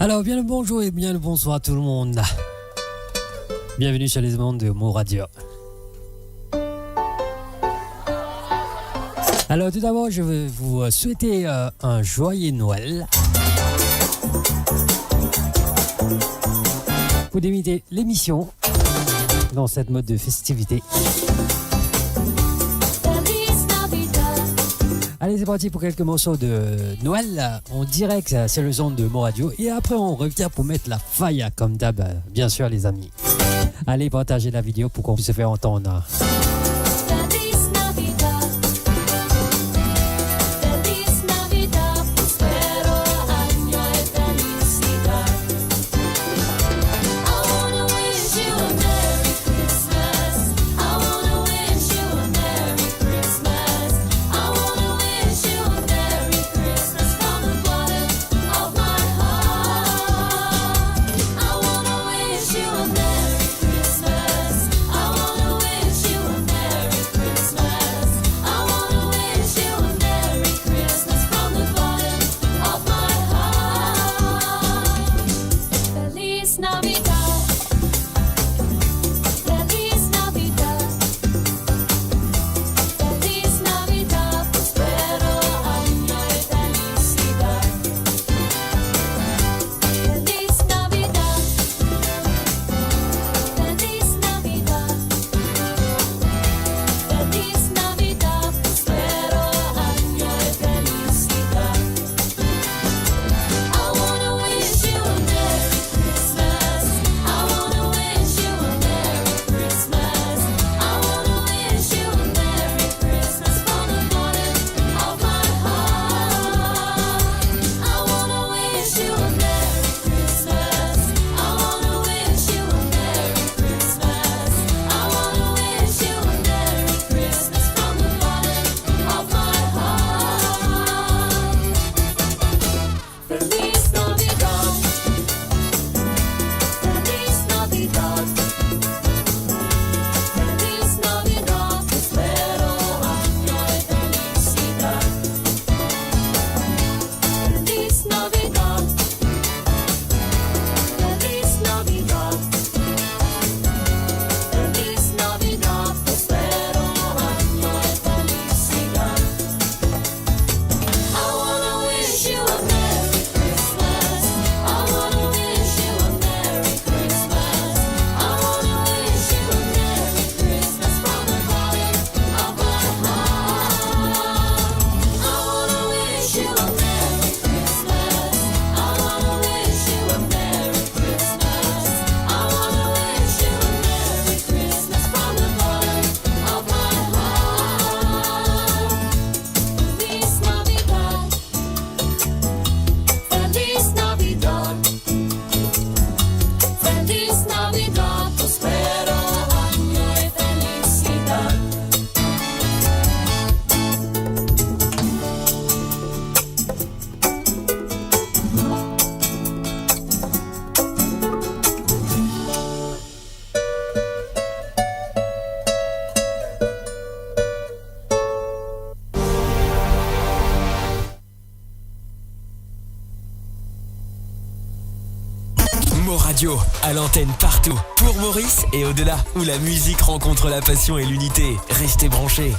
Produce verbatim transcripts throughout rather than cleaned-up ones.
Alors, bien le bonjour et bien le bonsoir tout le monde. Bienvenue sur les ondes de Mo Radio. Alors, tout d'abord, je veux vous, euh, souhaiter, euh, un joyeux Noël. Pour débuter l'émission, dans cette mode de festivité. Allez, c'est parti pour quelques morceaux de Noël. En direct, c'est le son de Mo Radio. Et après, on revient pour mettre la faya, comme d'hab, bien sûr, les amis. Allez, partagez la vidéo pour qu'on puisse se faire entendre. Feliz Navidad. Feliz Navidad. Feliz Navidad, prospero año de felicidad. Feliz Navidad. Feliz Navidad. Feliz Navidad, prospero año de felicidad. I wanna wish you a Merry Christmas. I wanna wish you a Merry Christmas. I wanna wish you a Merry Christmas from the bottom of my heart. I wanna wish you a Merry Christmas. I wanna wish you a Merry Christmas. I wanna wish you a Merry Christmas from the bottom of my heart. Feliz Navidad. Feliz Navidad. Feliz Navidad. Prospero año de felicidad. Feliz Navidad. Feliz Navidad. Feliz Navidad. Prospero año de felicidad. I wanna wish you a Merry Christmas. I wanna wish you a Merry Christmas. I wanna wish you a Merry Christmas from the bottom of my heart. I wanna wish you a Merry Christmas. I wanna wish you a Merry Christmas. I wanna wish you a Merry Christmas from the bottom of my heart. Feliz Navidad. Feliz Navidad. Feliz Navidad. Prospero año de felicidad. Mo Radio, à l'antenne partout, pour Maurice et au-delà, où la musique rencontre la passion et l'unité. Restez branchés.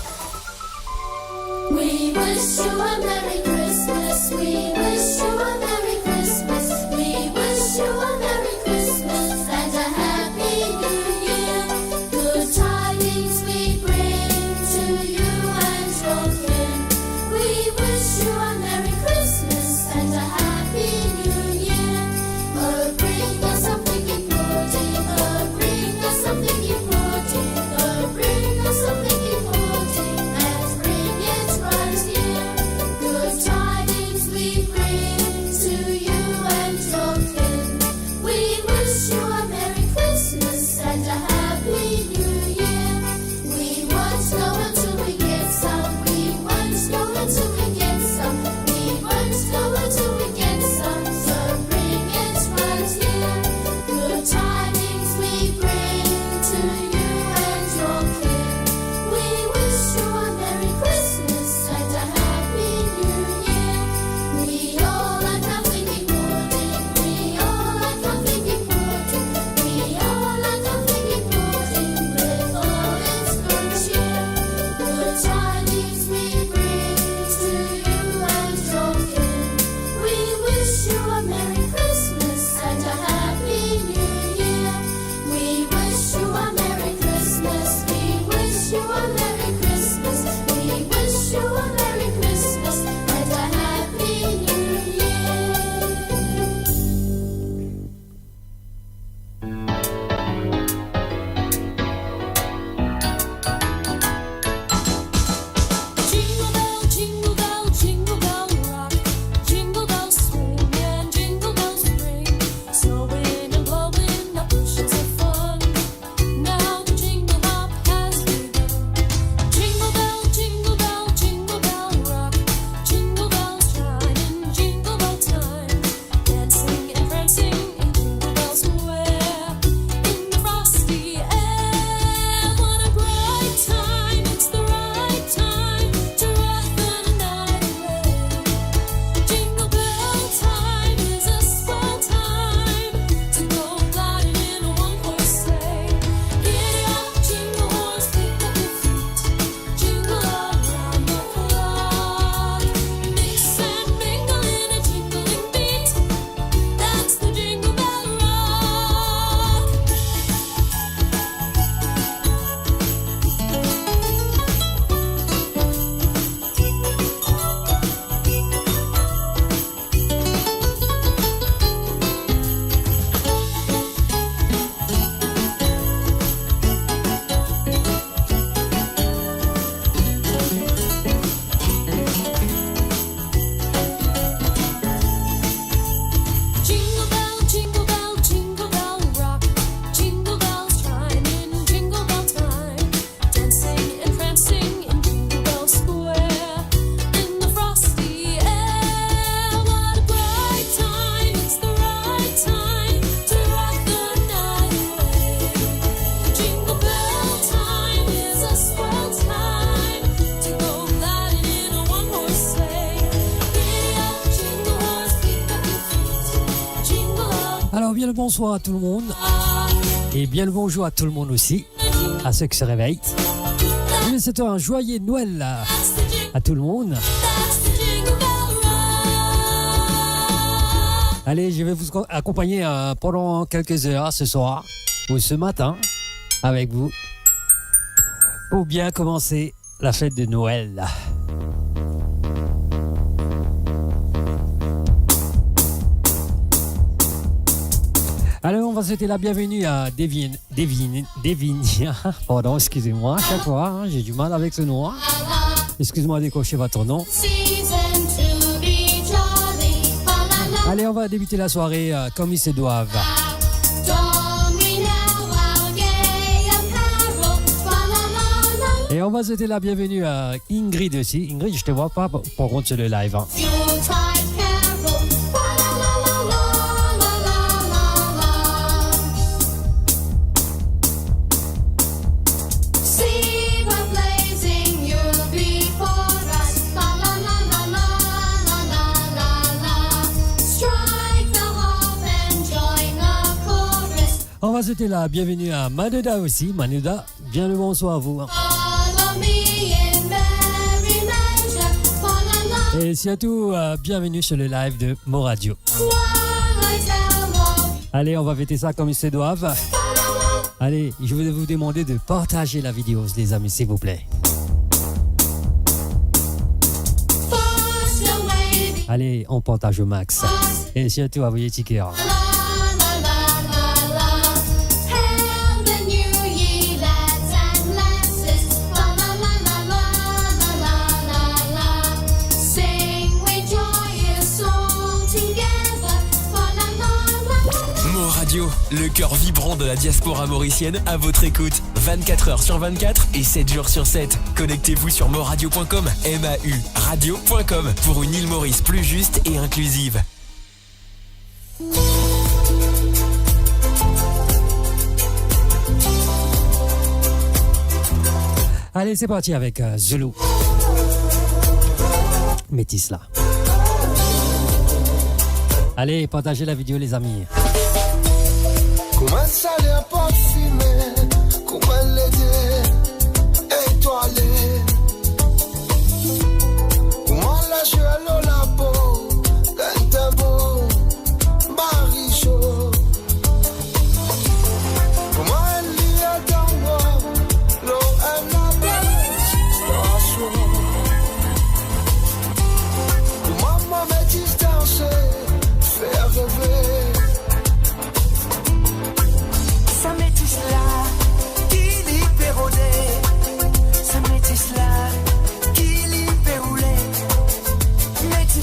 We wish you a Merry Christmas. We wish you a Merry Christmas. We wish you a Merry Christmas and a Happy New Year. Good tidings we bring to you and your kin. We wish you a Merry Christmas and a Happy New Year. Oh, bring us something imported. Oh, bring us something imported. Oh, bring us something imported. Bien le bonsoir à tout le monde. Et bien le bonjour à tout le monde aussi, à ceux qui se réveillent. Je souhaite un joyeux Noël à, à tout le monde. Allez, je vais vous accompagner, euh, pendant quelques heures ce soir ou ce matin avec vous pour bien commencer la fête de Noël. Alors, on va souhaiter la bienvenue à Devin, Devin, Devinia. Pardon, excusez-moi, à chaque fois, hein, j'ai du mal avec ce nom, hein. Excuse-moi d'écorcher votre nom. Allez, on va débuter la soirée, euh, comme il se doit. Et on va souhaiter la bienvenue à Ingrid aussi. Ingrid, je te vois pas, par contre, sur le live, hein. On va souhaiter la bienvenue à Manoda aussi. Manoda, bien le bonsoir à vous, hein. Et surtout, euh, bienvenue sur le live de Mo Radio. Allez, on va fêter ça comme il se doit. Allez, je vais vous demander de partager la vidéo, les amis, s'il vous plaît. Allez, on partage au max. Et surtout, envoyez ti cœur. Mo Radio, le cœur vibrant de la diaspora mauricienne, à votre écoute, vingt-quatre heures sur vingt-quatre et sept jours sur sept. Connectez-vous sur mo radio point com, M A U radio point com, pour une île Maurice plus juste et inclusive. Allez, c'est parti avec, euh, Zulu. Métis la. Allez, partagez la vidéo, les amis. Kouma sale parfime, kouma lede etwale, kouma lazer lor lapo, dan tanbo, barizo. Kouma li atann mwa lor enn laplas, kouma mo metis danse, fer reve. Sa metis la, ki li pe rode, sa metis la, ki li pe roule. Metis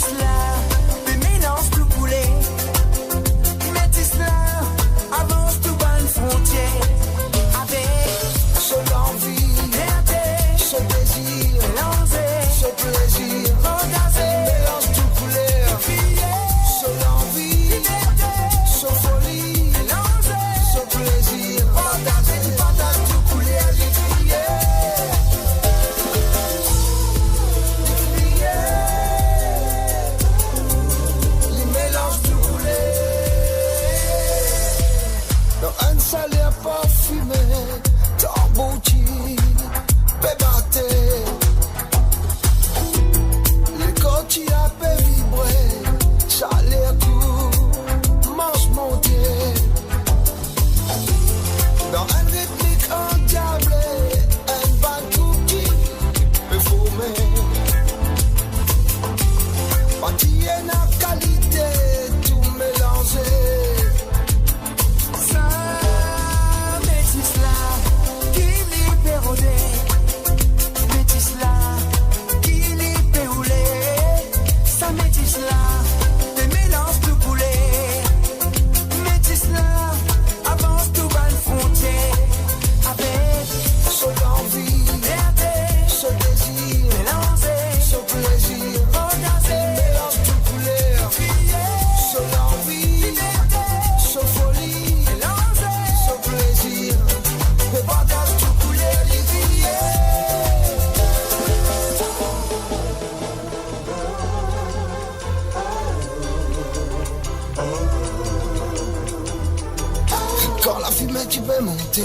Dimoun ti pe monte,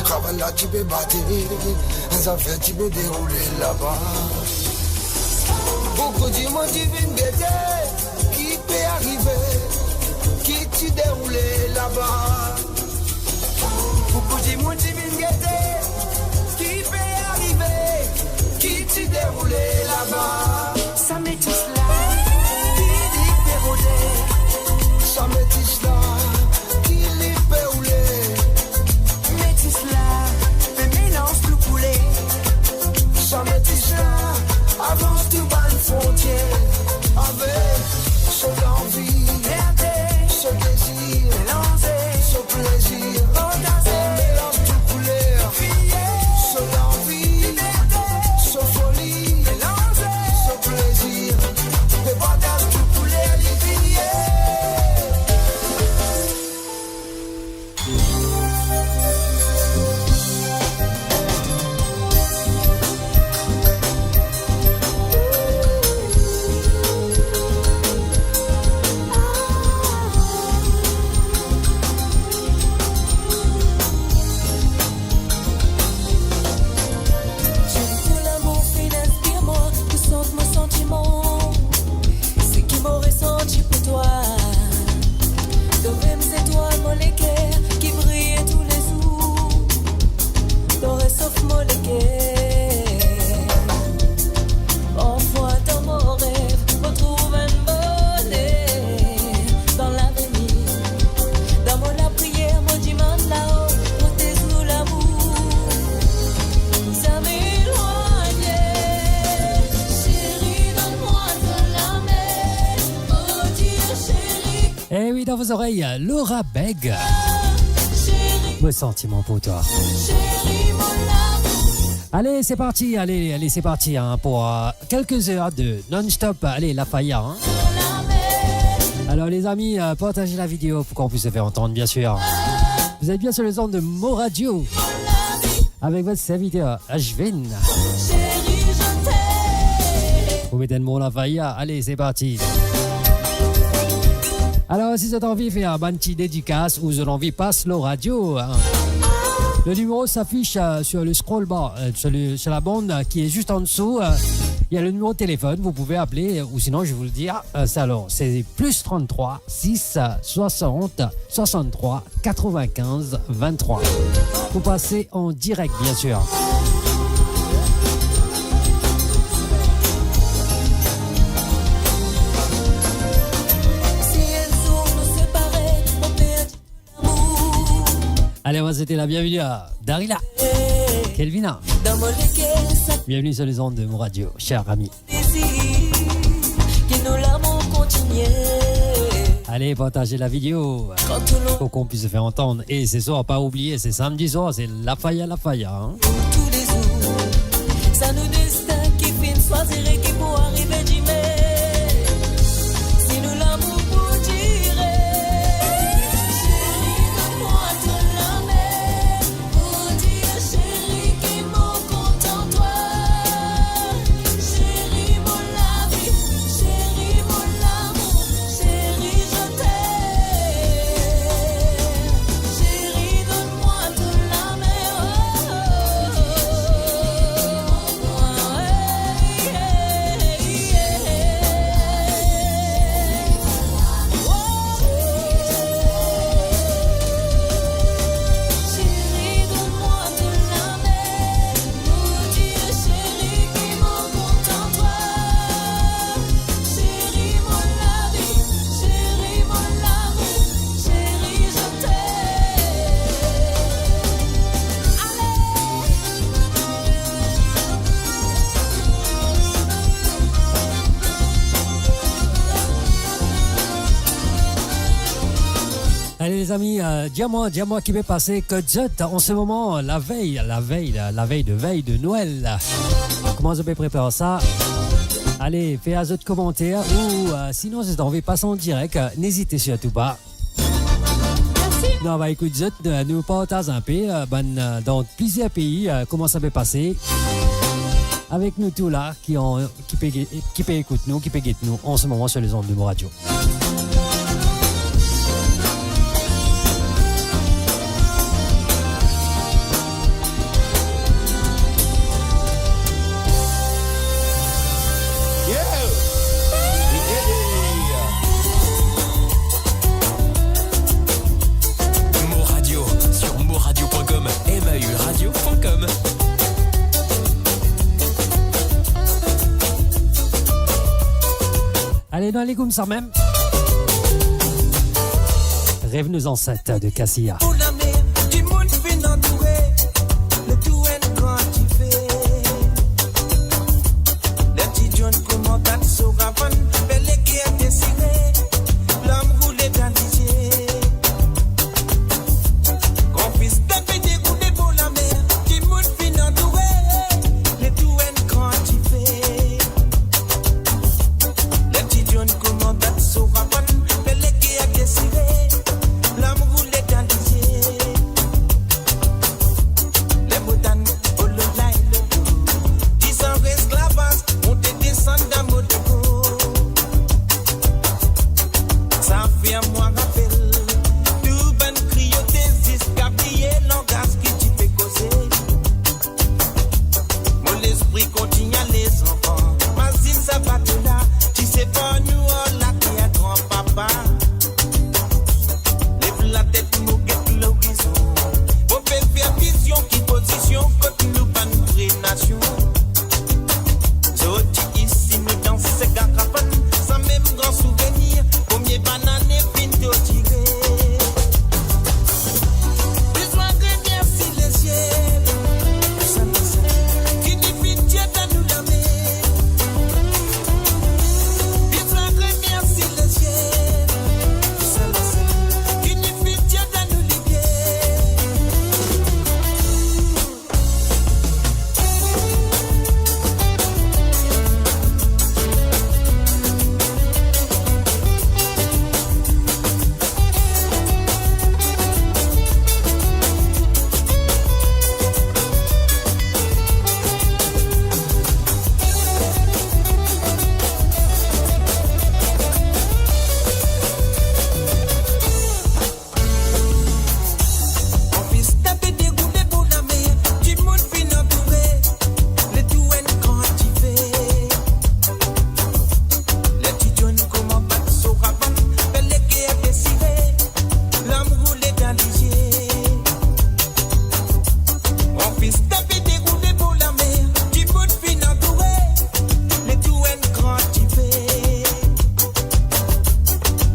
karavana ti pe bate, zafer ti pe deroule laba. Boukou dimoun ti vinn gete, ki pe arive, ki ti deroule laba. Boukou dimoun ti vinn gete, ki pe arive, ki ti deroule laba. Sa metis la, ki li pe rode? Sa metis la, ki li pe oule? Metis la, pe melanz tou koule. Sa metis la, avans tou bann frontier. Avek so lanvi, so dezir, melanze, so plezir, partaze, melanz tou kouler. So lanvi, so foli, so plezir, pe partaz tou kouler li vinn ye. Ton lamour finn inspir mwa pou sant mo santiman, seki mo resanti pou twa. Sove mo zetwal, mo leker ki briye toulezour. To resof mo leker. Parfwa dan mo rev, mo trouv enn boner dan lavenir. Dan mo lapriyer, mo dimann lao, protez nou lamour. Zame elwagne. Seri, donn mwa to lame. Mo dir seri. Eh oui, dans vos oreilles, Laura Beg. Seri. Mo santiman pou twa. Seri, mon lamour. Allez, c'est parti, allez, allez, c'est parti, hein, pour, euh, quelques heures de non-stop. Allez, la Faya, hein. Alors, les amis, euh, partagez la vidéo pour qu'on puisse se faire entendre, bien sûr. Vous êtes bien sur les ondes de Mo Radio, avec votre serviteur, Ashvin. Ou met enn mo La Faya. Allez, c'est parti. Alors, si vous avez envie de faire un petit dédicace ou vous avez envie de passer la radio, hein, le numéro s'affiche, euh, sur le scroll bar, euh, sur le, sur la bande, euh, qui est juste en dessous. Euh, il y a le numéro de téléphone, vous pouvez appeler, euh, ou sinon, je vais vous le dire, euh, c'est alors, c'est plus trente-trois, six, soixante, soixante-trois, quatre-vingt-quinze, vingt-trois. Pour passer en direct, bien sûr. Allez, on va souhaiter la bienvenue à Darila, Kelvina. Bienvenue sur les ondes de Mo Radio, cher ami. Allez, partagez la vidéo pour qu'on puisse se faire entendre. Et ce soir, pas oublier, c'est samedi soir, c'est La Faya, La Faya, hein. Sa nou destin ki finn swazir e ki pou arive dime. Si nou lamour pou dire. Seri, donn mwa to lame. Pou dir seri ki mo kontan twa. Seri, mo lavi, seri, mo lamour, seri, je t'aime. Seri, donn mwa to lame, oh, oh, oh, oh, yeah, yeah, yeah. Seri, donn mwa to lame. Mo dir seri ki mo kontan twa. Seri, mo lavi, seri, mo lamour, seri, je t'aime. Ale! Ale, lezami, euh, dir mwa, dir mwa ki pe pase kot zot an se moman, lavey, lavey, la, lavey de vey de Nwel. Kouma zot pe prepar sa? Ale, fer zot komanter ou, euh, sinon, si zot anvi pas an direk, euh, n'ezit sirtou pa. Mersi. Nou, nou va ekout zot, euh, nou partaz inpe, euh, bann, euh, dan plizier pei, euh, kouma sa pe pase avek nou tou la, ki an, ki pe ge-, ki pe ekout nou, ki pe get nou an se moman sur les ondes de Mo Radio. Allez, koumsa mem. Revenez-en, cette de Cassia. Pou lamer, dimoun finn antoure, letou enn gran dife. Ler Ti John koumans bat so ravann, fer leker desire, larm roule dan lizie. Gran fis David deroule bor lamer, dimoun finn antoure, letou enn gran dife. Ler Ti John koumans bat so ravann, fer leker desire, larm roule dan lizie. Ler mo tann, oh lala e lolo, dis an esklavaz, monte desann dan mo lego. Sa fer mwa rapel tou bann kriyote ziska bliye langaz ki ti pe koze. Mo lespri kontign ale zanfan, mazinn sa bato la, ti separ nou ar later, granpapa. Lev latet, mo get lorizon, mo pe fer vizion ki pozision kot nou bann vre nasion. Zordi isi nou dan sek a ravann, sa mem gran souvenir, premie banane finn tortire. Bizin remersie lesiel, ki li finn tir dan nou lame. Bizin remersie lesiel, ki li finn tir dan nou lipie. Anplis, tape deroule bor lamer, dimoun finn antoure, letou enn gran dife. Ler Ti John koumans bat so ravann, fer leker desire, larm roule dan lizie. Anplis, tape deroule bor lamer, dimoun finn antoure, letou enn gran dife.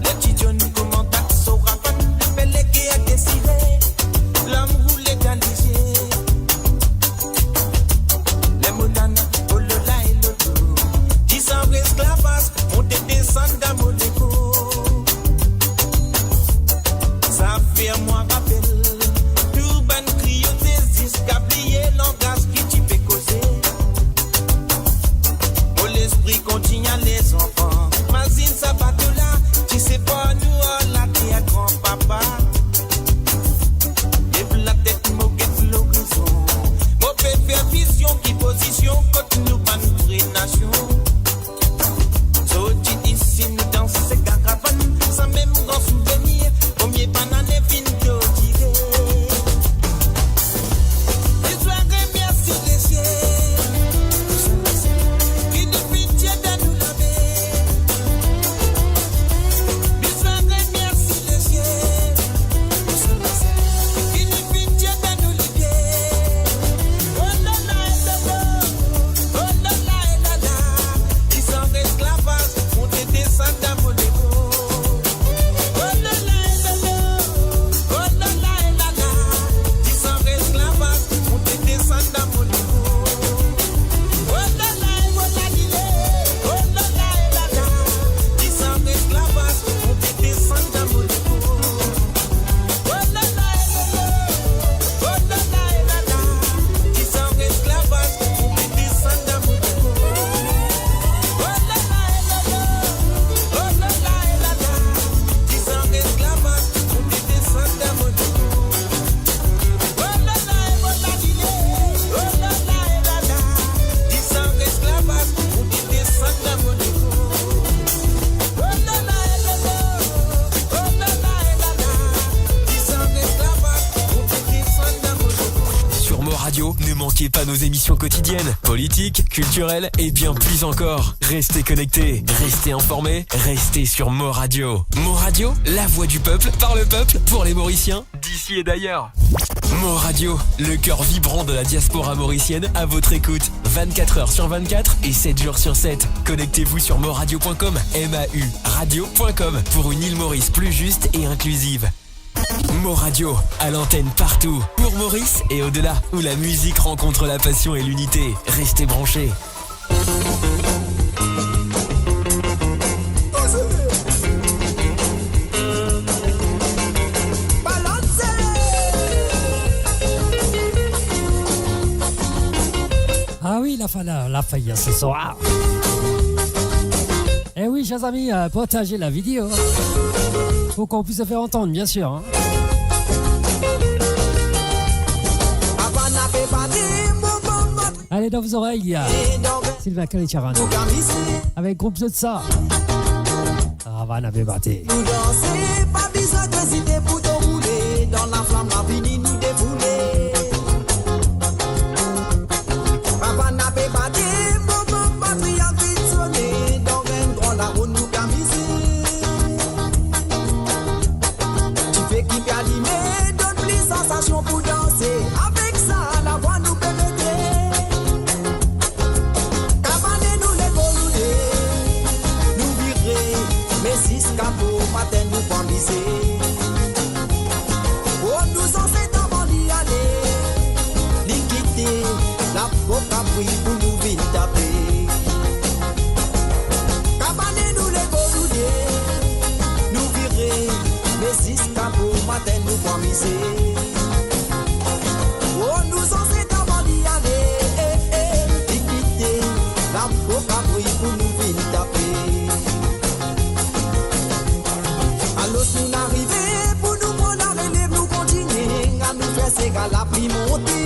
Ler Ti John koumans bat so ravann, fer leker desire, larm roule dan lizie. Ler mo tann, oh lala e lolo, dis an esklavaz, monte desann dan mo lego. Sa fer mwa rapel tou bann kriyote ziska bliye langaz ki ti pe koze. Mo lespri kontign ale zanfan, mazinn sa bato la, ti separ nou ar later, granpapa. Lev latet, mo get lorizon, mo pe fer vizion ki pozision kot nou bann vre nasion. Sorti isi, nou dans se karavann, sa mem gran souvenir, premie banane finn tortire. Bizin remersie lesiel, ki li finn tir dan nou lame. Bizin remersie lesiel, ki li finn tir dan nou lipie. Oh lala, eh lala. Oh lala, eh lala, dis an esklavaz, monte desann dan mo lego. Oh lala, eh lala, oh lala, eh lala, dis an esklavaz, monte desann dan mo lego. Oh lala, eh lala, oh lala, eh lala, dis an esklavaz, monte desann dan mo lego. Sur Mo Radio, ne manquez pas nos émissions quotidiennes, politiques, culturelles et bien plus encore. Restez connectés, restez informés, restez sur Mo Radio. Mo Radio, la voix du peuple, par le peuple, pour les Mauriciens, d'ici et d'ailleurs. Mo Radio, le cœur vibrant de la diaspora mauricienne, à votre écoute vingt-quatre heures sur vingt-quatre et sept jours sur sept. Connectez-vous sur moradio point com, M A U radio point com, pour une île Maurice plus juste et inclusive. Mo Radio, à l'antenne partout, pour Maurice et au-delà, où la musique rencontre la passion et l'unité. Restez branchés. Ah oui, la fa-, la, la faya ce soir. Eh oui, chers amis, euh, partagez la vidéo, hein, pour qu'on puisse se faire entendre, bien sûr, hein. Allez, dans vos oreilles, il y a Sylvain Kalicharan avec groupe Zotsa. Ravana Bebate. Nou danse, pa bizin ezite pou to roule, dan laflam la vini nou defoule. Ravana Bebate, moman patriot vinn sone, dan enn gran laronn nou pe amize. Dife ki pe alime, donn pli sansasion pou danse, avek sa, lavwa nou pe mete. Kabane nou levo nou de, nou vire, me ziska bomatin nou pou amize. Oh, nou zanset avan li ale, li kite lapo kabri pou nou vinn tape. Kabane nou levo nou de, nou vire, me ziska bomatin nou pou amize. Oh, nou zanset avan li ale, eh, eh, li kite lapo kabri pou nou vinn tape. Alos nou arive pou nou pran larelev, nou kontinie, anou fer sega lapli monte.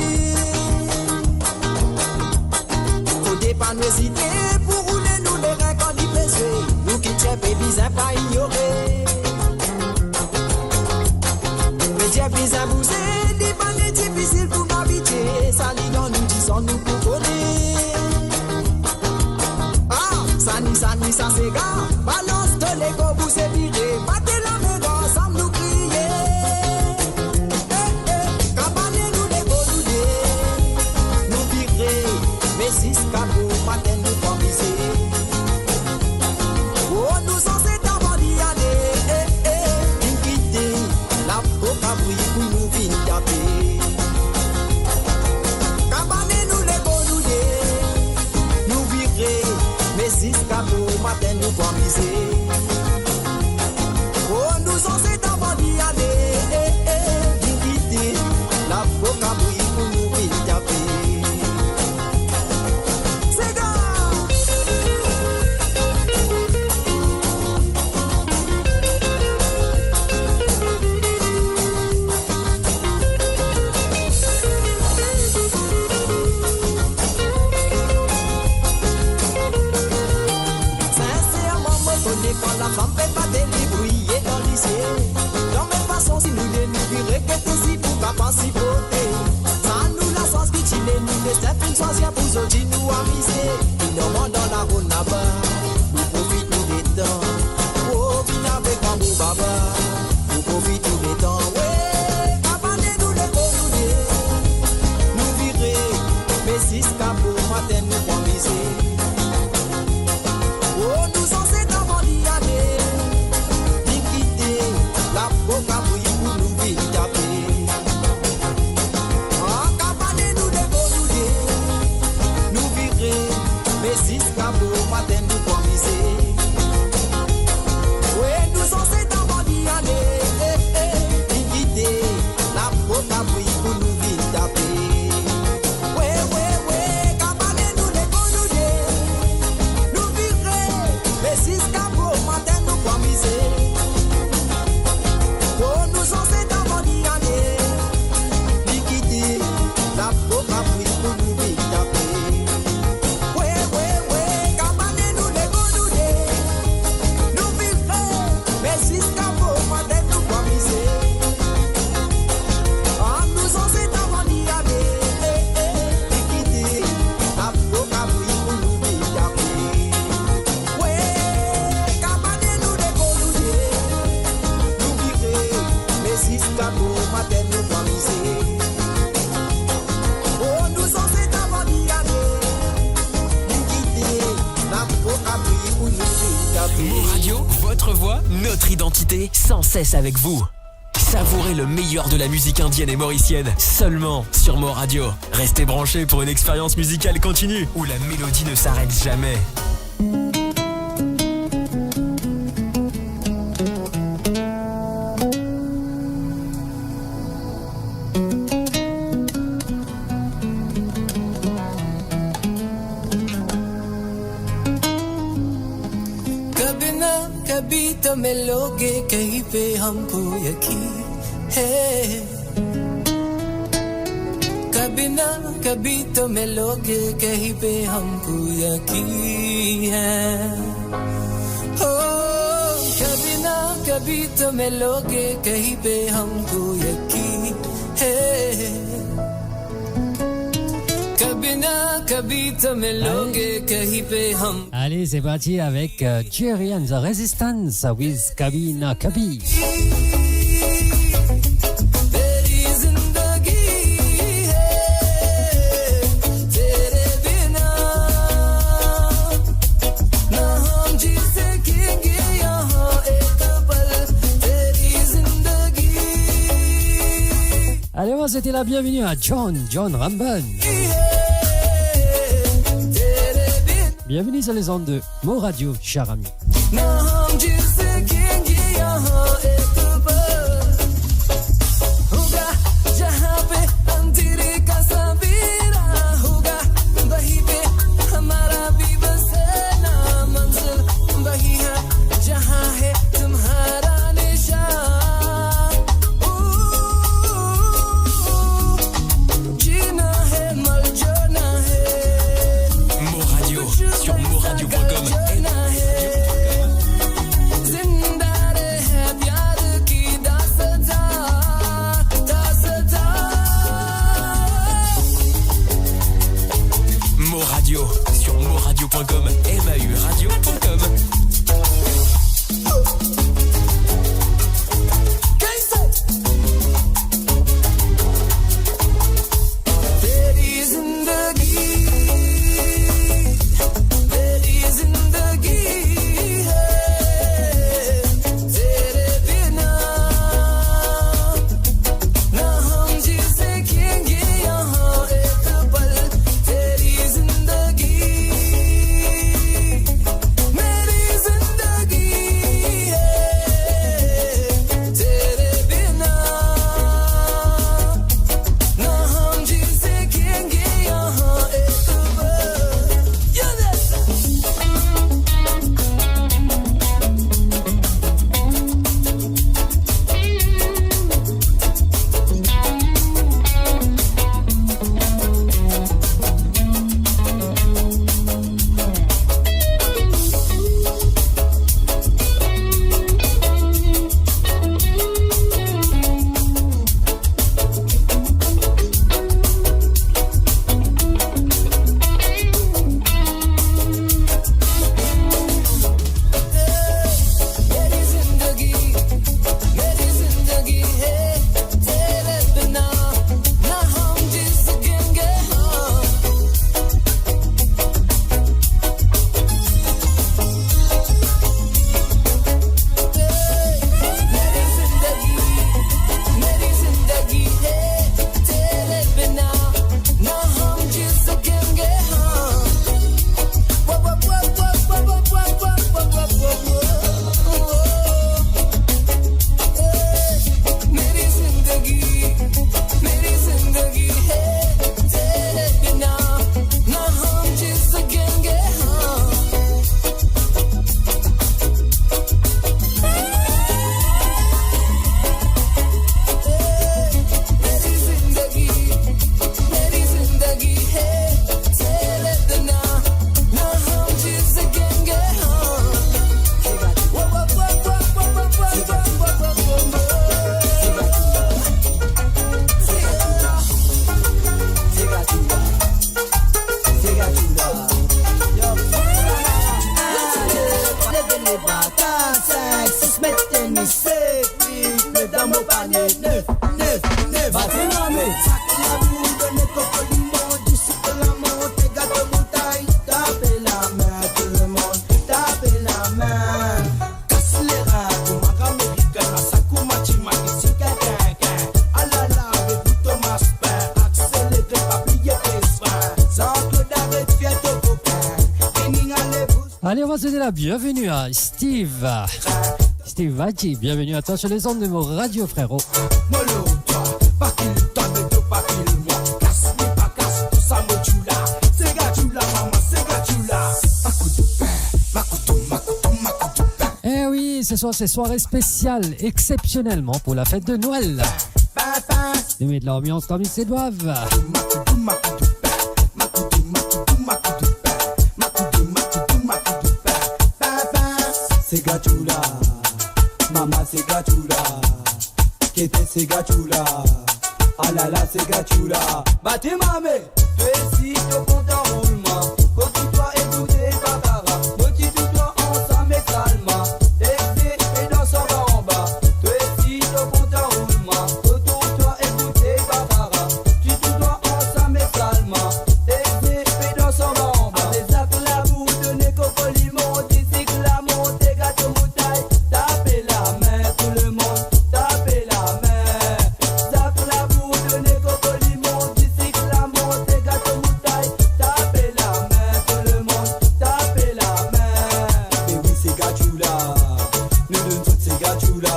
Fode pa nou ezite pou roule nou lerin kan li pe zwe, nou kit zot pe bizin pa inyore. Medie bizin bouze, li pa difisil pou nou abitie, sa li dan nou disan nou pou kone. Ah, sani, sani, sa sega, balans to lego, bouze vire, bat lame dan ansam nou kriye. Eh, eh, kabane nou lego nou de, nou vire, me ziska bomatin nou pou amize. Oh, nou zanset avan li ale, eh, eh, vinn kite lapo kabri pou nou vinn tape. Kabane nou lego nou de, nou vire, me ziska bomatin nou pou amize. Oh, nou zanset avan li ale, eh, eh, vinn kite lapo kabri pou nou vinn tape. Sega! Sinserman, mo kone kan la Notre voix, notre identité, sans cesse avec vous. Savourez le meilleur de la musique indienne et mauricienne, seulement sur Mo Radio. Restez branchés pour une expérience musicale continue, où la mélodie ne s'arrête jamais. कभी ना कभी तो मिलोगे, कहीं पे हमको यकीन है। कभी ना कभी तो मिलोगे, कहीं पे हमको यकीन है। ओ, कभी ना कभी तो मिलोगे, कहीं पे हमको यकीन है। कभी ना कभी तो मिलोगे, कहीं पे हम Allez, c'est parti avec, euh, Jerry and the Resistance with Kabhi Na Kabhi. तेरी जिंदगी है, तेरे बिना ना हम जी सकेंगे यहाँ एक पल, तेरी जिंदगी। Allez, on va souhaiter la bienvenue à John, John Ramban. Bienvenue sur les ondes de Mo Radio, cher ami. जीना है, मर जाना है। Mo Radio, sur moradio point com. जीना है, जिंदा रहे प्यार की दास्तां, दास्तां। Mo Radio, sur moradio point com, M A U radio point com. तेरी जिंदगी, तेरी जिंदगी है, तेरे बिना ना हम जी सकेंगे यहाँ एक पल, तेरी जिंदगी, मेरी जिंदगी है, तेरे बिना ना हम जी सकेंगे यहाँ एक पल। Souhaite la bienvenue à Steve. Steve Aoki, bienvenue à toi sur les ondes de Mo Radio, frérot. Mollo twa, pa kil twa, met to pa kil mwa. Kas li pa kas, tousa mo tchoula. Sega tchoula, mama, sega tchoula. Makoudou, makoudou, makoudou, makoudou. Eh oui, ce soir, c'est soirée spéciale, exceptionnellement pour la fête de Noël. Nou met lanbians kouma se dwa. Sega tchoula, mama sega tchoula, kete sega tchoula, alala sega tchoula. Bate mame! Twa si to kontan roulman, kot twa e goute bakara, kot twa ansam e salman, ete e dans anba anba. Twa si to kontan roulman, kot twa e goute bakara, kot twa ansam e salman, ete e dans anba anba. Ame zak labou, done koko limon, disik la monte, gato moutay, tape lame, tou lemonn, tape lame. Zak labou, done koko limon, disik la monte, gato moutay, tape lame, tou lemonn, tape lame. Me wi, sega tchoula, nou donn zot sega tchoula.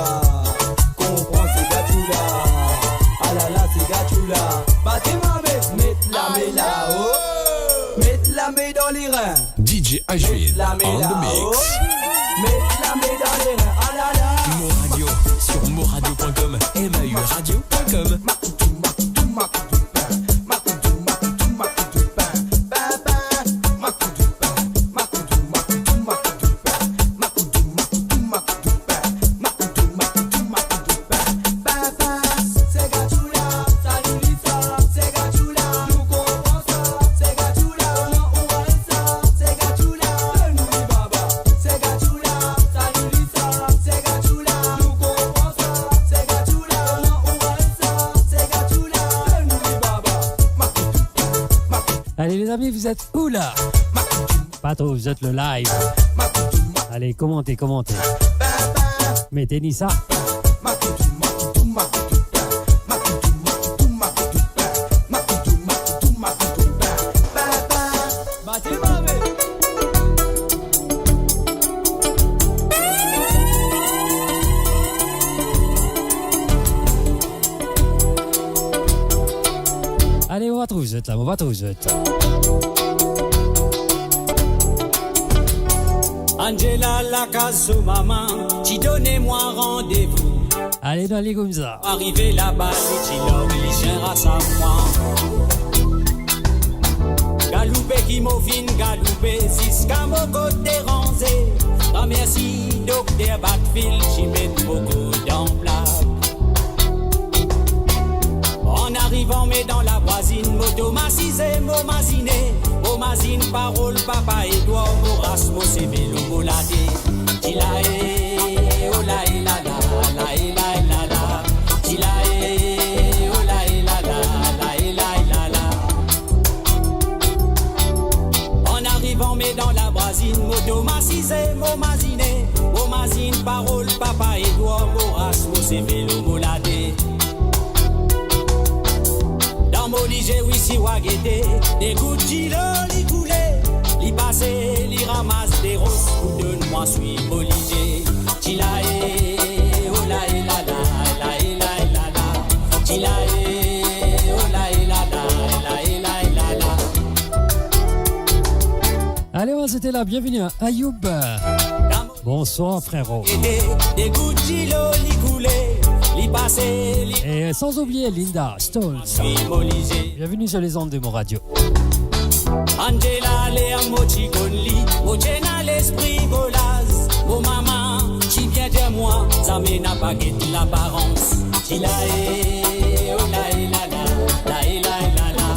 Konpran sega tchoula, alala sega tchoula. Bate mame, met lame lao, met lame dan lerin. D J Ashwin on the mix. Met lame dan lerin, alala. Mo Radio, sur moradio point com, M A U radio point com. Allez les amis, vous êtes où là? Pa trouv zot le live. Allez, commentez, commentez. Met nou sa. Allez, on va trouv zot la, on va trouv zot. Angela lakaz so mama, ti donn mwa randevou. Allez, nou ale koumsa. Arive laba, li ti lor, li ti ras a mwa. Galoupe ki mo finn galoupe, ziska mo kot deranze. Gramersi dokter Batfil, ti met mo kor dan plak. An arivan me dan labwazinn, mo tom asize, mo mazine, mo mazinn parol Papa Edwar, mo ras mo seve lor mo late. Ti la e, o la e la la, la e la e la la. Ti la e, o la e la la, la e la e la la. An arivan me dan labwazinn, mo tom asize, mo mazine, mo mazinn parol Papa Edwar, mo ras mo seve lor mo late. Dan mo lizie wi si wa gete, de gout dilo li koule, li pase, li ramas de ros pou donn mwa swi mo lizie. Ti la e, o la e la la, la e la e la la. Ti la e, o la e la la, la e la e la la. Allez, on va souhaiter la bienvenue à Ayoub. Bonsoir, frérot. Et sans oublier Linda Stones. Bienvenue sur les ondes de Mo Radio. Angela, ler mo ti konn li, mo ti ena lespri golaz. Mo mama ti bien dir mwa, zame napa get laparans. Ti la e, o la e la la, la e la e la la.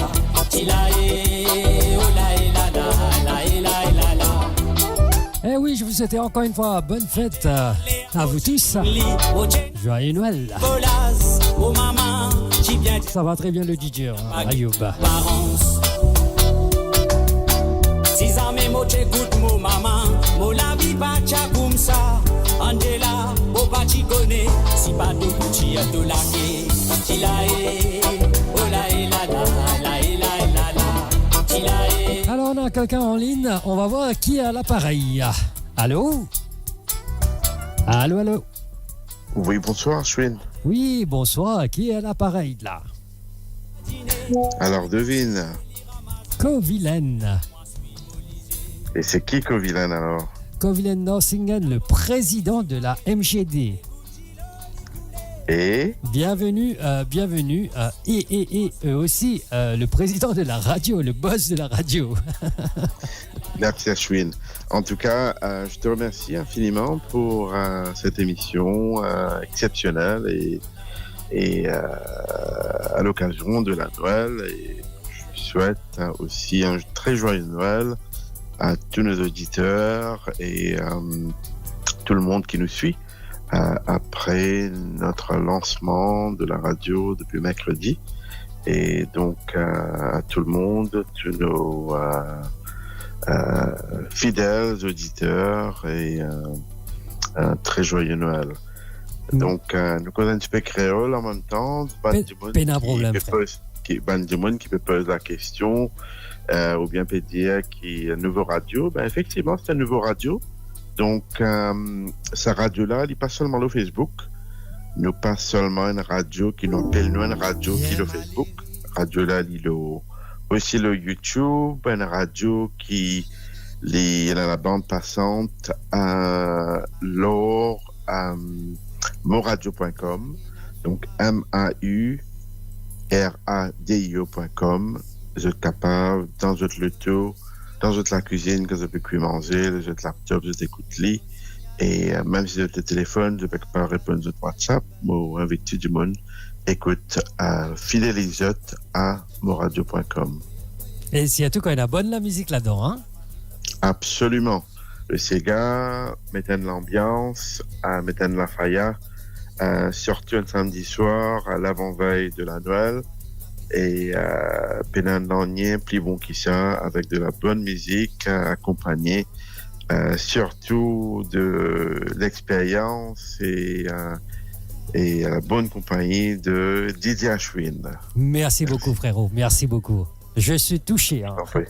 Ti la e, o la e la la, la e la e la la. Eh oui, je vous souhaite encore une fois bonne fête, euh, à vous tous. Joyeux Noël. Ça va très bien, le D J, hein, Ayoub. Si zame mo ti ekout mo mama, mo lavi pa ti a koumsa. Angela, mo pa ti kone si pa to pou ti a to lake. Ti la e, o la e la la, la e la e la la. Ti la e. Alors, on a Quelqu'un en ligne, on va voir qui est à l'appareil. Allô ? Allô, allô ? Oui, bonsoir, Ashwin. Oui, bonsoir, qui est à l'appareil là ? Alors, devine. Kovilen. Et c'est qui Kovilen alors ? Kovilen Norsingen, le président de la M G D. Et ? Bienvenue, euh, bienvenue, euh, et, et, et, euh, aussi, euh, le président de la radio, le boss de la radio. Merci, Ashwin. En tout cas, euh, je te remercie infiniment pour, euh, cette émission, euh, exceptionnelle et, et, euh, à l'occasion de la Noël. Et je souhaite, euh, aussi un très joyeux Noël à tous nos auditeurs et, euh, tout le monde qui nous suit, euh, après notre lancement de la radio depuis mercredi. Et donc, euh, à tout le monde, tous nos, euh, euh, fidèles auditeurs, et, euh, un très joyeux Noël. Mm. Donc, euh, nou koz enn tipe kreol an mem tan, bann Pe-, dimoun pena ki problem, pe frer. Poz, ki, bann dimoun ki pe poz la kestion, euh, oubien pe dir ki nouvo radio, ben, efektivman, se enn nouvo radio. Donk, euh, sa radio la, li pa selman lor Facebook. Nou pa selman enn radio ki nou apel nou enn radio ki lor Facebook. Radio la, li lor, osi lor YouTube, enn radio ki, li, ena labann pasant, euh, lor, euh, moradio point com. Donk, M A U R A D I O point com. Zot kapav, dan zot loto, dan zot lakwizinn, kan zot pe kwi manze, lor zot laptop, zot ekout li. E, euh, mem si zot telefonn, zot pa kapav reponn zot WhatsApp, mo invit tou dimoun ekout, euh, fideliz zot a moradio point com. E sirtou kan ena bon lamizik ladan, hein ? Absoliman. Le sega, met enn lanbians, euh, met enn lafaya, euh, sirtou enn samdi swar, à l'avant-veille de la Noël. E, euh, pena nanye pli bon ki sa, avek de la bonn mizik, euh, akonpagne, euh, sirtou de lexperyans e, euh, e, euh, bonn konpagni de D J Ashwin. Merci beaucoup, frérot. Merci beaucoup. Je suis touché, hein. Parfait.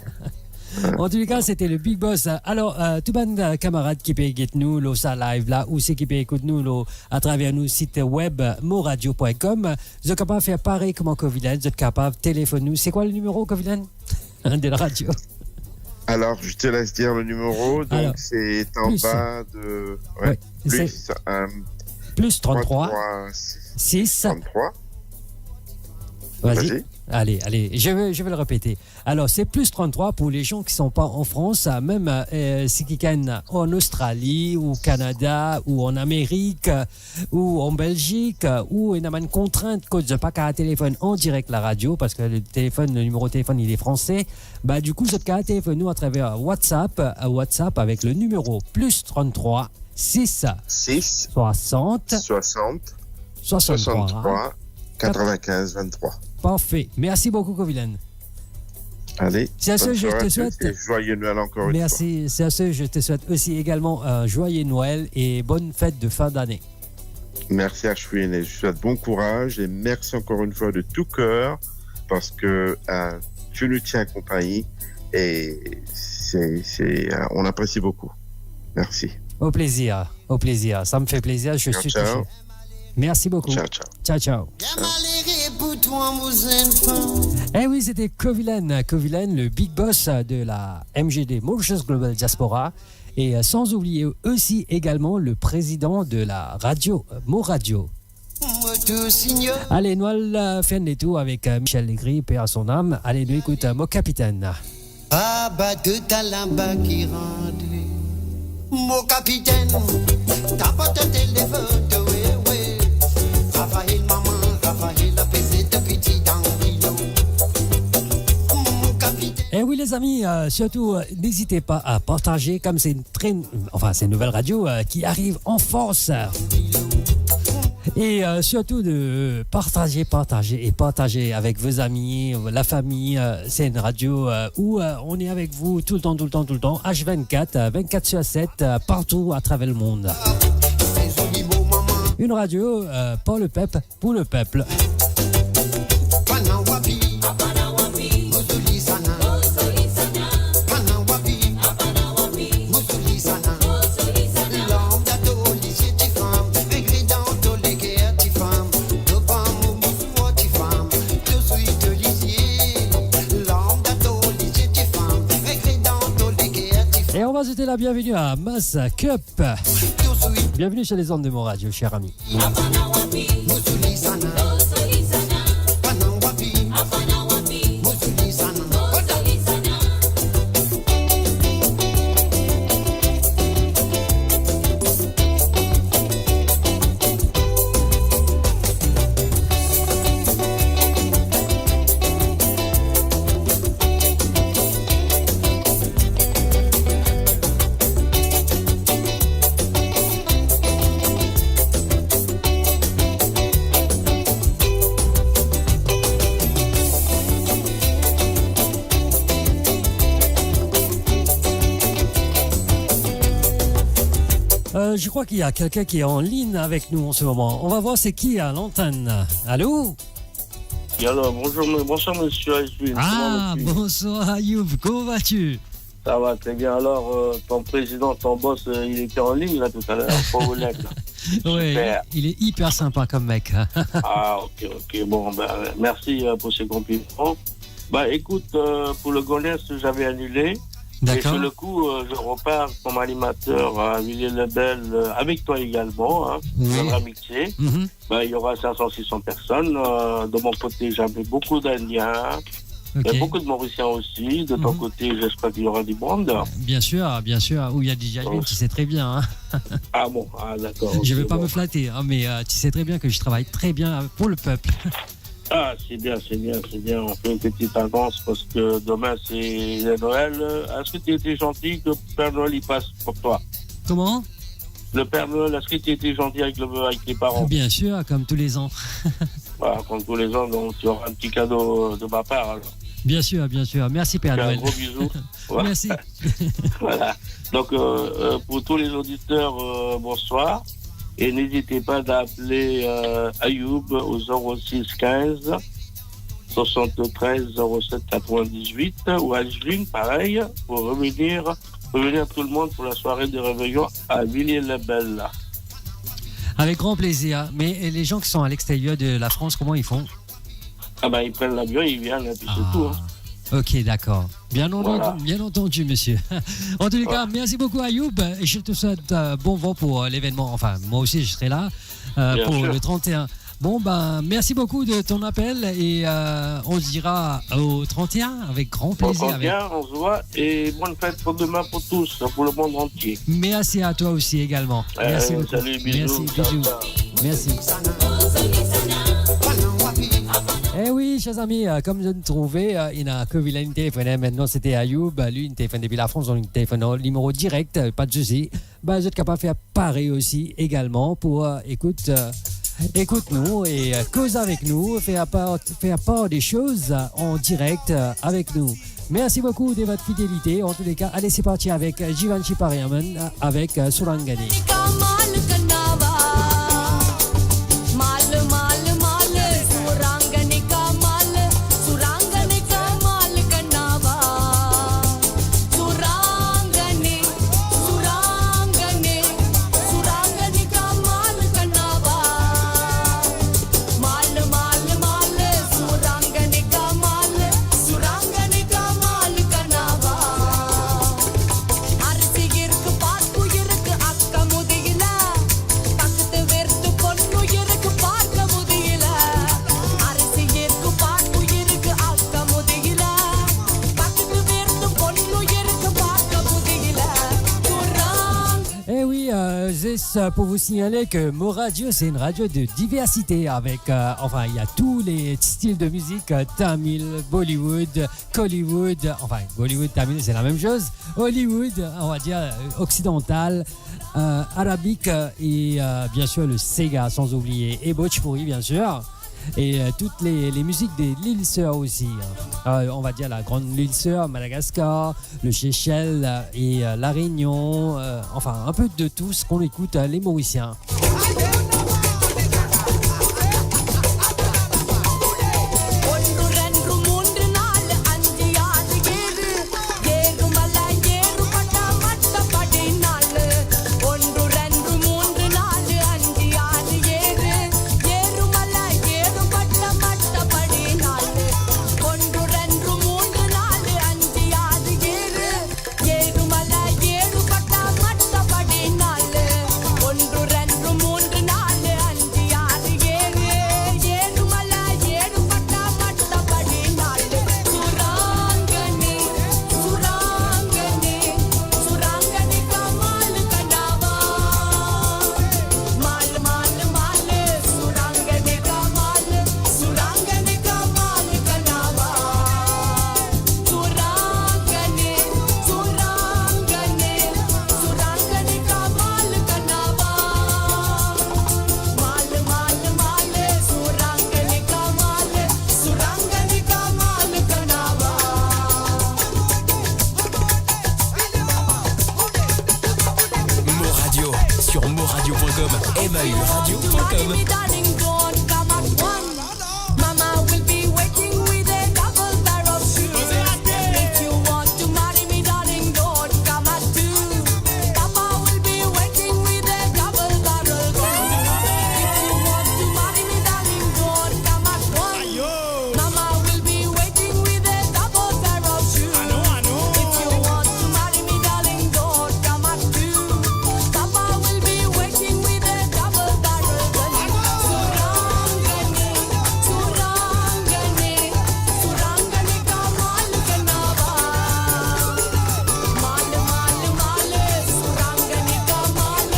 En tout cas, c'était le Big Boss. Alors, euh, tou bann, euh, kamarad ki pe get nou lor sa live la, osi ki pe ekout nou lor, atraver nou sit web moradio point com, zot kapav fer parey kouma Kovilen, zot kapav telefonn nou. C'est quoi le numéro, Kovilen, de la radio ? Alors, je te laisse dire le numéro. Donc, alors, c'est en plus, bas de, ouais, ouais, c'est plus, euh, plus trente-trois, trois trois six, six. Trente-trois. Vas-y. Vas-y. Allez, allez, je vais, je vais le répéter. Alors, c'est plus trente-trois pour les gens qui sont pas en France, euh, même, euh, si quelqu'un en Australie ou au Canada ou en Amérique, euh, ou en Belgique, euh, ou ena bann kontrint kot zot pa kapav telefonn an direk la radio, parce que le téléphone, le numéro de téléphone, il est français, bah, du coup, zot kapav telefonn nou atraver WhatsApp, euh, WhatsApp avec le numéro plus trente-trois six soixante, soixante, soixante-trois, quatre-vingt-quinze, vingt-trois. Parfait. Merci beaucoup, Kovilen. Allez, bonne soirée à tous et joyeux Noël. C'est à ce que je te souhaite encore une fois. Merci. C'est à ce que je te souhaite aussi également un joyeux Noël et bonne fête de fin d'année. Merci, Ashwin, et je souhaite bon courage et merci encore une fois de tout cœur parce que, euh, tu nous tiens compagnie et c'est, c'est, euh, on apprécie beaucoup. Merci. Au plaisir, au plaisir. Ça me fait plaisir, je suis touché. Ciao, ciao. Merci beaucoup. Ciao, ciao. Ciao, ciao. Bien malere pou twa, mo zenn fanm. Eh oui, c'était Kovilen, Kovilen, le big boss de la M G D, Mauritius Global Diaspora, et, euh, sans oublier aussi également le président de la radio, euh, Mo Radio. Mo tou signal. Ale, nou al, euh, fer enn letour avek, euh, Michel Legris, paix à son âme. Ale, nou ekout, euh, Mo Kapitenn. Aba, to ta laba ki rantre. Mo kapitenn, ta pa to telefon, to, we, we. Rafael, mama, Rafael, la peze de piti dan kilo. Mo kapitenn. Eh oui, les amis, euh, surtout, euh, n'hésitez pas à partager, comme c'est une très, enfin, c'est une nouvelle radio, euh, qui arrive en force. Et, euh, surtout de partager, partager et partager avec vos amis, la famille. Euh, c'est une radio, euh, où, euh, on est avec vous tout le temps, tout le temps, tout le temps, H vingt-quatre, euh, vingt-quatre sur sept, euh, partout à travers le monde. Une radio, euh, par le peuple, pour le peuple. Panna wapi, panna wapi, mo zoli sana. Mo zoli sana. Panna Souhaitez la bienvenue à Mass Cup. Bienvenue sur les ondes de Mon Radio, cher ami. Euh, je crois qu'il y a quelqu'un qui est en ligne avec nous en ce moment. On va voir c'est qui à l'antenne. Allô ? Et alors, bonjour, me-, bonsoir, monsieur Ayoub. Ah, comment vas-tu ? Bonsoir, Ayoub. Comment vas-tu ? Ça va très bien. Alors, euh, ton président, ton boss, euh, il était en ligne, là, tout à l'heure, pour vous, là. Oui, super. Il est hyper sympa comme mec. Ah, ok, ok. Bon, ben, merci, euh, pour ces compliments. Bah, écoute, euh, pour le Gonesse, j'avais annulé. D'accord. Et sur le coup, euh, je repars comme animateur à Villiers-le-Bel, euh, avec toi également, hein. Oui. Viendra mixer. Mhm. Ben, il y aura cinq cents, six cents personnes. Euh, de mon côté, j'avais beaucoup d'Indiens, ok, et beaucoup de Mauriciens aussi. De ton, mhm, côté, j'espère qu'il y aura du monde. Bien sûr, bien sûr. Où il y a déjà une, tu sais très bien, hein. Ah bon, ah, d'accord, ok, bon. Je vais pas me flatter, hein, mais, euh, tu sais très bien que je travaille très bien pour le peuple. Ah, c'est bien, c'est bien, c'est bien. On fait une petite avance parce que demain, c'est le Noël. Est-ce que tu étais gentil que Père Noël, il passe pour toi ? Comment ? Le Père Noël, est-ce que tu étais gentil avec le, avec les parents ? Bien sûr, comme tous les ans. Voilà, comme tous les ans, donc tu auras un petit cadeau de ma part, alors. Bien sûr, bien sûr. Merci, Père Noël. Je te fais un gros bisou. Voilà. Merci. Voilà. Donc, euh, euh, pour tous les auditeurs, euh, bonsoir. Et n'hésitez pas d'appeler, euh, Ayoub au zéro six quinze soixante-treize zéro sept quatre-vingt-dix-huit ou Ashwin, pareil, pour revenir, revenir tout le monde pour la soirée de réveillon à Villiers-le-Bel. Avec grand plaisir. Mais, euh, les gens qui sont à l'extérieur de la France, comment ils font ? Ah ben, ils prennent l'avion, ils viennent, et puis c'est tout, hein. Ah, ok, d'accord. Bien entendu, voilà, bien entendu, monsieur. En tous les cas, merci beaucoup, Ayoub. Et je te souhaite, euh, bon vent pour, euh, l'événement. Enfin, moi aussi, je serai là, euh, pour le trente et un. Bien sûr. Bon, ben, merci beaucoup de ton appel et, euh, on se dira au trente et un avec grand plaisir. Au trente et un, on se voit et bonne fête pour demain pour tous, pour le monde entier. Merci à toi aussi également. Euh, merci beaucoup. Salut, bisous, ciao, ciao. Merci. Eh oui, chers amis, euh, comme vous trouvez, euh, il n'a que vilain téléphone, hein. Maintenant, c'était Ayoub, euh, lui, il téléphone depuis la France, donc il téléphone au numéro direct, euh, pas de souci. Ben, vous êtes capable de faire pareil aussi également pour, euh, écoute, euh, écoute nous et, euh, cause avec nous, faire part, faire part des choses, euh, en direct, euh, avec nous. Merci beaucoup de votre fidélité. En tous les cas, allez, c'est parti avec, euh, Givenchy Pariaman, euh, avec, euh, Surangane. Eh oui, euh, juste pour vous signaler que Mo Radio, c'est une radio de diversité avec, euh, enfin, il y a tous les styles de musique, euh, tamil, Bollywood, Kollywood, enfin, Bollywood, tamil, c'est la même chose. Hollywood, on va dire, euh, occidental, euh, arabique, euh, et, euh, bien sûr le séga, sans oublier, et bhojpuri, bien sûr. Et, euh, toutes les, les musiques de l'île sœur aussi, hein. Euh, on va dire la grande île sœur, Madagascar, le Seychelles, euh, et, euh, la Réunion, euh, enfin, un peu de tout ce qu'on écoute, euh, les Mauriciens. If you want to marry me, darling, don't come at one. Mama will be waiting with a double pair of shoes. If you want to marry me, darling, don't come at two. Papa will be waiting with a double barrel gun. If you want to marry me, darling, don't come at one. Mama will be waiting with a double pair of shoes. If you want to marry me, darling, don't come at two. Papa will be waiting with a double barrel gun. Surangane, surangane, surangane ka maal karna ba. Maal, maal, maal, surangane ka maal,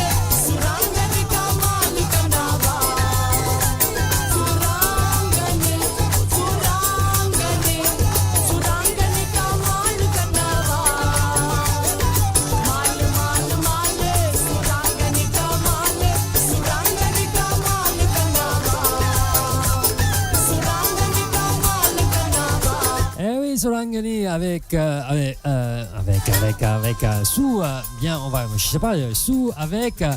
surangane ka maal karna ba. Surangane, surangane, surangane ka maal karna ba. Maal, maal, maal, surangane ka maal, surangane ka maal karna ba. Surangane ka maal karna ba. Eh oui, Surangane avec, euh, avec, euh, avec, avec, avec, euh, sou, euh, bien, on va, je sais pas, euh, sou avec, euh,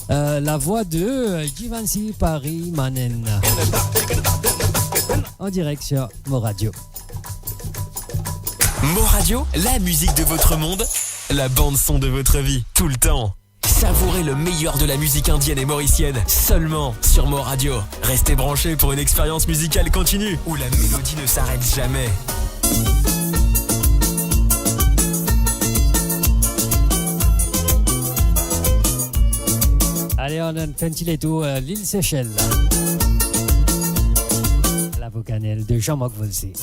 euh, la voix de, euh, Givenchy Paris Manen. En direct sur Mo Radio. Mo Radio, la musique de votre monde, la bande son de votre vie, tout le temps. Savourez le meilleur de la musique indienne et mauricienne seulement sur Mo Radio. Restez branchés pour une expérience musicale continue où la mélodie ne s'arrête jamais. Allez, on fait un petit détour, euh, l'île Seychelles. La Boukanel de Jean-Marc Volcy.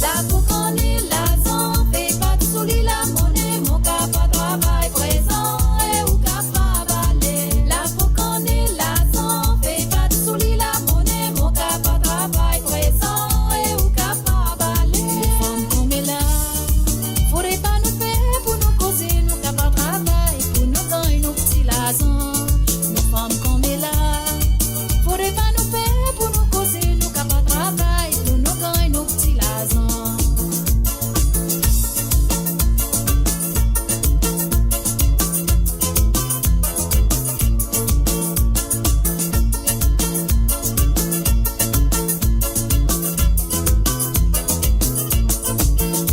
Laboukanel, larzan, pe pa souli lamone, mo kapav travay prezan, e ou kapav ale. Laboukanel, larzan, pe pa souli lamone, mo kapav travay prezan, e ou kapav ale. Nou fanm koumela, fode pa nou per pou nou koze, nou kapav travay pou nou gagn nou ti larzan. Nou fanm koumela, fode pa nou per pou nou koze, nou kapav travay pou nou gagn nou ti larzan.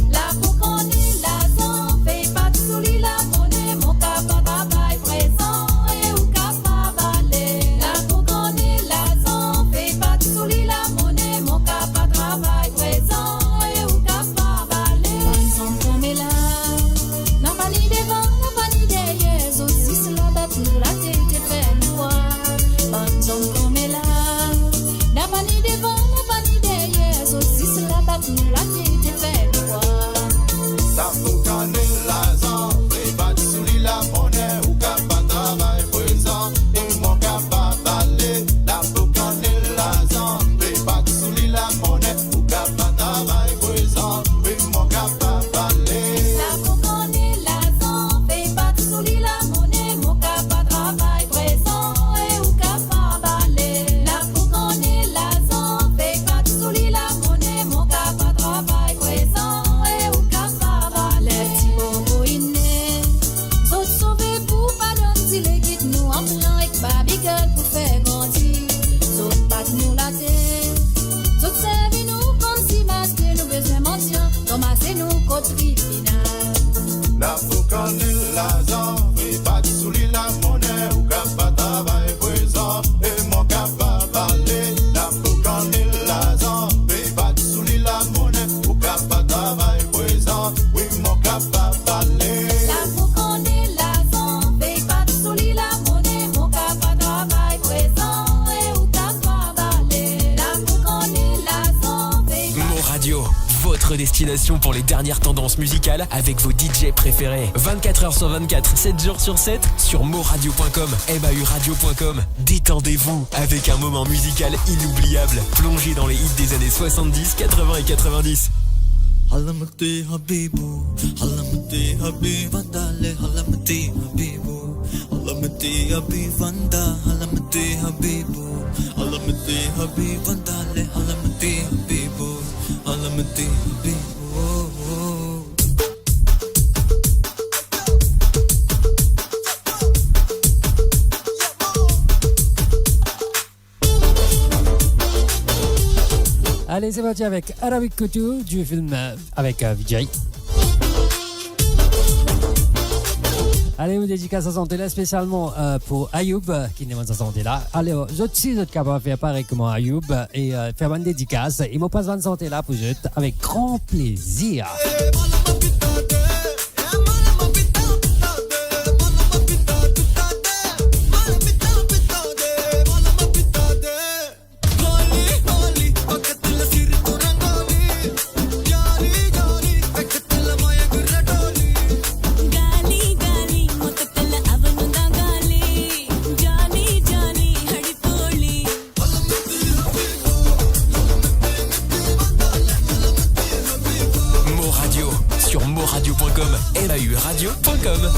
Laboukanel, larzan, pe pa souli lamone, mo kapav travay prezan, e ou kapav ale. Laboukanel, larzan, pe pa souli lamone, mo kapav travay prezan, e ou kapav ale. Bann zanfan koumela, napa ni devan, napa ni deryer, zot zis la bat nou latet e fer nou krwar. Bann zanfan koumela, napa ni devan, napa ni deryer, zot zis la bat nou latet e fer nou krwar. Laboukanel, larzan, pe pa souli lamone, ou kapav travay prezan, e mo kapav ale. Laboukanel, larzan, pe pa souli lamone, ou kapav travay prezan, e mo kapav ale. Laboukanel, larzan, pe pa souli lamone, mo kapav travay prezan, e ou kapav ale. Laboukanel, larzan, pe pa souli lamone, mo kapav travay prezan, e ou kapav ale. Ti bobo inn ne, zot sove pou pa donn ti legit, nou anplan ek babigel pou fer grandi. Zot bat nou latet, zot servi nou koumsi maste, nou bezwin mandian, ranmase nou kot tribinal. Laboukanel, larzan, pe pa souli lamone, ou kapav travay prezan, e mo kapav ale. Laboukanel, larzan, pe pa souli lamone, ou kapav travay prezan, wi, mo kapav ale. Laboukanel, larzan, pe pa souli lamone, mo kapav travay prezan, e ou kapav ale. Laboukanel, larzan, pe pa Mo Radio, votre destination pour les dernières tendances musicales avec vos D J préférés. Vingt-quatre heures sur vingt-quatre, sept jours sur sept, sur mo radio point com, M A U radio point com. Détendez-vous avec un moment musical inoubliable, plongé dans les hits des années soixante-dix, quatre-vingts et quatre-vingt-dix. Halamati habibu, halamati habibu, vandale, halamati habibu, halamati habibu, vanda, halamati habibu, halamati habibu, vandale, halamati habibu, halamati habibu, oh, oh. Allez, c'est parti avec Arabic Couture du film, euh, avec, euh, Vijay. Allez, nou dedikas sa sante la spesialman, euh, pou Ayoub, euh, ki demann sa sante la. Alor, zot si zot kapav fer parey kouma Ayoub, euh, e, euh, fer bann dedikas, e mo pas bann sante la pou zot avek gran plezir. Mo Radio, sur moradio.com, M A U radio.com.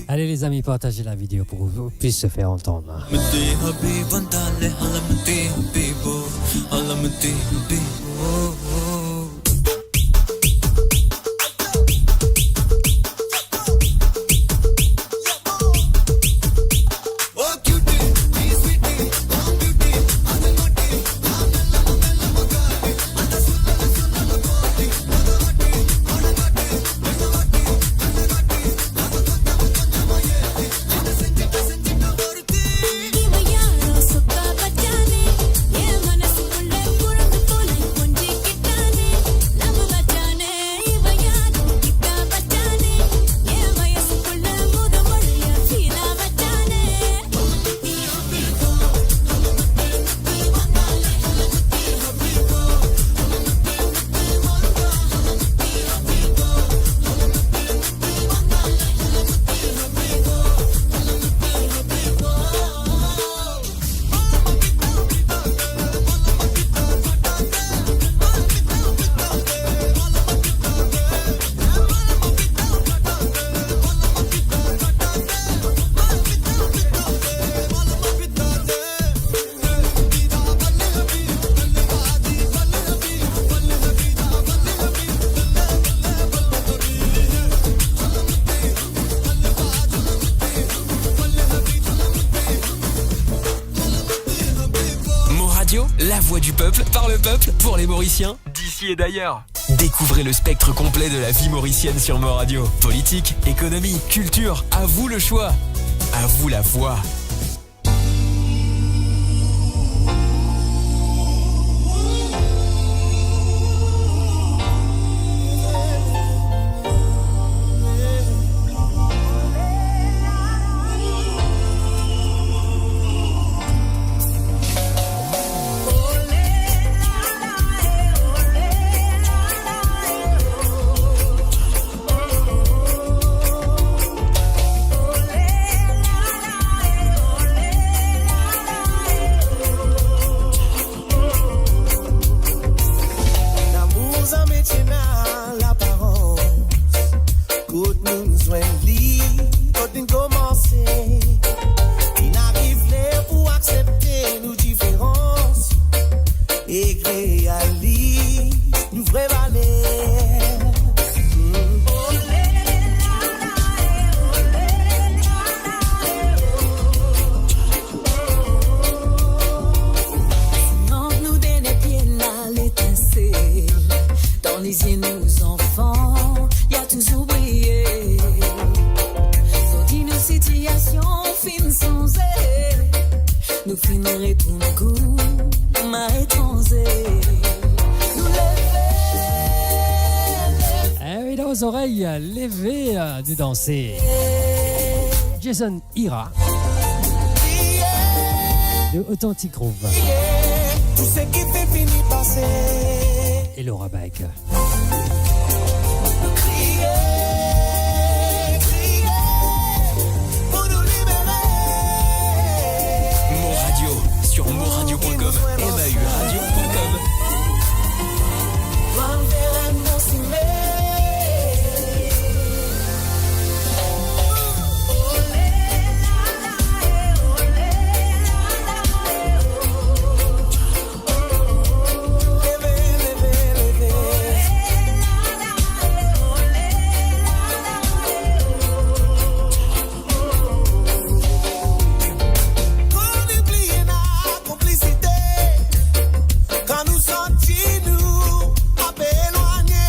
Allez les amis, partagez la vidéo pour que vous puissiez se faire entendre. Mo Radio, la voix du peuple, par le peuple, pour les Mauriciens, d'ici et d'ailleurs. Découvrez le spectre complet de la vie mauricienne sur Mo Radio. Politique, économie, culture, à vous le choix. À vous la voix. E ali, nou vre valer. Sinon nou done pie la letinsel, dan lizie nou zanfan, ya touzour briye. Zordi nou sitiasion finn sanze, nou finn retourn kouma etranze. Nou leve, leve. Eh oui, dan zorey, leve, euh, de danse. Jason Ira. De Authentic Groove. Tou seki finn fini pase. E Laura Bike. Kriye, kriye, pou nou libere. Mo Radio, sur moradio point com, M A U radio point com. Kan nou bliye ena konplisite, kan nou santi nou ape elwagne.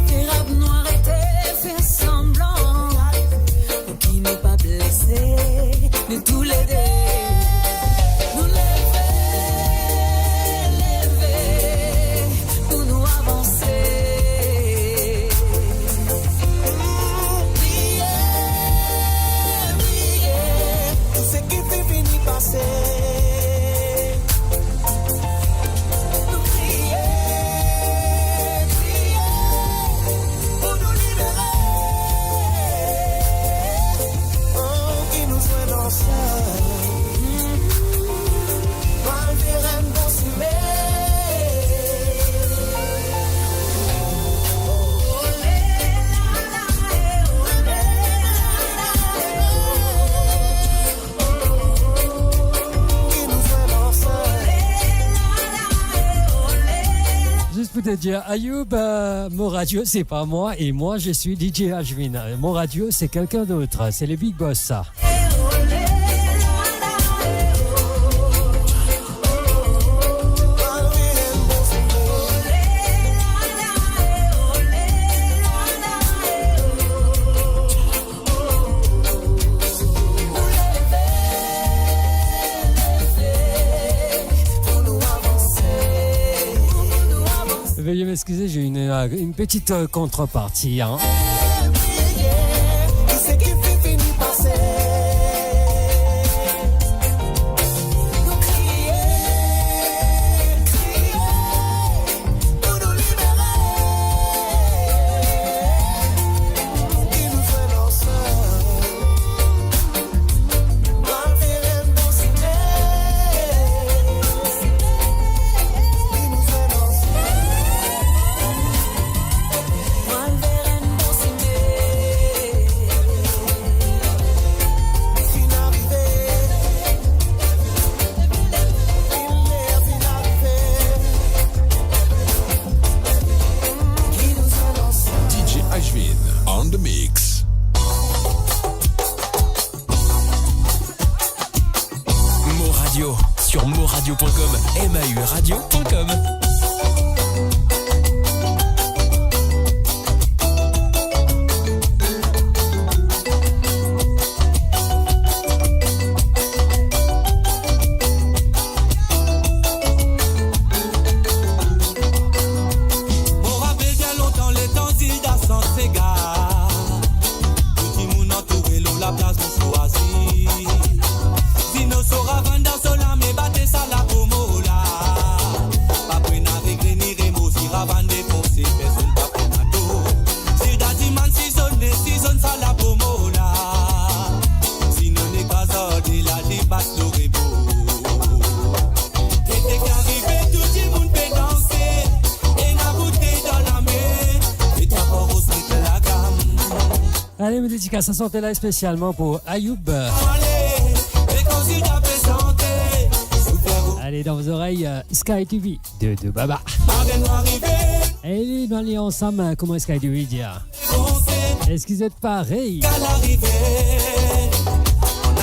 Preferab nou arete fer sanblan. Ki nou pa blese, nou toulede. Nou leve, leve, pou nou avanse. Priye, priye, pou seki finn fini pase. Nou kriye, kriye, pou nou libere. Oh, ki nou zwenn ansam. Malgre enn bon simen. Juste pour te dire, Ayoub, euh, Mo Radio, c'est pas moi, et moi, je suis D J Ashwin. Euh, Mo Radio, c'est quelqu'un d'autre, c'est le Big Boss, ça. Veuillez m'excuser, j'ai une, euh, une petite, euh, contrepartie, hein. D J Ashwin on the mix. Mo Radio, sur moradio point com, M A U radio point com. Mo rapel bien lontan, letan Zilda Sansegar, tou dimoun antoure lor laplas pou swazir. Zino so ravann dan so lame, bate sa lapo mo la. Pa pou ena regrè ni remor, si ravann defonse, personn pa pou ena tor. Zilda dimann si zot ne, si zot sa lapo mo la. Si nou ne pa zordi la, li pas lor rebor. Ete ki arive, tou dimoun pe danse, ena boutey dan lame, e ta pa ros met lagam. Allez, me dédicace à santé là spécialement pour Ayoub. Ale, e kan Zilda pe sante, sou fer Ale, Et dans vos oreilles, euh, Sky T V, Dodo Baba. E nou ale ansam, euh, kouma Sky T V dir. Eski zot pare? An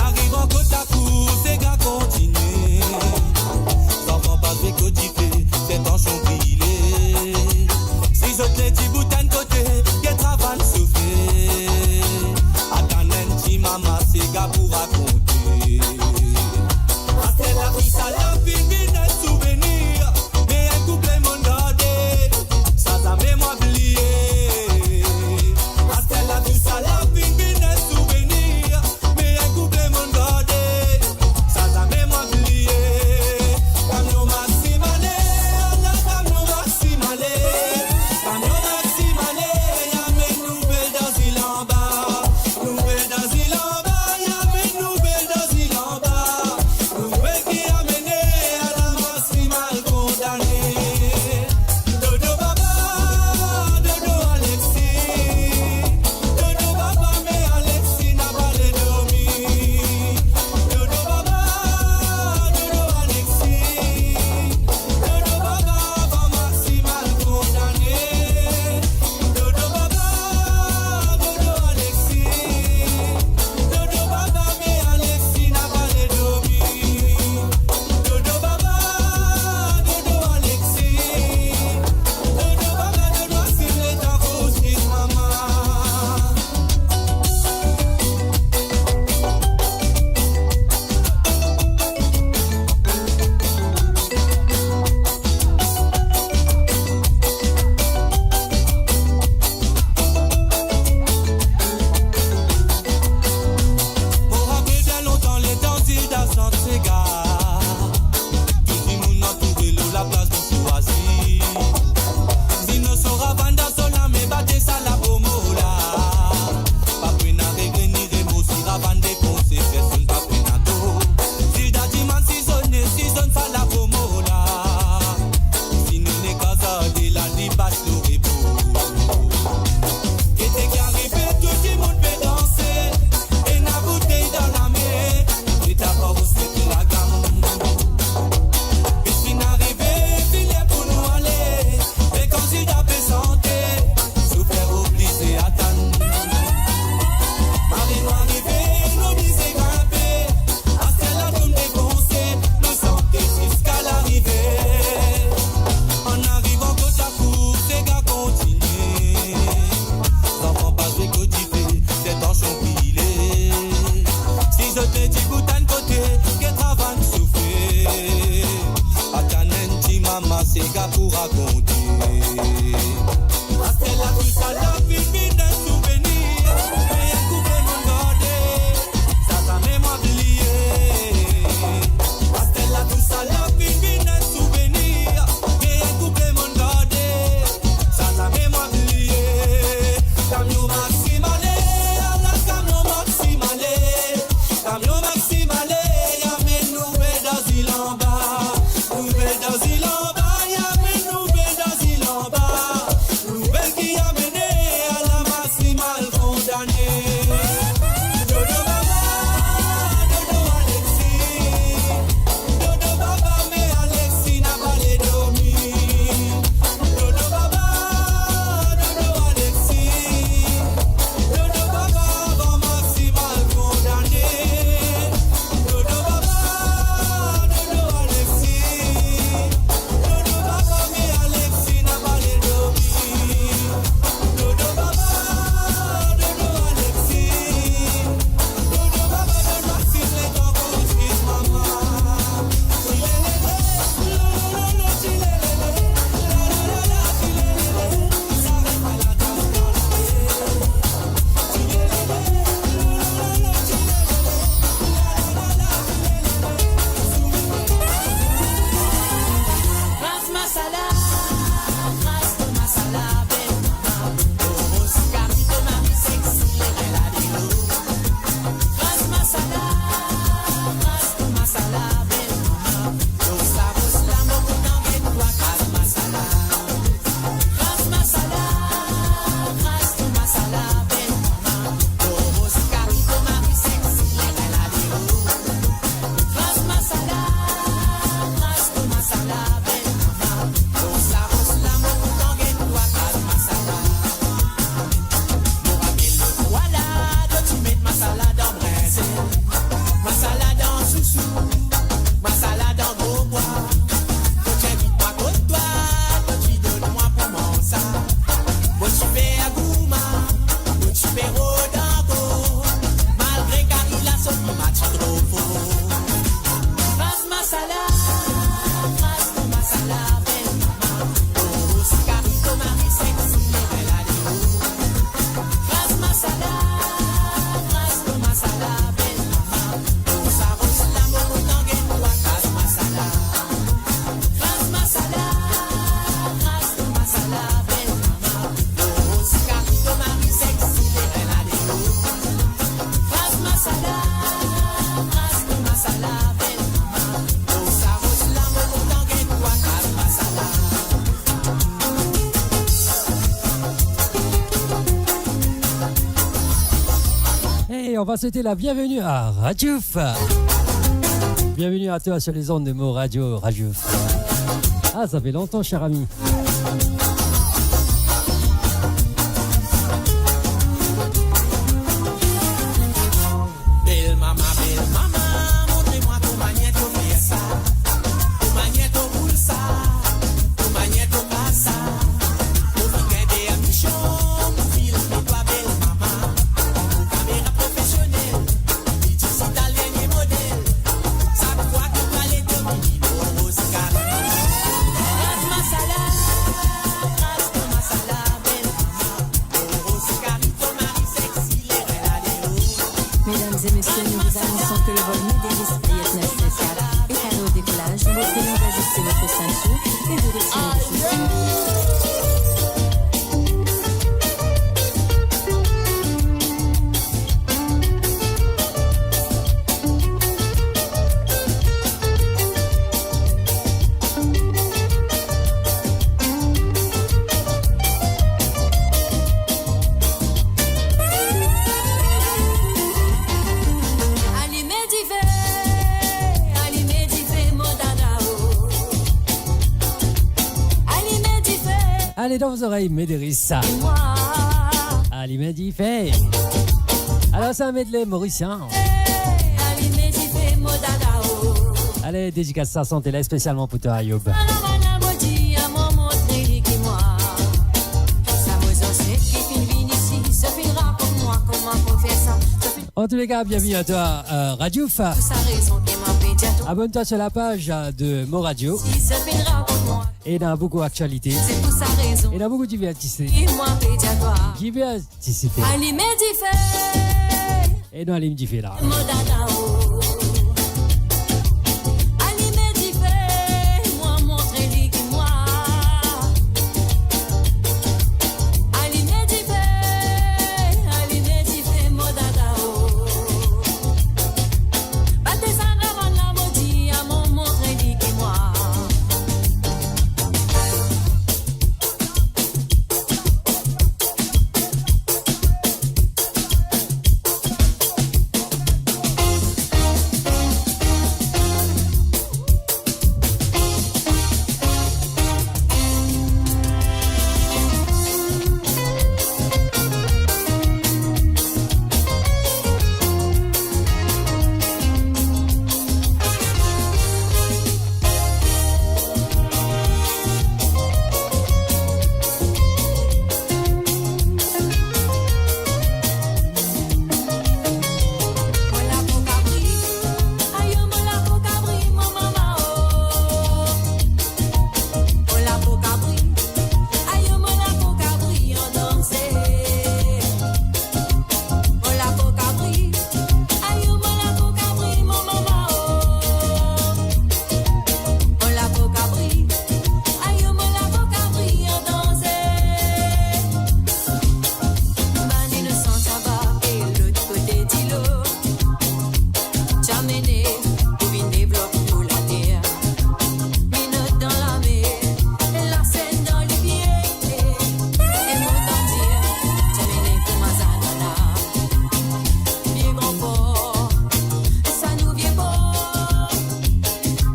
arivan kot lakour, sega kontinie. Zanfan pa zwe kot dife, se tansion brile. Si zot le dibout enn kote, get travay soufle. Atann enn ti mama, sega pou rakonte. Aster la tou sa la finn vinn enn souvenir. Me enn koup lemonn gade, sa zame mwa bliye. Aster la tou sa la finn vinn enn souvenir. Me enn koup lemonn gade, sa zame mwa bliye. Kamion Maxime ale, ala kamion Maxime ale. Kamion Maxime ale, amenn nouvel dan zil anba. Nouvel dan zil anba, amenn nouvel dan zil anba. Nouvel ki amene ala Maxime al kondane. Dodo baba, dodo Alexis. Dodo baba, me Alexis napa le dormi. Dodo baba, dodo Alexis. Dodo baba, avan Maxime al kondane. Dodo baba, dodo Alexis. Dodo baba, me Alexis napa le dormi. Dodo baba, dodo Alexis. Dodo baba, dodo Maxime, letan pou swiv mama. Mo rapel bien lontan letan Zilda sant sega. Tou dimoun antoure lor laplas pou swazir. Sinon so ravann dan so lame, bate sa labomo la. Pa pena regreni remo si ravann defonse, personn pa pena tor. Zilda dimann si zone, si zone sa labomo la. Si nou ne kaza de la, li bas lor rebo. Gete ki arive, tou dimoun pe danse, ena boutey dan lame, e ta pa osi ki lagam. Finn arive, finn ler pou nou ale, me kan Zilda pe sante, soufer oblize atann. Mari nou arive, nou oblize grinpe, aster la tou defonse, nou sante ziska larive. An arivan kot lakour, sega kontinie. Zanfan pa zwe kot dife, se tansion brile. Si zot pe dibout enn kote, get ravann soufle. Atann enn ti mama, sega pou rakonte. Aster la tou sa la finn vinn enn souvenir. Me enn koup lemonn gade, sa zame mwa bliye. Aster la tou sa la finn vinn enn souvenir. Me enn koup lemonn gade, sa zame mwa bliye. Kamion Maxime ale, ala kamion Maxime ale. Kamion Maxime ale, amenn nouvel dan zil anba. Nouvel dan zil anba, amenn nouvel dan zil anba. Nouvel ki amene ala Maxime al kondane. Dodo baba, dodo Alexis. Dodo baba, me Alexis napa le dormi. Dodo baba, dodo Alexis. Dodo baba, avan Maxime al kondane. Dodo baba, dodo Alexis. On va souhaiter la bienvenue à Radiouf. Bienvenue à toi sur les ondes de Mo Radio, Radiouf. Ah, ça fait longtemps, cher ami. Bel mama, bel mama, montre mwa kouma to fer sa, kouma to boul sa, kouma to pas sa. Mo finn gagn permision pou filme twa, bel mama. Mo kamera profesionel, li digital dernie model. Sak fwa ki mo ale domine, mo Oscar. Gras masala, gras masala, bel mama. Mesdames et messieurs, nous vous annonçons que le vol Medeiros Ayot Nasreta est à l'heure décollage. Vous prions d'ajuster votre ceinture et de retirer vos chaussures. Alime dife, alime dife, mo dada o. Alime dife. Allez, dans vos oreilles, Medeiros. Alime dife. Alors, c'est un medley mauricien. Alime dife, mo dada o. Allez, dédicace ça, santé là spécialement pour toi, Ayoub. En tous les cas, bienvenue à toi, euh, Radiouf. Abonne-toi sur la page, euh, de Mo Radio. Et il y a beaucoup d'actualités. Et il y a beaucoup de divertissement. Diversité. Alime dife. E nou alim dife la. Mo dada o. Alime dife, mo montre li ki mwa. Alime dife, alime dife, mo dada o. Bate sa ravann la, mo dir, mo montre li ki mwa. Ayo, mo la pou kabri, mo mama o. Mo la pou kabri, ayo, mo la pou kabri, an danze. Bann inosan sava pe lot kote dilo. Ti amene pou vinn devlop nou later. Minot dan lame, lasenn dan lipie. E mo tann dir, ti amene kouma zanana. Vie gran por, sa nou vie por.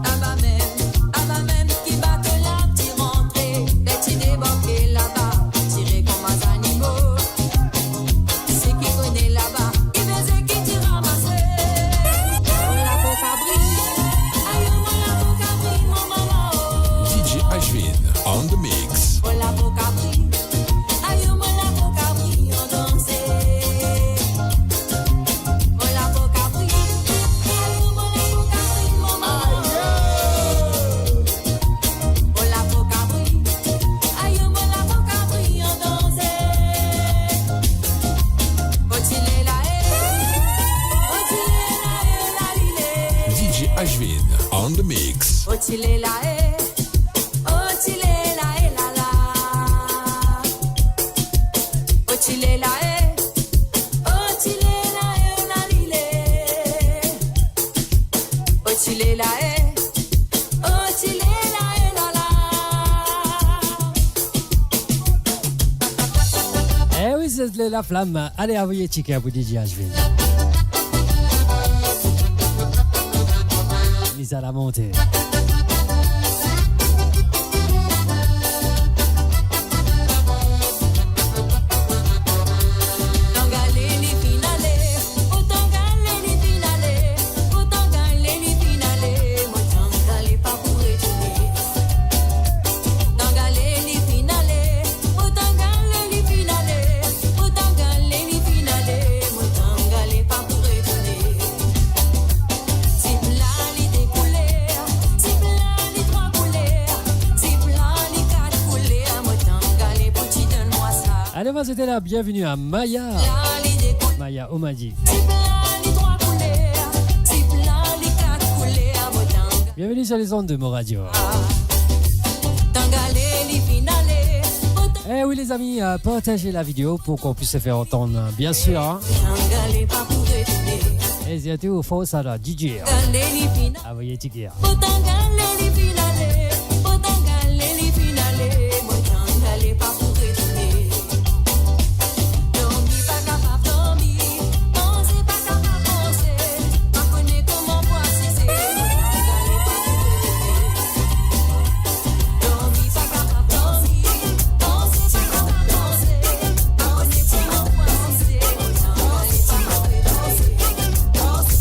Laba mem, laba mem ki bato la ti rantre. Ler ti debarke laba, tire kouma zanimo. Seki kone laba, ki veze ki ti ramase. Mo la pou kabri, ayo, mo la pou kabri, mo mama o. D J Ashwin on the mix. Mo la pou kabri, ayo, mo la pou kabri, an danze. Mo la pou kabri, ayo, mo la pou kabri, mo mama o. Mo la pou kabri, ayo, mo la pou kabri, an danze. Otile la e, otile la e, la lile. D J Ashwin on the mix. Otile la e, otile la e, la la. Otile la e, otile la e, la lile. Otile la e, otile la e, la la. Eh oui, c'est le La Flamme. Allez, envoyez ticket pour D J Ashwin. Talamonte. Tip la li de kouler, tip la li trwa kouler, tip la li kat kouler, mo tann gale pou ti donn mwa sa. Allez, on va souhaiter la bienvenue à Maya. La li de kouler, Maya Omadi. Tip la li trwa kouler, tip la li kat kouler, mo tann. Bienvenue sur les ondes de Mo Radio. Tann gale li finn ale, mo tann. Eh oui, les amis, euh, partagez la vidéo pour qu'on puisse se faire entendre, hein, bien sûr, hein. Tann gale pa pou retourne. Et surtout, force à la D J, hein. Envoyez Tiki, hein. Mo tann gale li finn ale, mo tann gale li finn ale, mo tann gale pa pou retourne. Dormi pa kapav dormi, panse pa kapav panse, pa kone kouma pou asize, mo tann gale pa pou retourne. Dormi pa kapav dormi, panse pa kapav panse, pa kone kouma pou asize, mo tann gale pa pou retourne. Danse,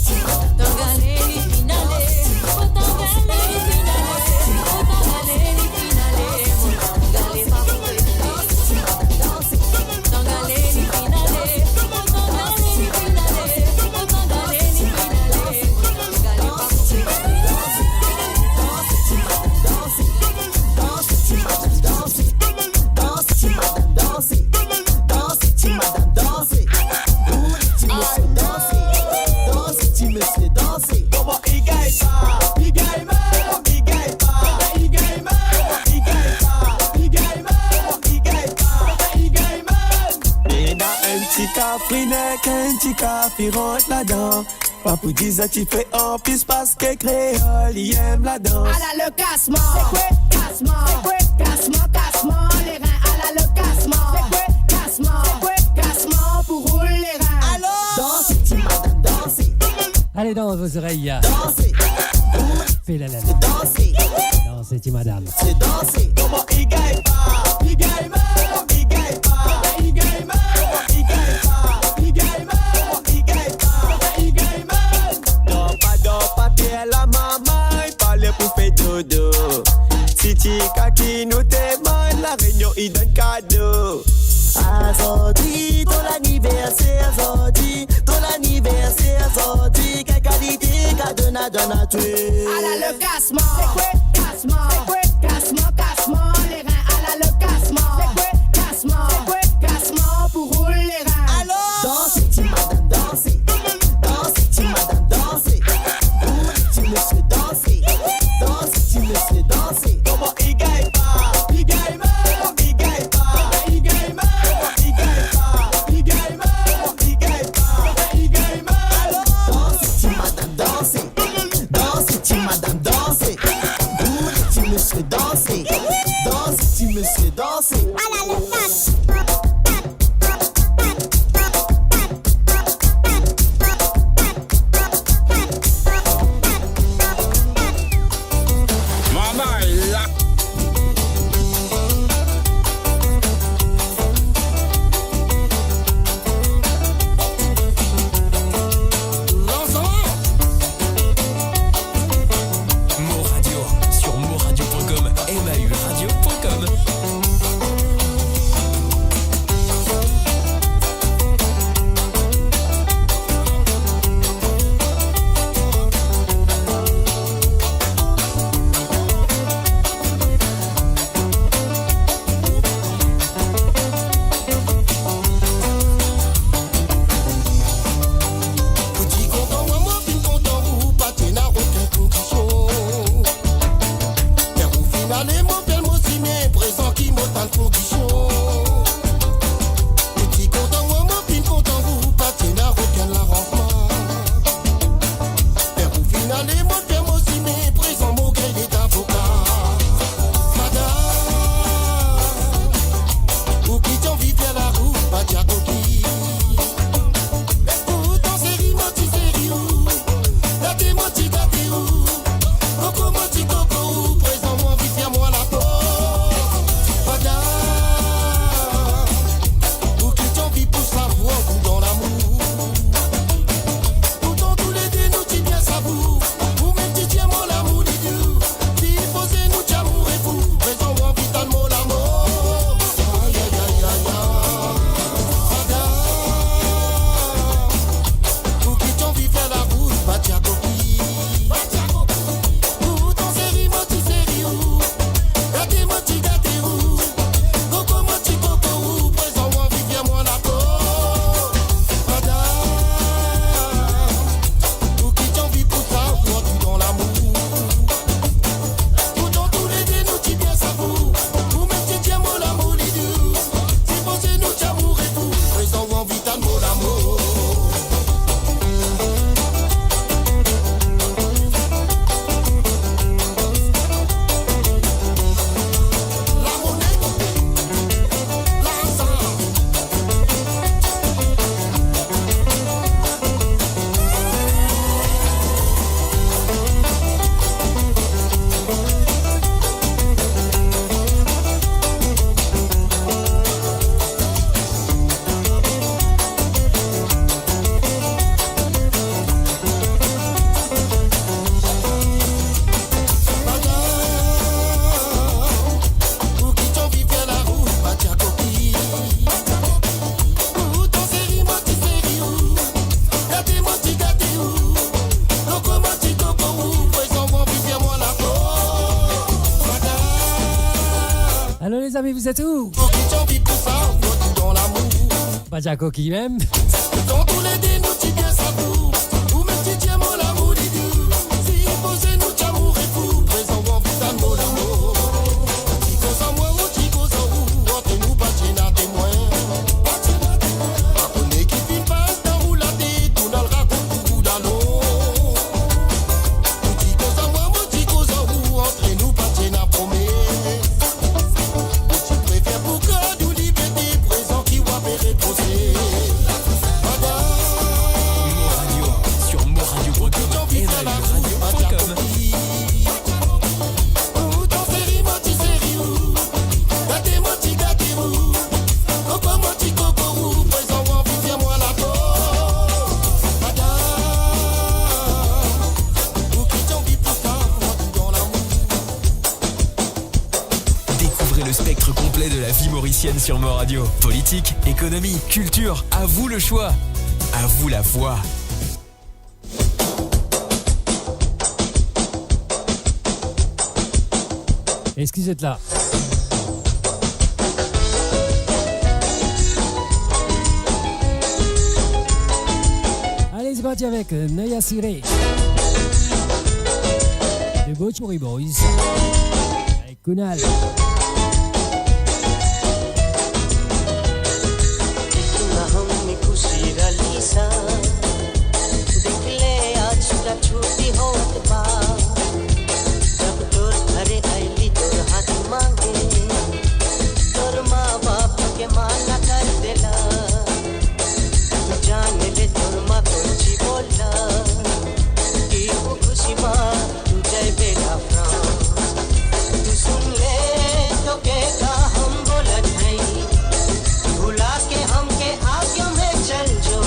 ti madam, danse. Boule, ti mesie, danse. Danse, ti mesie, danse. Kouma i gagn pa, i gagn mal. Kouma i gagn pa, i gagn mal. Kouma i gagn pa, i gagn mal. Kouma i gagn pa, i gagn mal. Ena enn ti kafrine, enn ti kafi rant ladan. Pa pou dir zot ti fer anplis, paske kreol li enn ladan. Ala le kasman. Se kwe kasman? Se kwe kasman? Kasman lerin, ala le kasman. Se kwe kasman? Se kwe kasman pou roul lerin? Alor danse, ti madam, danse. Allez, dans vos oreilles. Danse. Fais la, la, la. Danse. Danse, ti madam. Se danse. Kouma i gagn pa, i gagn mal. Kouma i gagn pa, i gagn mal. Kouma i gagn pa, i gagn mal. Kouma i gagn pa, i gagn mal. Dor pa, dor pa, fer lamama, pa le pou fer dodo. Si ti kaki nou demann, La Réunion i donn kado. Azordi to laniverser, azordi to laniverser, azordi. Kel kalite kado nou donn a twa? Ala le kasman. Se kwe kasman? Se kwe kasman? Kasman lerin, ala le kasman. Se kwe kasman? Se kwe kasman pou roul lerin? Alor danse, ti madam, danse. Danse, ti madam, danse. Boule, ti mesie, danse. Danse, ti mesie, danse. Kouma i gagn pa, i gagn mal. Kouma i gagn pa, i gagn mal. Kouma i gagn pa, i gagn mal. Kouma i gagn pa, i gagn mal. Alor danse, ti madam, danse. Danse, ti madam, danse. Boule, ti mesie, danse. Danse, ti mesie, danse. Ala le kat. Mama la. Mo Radio, sur mo radio point com, M A U radio point com. Pou ti kontan mwa, mwa finn kontan ou, pa ti ena okenn kondision. Ler ou finn ale, mo fer mo signe prezan ki mo tann kondision. Pou ti kontan mwa, mwa finn kontan ou, pa ti ena okenn laranzman. Ler ou finn ale, mo fer mo signe prezan, mo gagn lezavoka. Madam, ou ki ti anvi fer larout, pa dir koki. Pourtan seri, mo ti seri ou, gate mo ti gate ou. Alor, lezami, vous êtes où? Pour qui t'as envie de tout ça, pour qui dans l'amour. Pas Jaco qui même. Dans tous les dix, nous, tu viens, ça tourne. Ou même, tu tiens, mon amour, dis-tu. Si posé, nous, t'amour et fou. Présent, on vit dans mon amour. Ti koz a mwa, mo ti koz a ou. Ant nou, pa ti ena temwin. Pa konnen ki finn pas dan ou latet, tourn al rakont pou ou dalon. Ou ti koz a mwa, mo ti koz a ou. Ant nou, pa ti ena promes. Ou ti prefer pou gard ou liberte, prezan ki ou apere prose. Madam. Mo Radio, sur moradio point com et le radio point com. Ou dan seri, mo ti seri ou. Gate, mo ti gate ou. Koko, mo ti koko ou. Prezan ou anvi fer mwa lapo. Madam, ou ki ti anvi pou sa, mwa tou dan lamour. Découvrez le spectre complet de la vie mauricienne sur Mo Radio. Politique, économie, culture, à vous le choix. À vous la voix. Eski zot la? Ale, se parti avek, euh, Naya Sire. The Bhojpuri Boys. Avek Kunal. इतना हमने खुशी रली सा, देख ले आज का छुट्टी होत बा। जब तोर घरे अइली तोर हाथ मांगे, तोर माँ बाप के माना कर देला। तू जान ले तोर माँ कौन सी बोला, कि वो खुशी माँ तू जइबे ना फ्रांस। तू सुन ले, तोके का हम बोलत हई, भुला के हमके आगे में चल जो।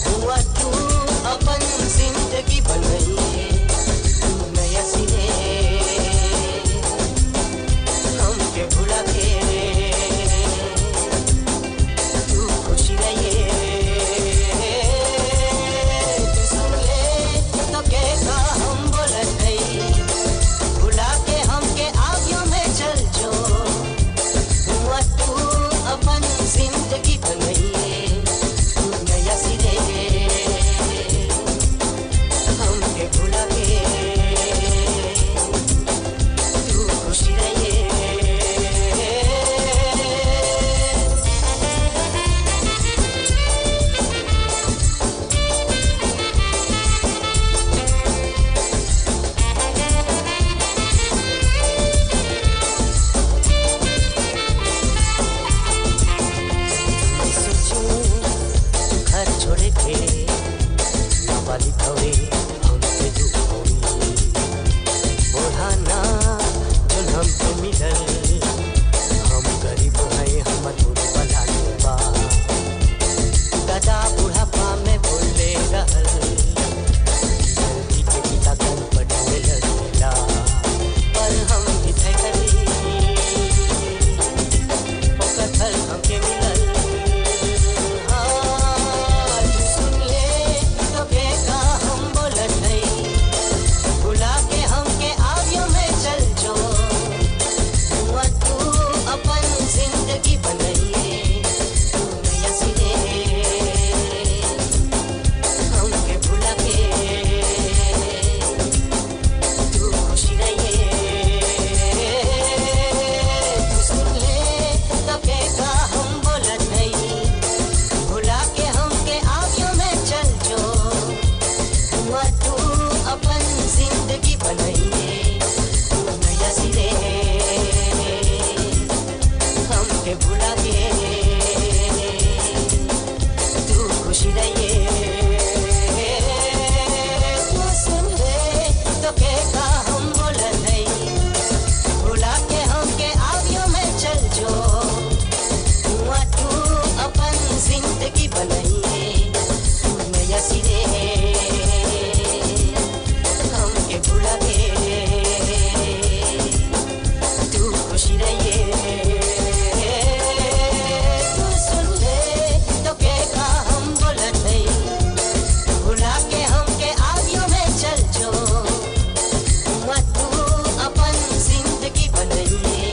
हुआ तू अपन जिंदगी बनाइए, तू नया सिरे हमके भुला के। तू खुश रहिए, तू सुन ले, तोके का हम बोलत हई, भुला के हमके आगे में चल जो। हुआ तू अपन जिंदगी बनाइए, तू नया सिरे हमके भुला के। तू खुश रहिए। सोचूं तू घर छोड़ के, नाबालिग हवे हमके दुख होई। ओढ़ाना जोन हमके मिलल, हम गरीब हैं, हमर गुरबा लागे बा। दादा बुढ़ापा में बोले रहल, गलती के कितना कनपट में लड़ेला, पर हम भी थे गरीब। ओकर फल हमके मिलल। हाँ, तू सुन ले, तोके का हम बोलत हई। भुला के हमके आगे में चल जो। हुआ तू अपन जिंदगी बनाइए। तू नया सिरे हमके भुला के। तू खुश रहिए, तू सुन ले, तोके का हम बोलत हई, भुला के हमके आगे में चल जो, हुआ तू अपन जिंदगी बनाइए, तू नया सिरे हमके भुला के। तू खुश रहिए, तू सुन ले, तोके का हम बोलत हई, भुला के हमके आगे में चल जो, हुआ तू अपन जिंदगी बनाइए, तू नया सिरे हमके भुला के। तू खुश रहिए, तू सुन ले, तोके का हम बोलत हई, भुला के हमके आगे में चल जो, हुआ तू अपन जिंदगी बनाइए,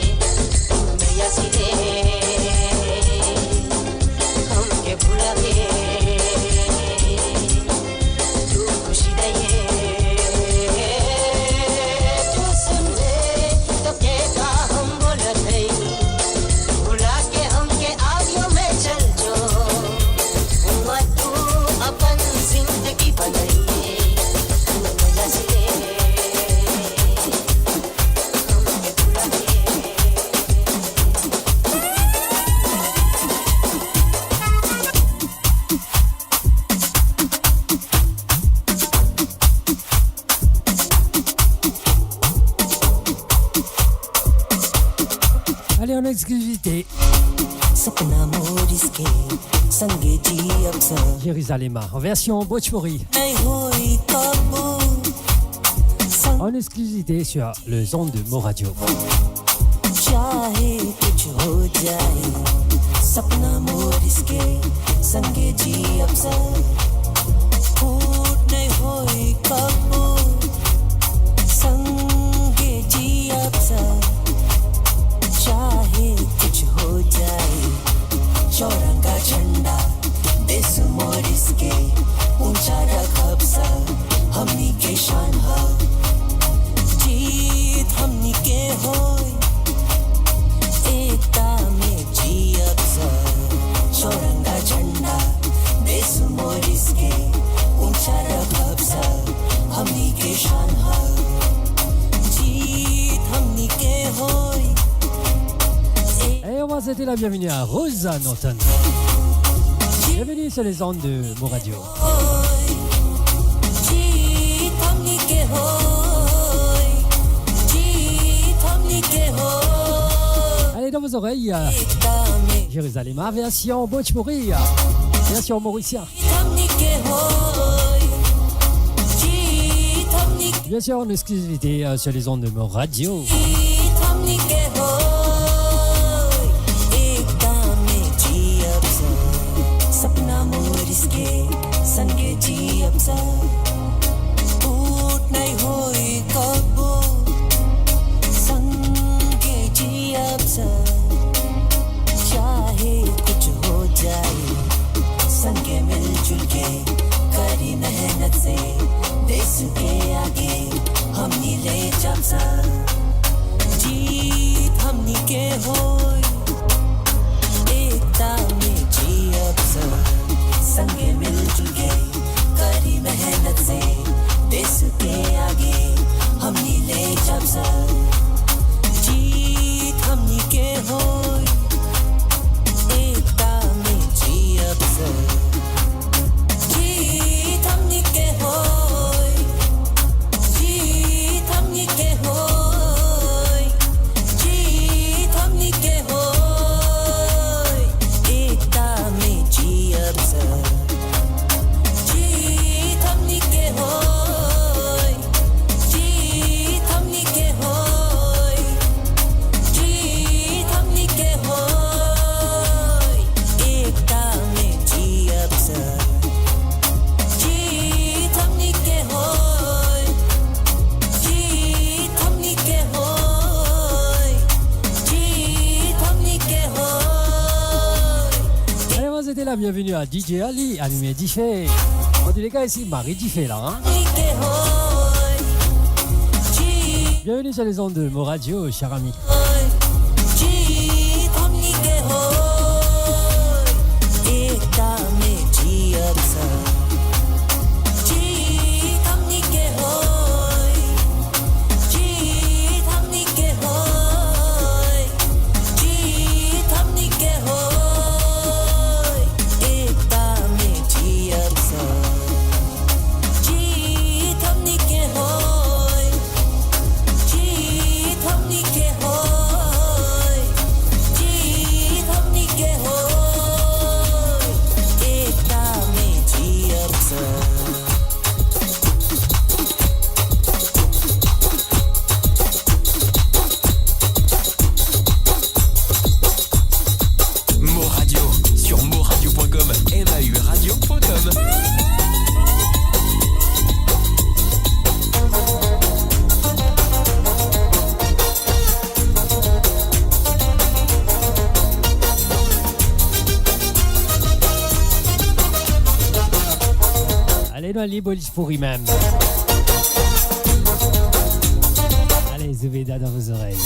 Allez, en exclusivité. सपना मोर इसके संगे जी अब sir. Jérusalem, en version Bhojpuri. नहीं होई कबो संग। En exclusivité sur les ondes de Mo Radio. चाहे कुछ हो जाए, सपना मोर इसके संगे जी अब सर। फूट नहीं होई कबो संगे जी अब सर। चाहे कुछ हो जाए, चौरंगा झंडा देश मोर इसके ऊंचा रखब सर। हमनी के शान ह, जीत हमनी के होई, एकता में जियब सर। चौरंगा झंडा देश मोर इसके ऊंचा रखब सर। हमनी के शान ह, जीत हमनी के होई। Et on va souhaiter la bienvenue à Rosa Norton. Bienvenue sur les ondes de Mo Radio. Allez, dans vos oreilles, euh, Jérusalem, version Bhojpuri, version mauricienne. Bien sûr, en exclusivité, euh, sur les ondes de Mo Radio. सपना मोर इसके संगे जियब सर। फूट नहीं होई कबो संगे जियब सर। चाहे कुछ हो जाए, संगे मिलजुल के करी मेहनत से देश के आगे हमनी ले जाब सर। जीत हमनी के होई, एकता में जियब सर। संगे मिलजुल के करी मेहनत से देश के आगे हमनी ले जाब सर। जीत हमनी के होई, एकता में जियब सर। जीत हमनी के होई, जीत हमनी के होई, जीत हमनी के होई, एकता में जियब सर। जीत हमनी के होई, जीत हमनी के होई, जीत हमनी के होई, एकता में जियब सर। जीत हमनी के होई, जीत हमनी के होई, जीत हमनी के होई। Allez, on va souhaiter la bienvenue à D J Ali, animé Dife. En tous les cas, ici, Marie Dife, là, hein. Bienvenue sur les ondes de Mo Radio, cher ami. जीत हमनी के होई, जीत हमनी के होई, जीत हमनी के होई, एकता में जियब sir. Mo Radio, sur mo radio point com, M A U radio point com. Allez, nou al li Bhojpuri mem. Allez, Zubeda dans vos oreilles.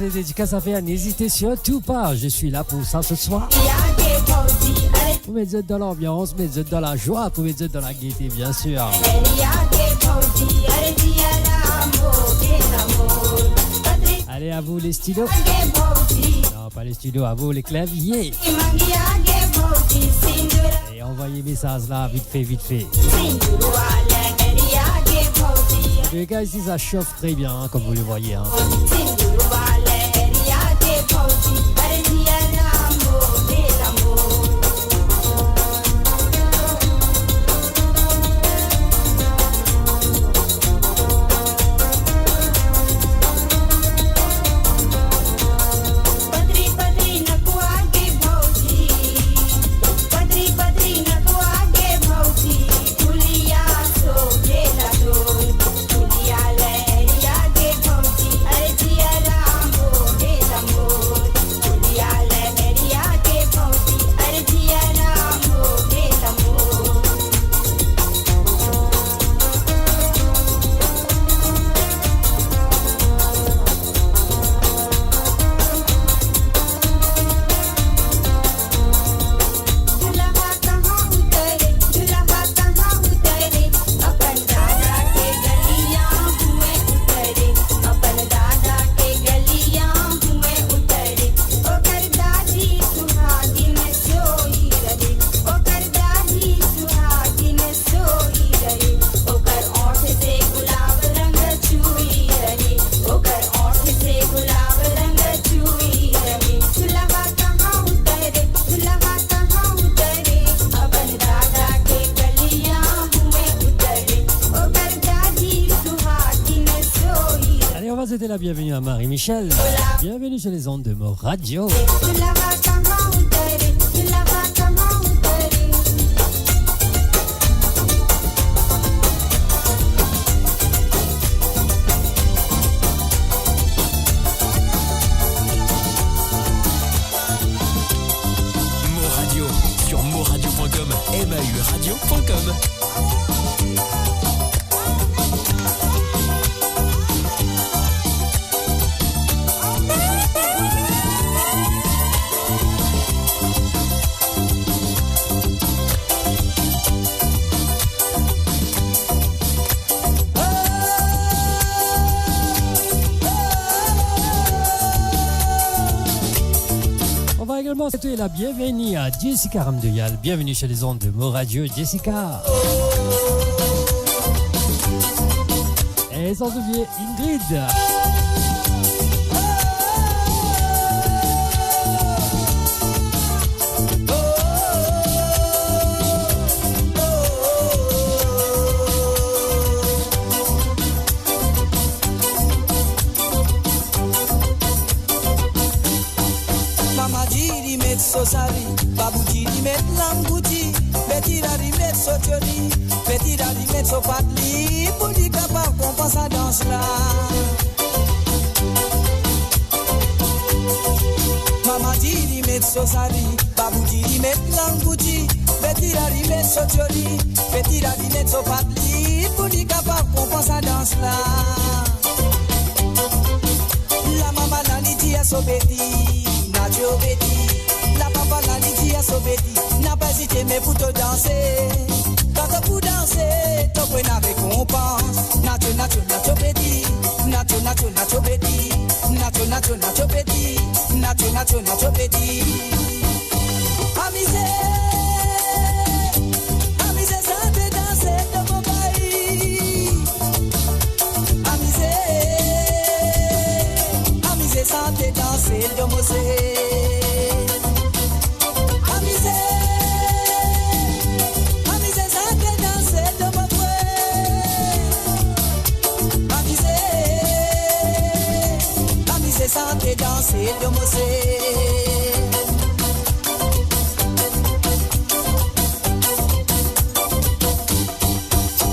Dédicace à faire, n'hésitez surtout pas, je suis là pour ça ce soir. Pou met zot dan lanbians, met zot dan lazwa, pou met zot dan lagete, bien sûr. Allez, à vous les stylos. Non, pas les stylos, à vous les claviers. Et envoyez message là, vite fait, vite fait. En tout cas, ici, ça chauffe très bien, hein, comme vous le voyez, hein. Allez, on va souhaiter la bienvenue à Marie-Michel. Bienvenue sur les ondes de Mo Radio. Mo Radio, sur mo radio point com, M A U radio point com. On va également souhaiter la bienvenue à Jessica Ramdoyal. Bienvenue sur les ondes de Mo Radio, Jessica. Et sans oublier Ingrid. Mama dir li met so sari, babou dir li met langouti, Betty la li met so tiori, Betty la li met so patli, pou li kapav konpran sa dans la. Mama dir li met so sari, babou dir li met langouti, Betty la li met so tiori, Betty la li met so patli, pou li kapav konpran sa dans la. La mama la li dir a so Betty, na tio Betty. La papa la li dir a so Betty, na pa ezite me pou to danse. Kan to pou danse, to pou ena rekonpans. Na tio, na tio, na tio Betty. Na tio, na tio, na tio Betty. Na tio, na tio, na tio Betty. Na tio, na tio, na tio Betty. Amize, amize, sante, danse, dan mo pei. Amize, amize, sante, danse, dan mo se. Amize, amize, sante, danse, dan mo pei. Amize, amize, sante, danse, dan mo se.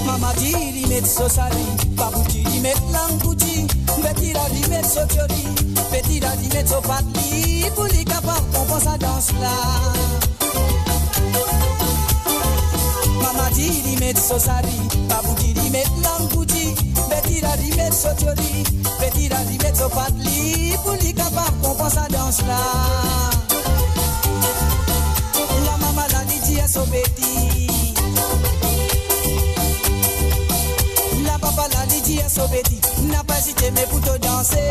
Mama dir li met so sari, babou dir li met langouti, Betty la li met so tiori, Betty la li met so patli, pou li kapav konpran sa dans la. Mama dir li met so sari, babou dir li met langouti, Betty la li met so tiori, Betty la li met so pat li pou li kapav konpran sa dans la. La mama la li dir so beti. La papa la li dir so beti. Napa ezite me pou to danse.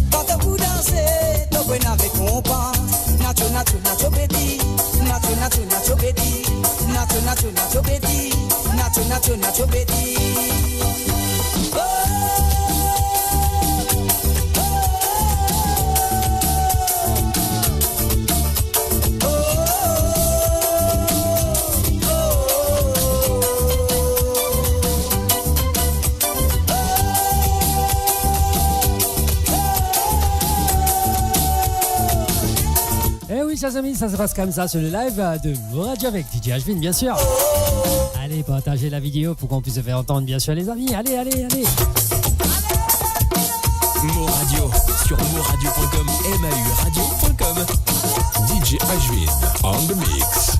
Kan to pou danse, to pou ena rekonpans. Natio, natio, natio beti. Natio, natio, natio beti. Natio, natio, natio beti. Natio, natio, natio beti. Eh oui, chers amis, ça se passe comme ça sur le live, euh, de Mo Radio avec D J Ashwin, bien sûr. Allez, partagez la vidéo pour qu'on puisse se faire entendre, bien sûr, les amis. Allez, allez, allez. Mo Radio, sur moradio point com, M A U radio point com. D J Ashwin on the mix.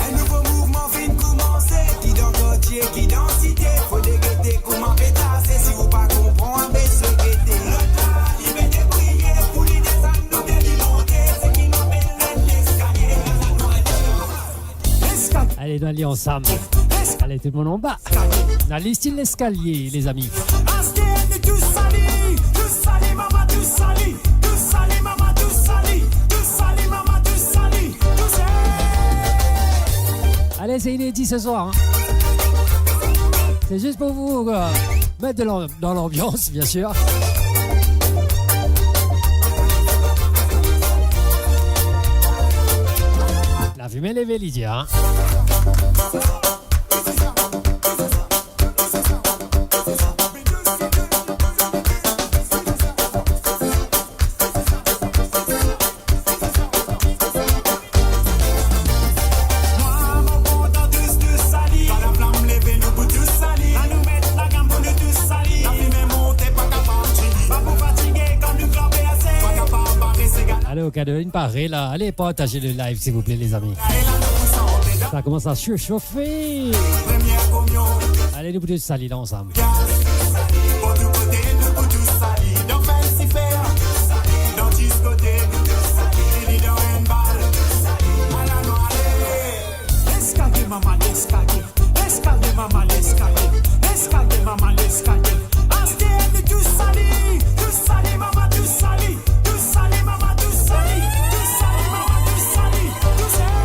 Enn nouvo mouvman finn koumanse, ki dan kartie, ki dan site, fode gete kouma pe plase, si ou pa konpran, bes le gete. Lot la, li pe debriye, pou li desann, nou pe li monte, seki nou apel enn leskalie, nou ale. Leskalie. Allez, nou ale ansam. Leskalie. Allez, tout le monde en bas. Leskalie. Nou ale stil leskalie, les amis. Aster nou tous sali, tous sali, mama tous sali, tous sali, mama tous sali, tous sali, mama tous sali, tous sali. Allez, c'est inédit ce soir, hein. C'est juste pour vous, euh, mettre de l'am-, dans l'ambiance, bien sûr. Lafime leve, li dir, hein. Mwa, mo kontan tous, tous sali. Kan laflam leve, nou pou tous sali. Anou met lagam pou nou tous sali. Lafime monte, pa kapav tini. Pa pou fatige, kan nou klanbe ase. Pa kapav barese, gala. Allez, au cadeau, une parée là. Allez, partagez le live, s'il vous plaît, les amis. Ça commence à se chauffer. Première communion. Allez, nou pou tous sali la ansam. Bon, tou kote, nou pou tous sali. Dan festival, dan diskotek, li dan enn bal. Ala nou ale. Leskalie, mama, leskalie. Leskalie, mama, leskalie. Leskalie, mama, leskalie. Aster nou tous sali. Tous sali, mama, tous sali. Tous sali, mama, tous sali. Tous sali, mama, tous sali. Tous sali.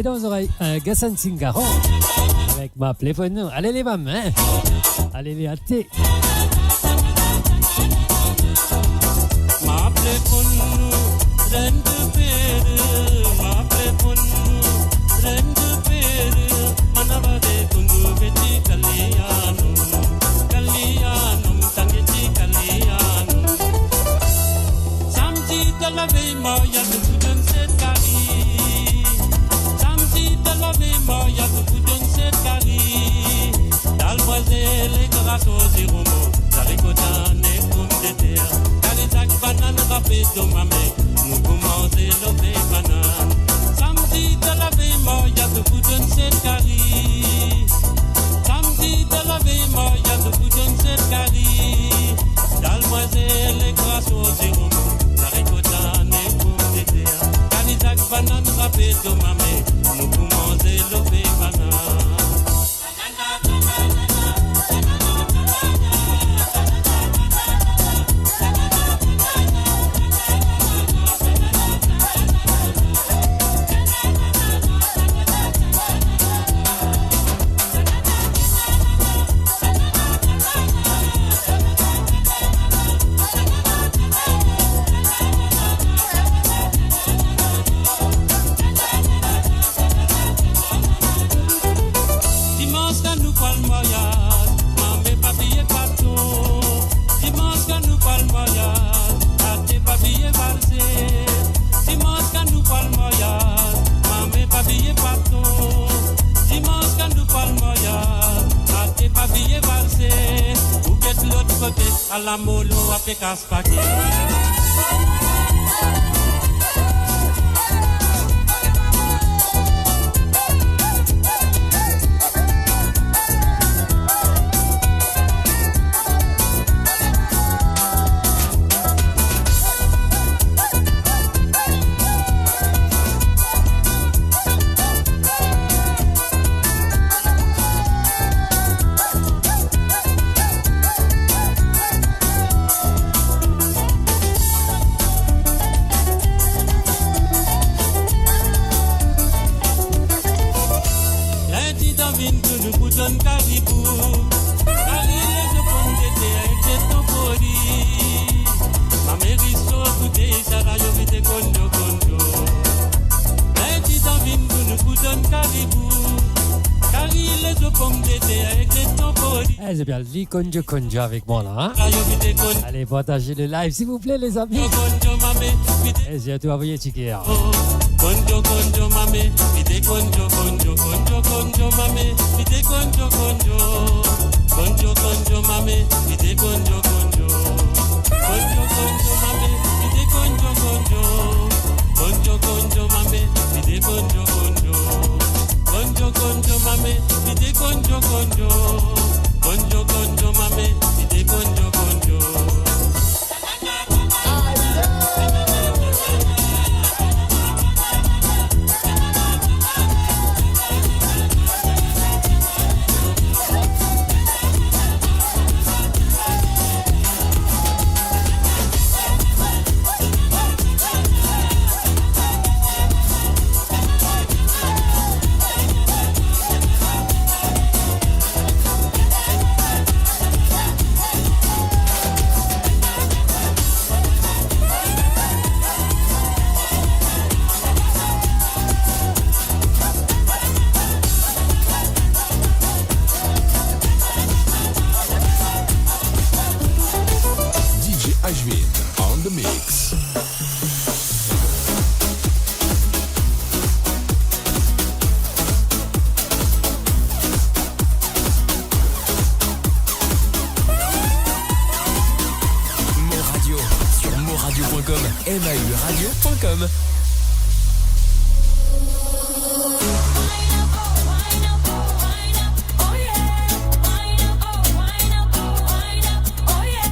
Dan zorey, euh, Gasan Singh Garon avek Ma Ple Pou Nou. Ale le mame, ale le ate. Ma ple pou nou, reine de perle, ma ple pou nou, reine de perle, manava de kundu beti kaliano, kaliano, tangeti kaliano. Samdi de la vey maryaz, nou pou donn set kari. Samdi de la vey maryaz, nou pou donn set kari. Dalmwazel ek garson, ziromo, zariko, tane, pomdeter, kari zak, banann, rape, domame, nou pou manze lope banann. Samdi de la vey maryaz, nou pou donn set kari. Samdi de la vey maryaz, nou pou donn set kari. Dalmwazel ek garson, ziromo, zariko, tane, pomdeter, kari zak, banann, rape, domame, nou pou manze lope banann. Dimans kan nou pou al maryaz, mame pa bliye baton. Dimans kan nou pou al maryaz, ate pa bliye valse. Dimans kan nou pou al maryaz, mame pa bliye baton. Dimans kan nou pou al maryaz, ate pa bliye valse. Ou get lot kote, ala molo ape kas pake. Lindi dan vinn tou, nou pou donn kari pou, kari lezo, pomdeter ek zeton poli. Mame Riso pou de sala, yo vide konzo konzo. Lindi dan vinn tou, nou pou donn kari pou, kari lezo, pomdeter ek zeton poli. Eh, Zebia, li konzo konzo avek mwa la, hein? Ale, partaz le live, s'il vous plaît, les amis. Et surtout, envoyez ticket, hein. Konzo, konzo, mame, pete konzo, konzo. Konzo, konzo, mame, pete konzo, konzo. Konzo, konzo, mame, pete konzo, konzo. D J Ashwin on the mix. Mon Radio, sur mon radio point com, M A U radio point com.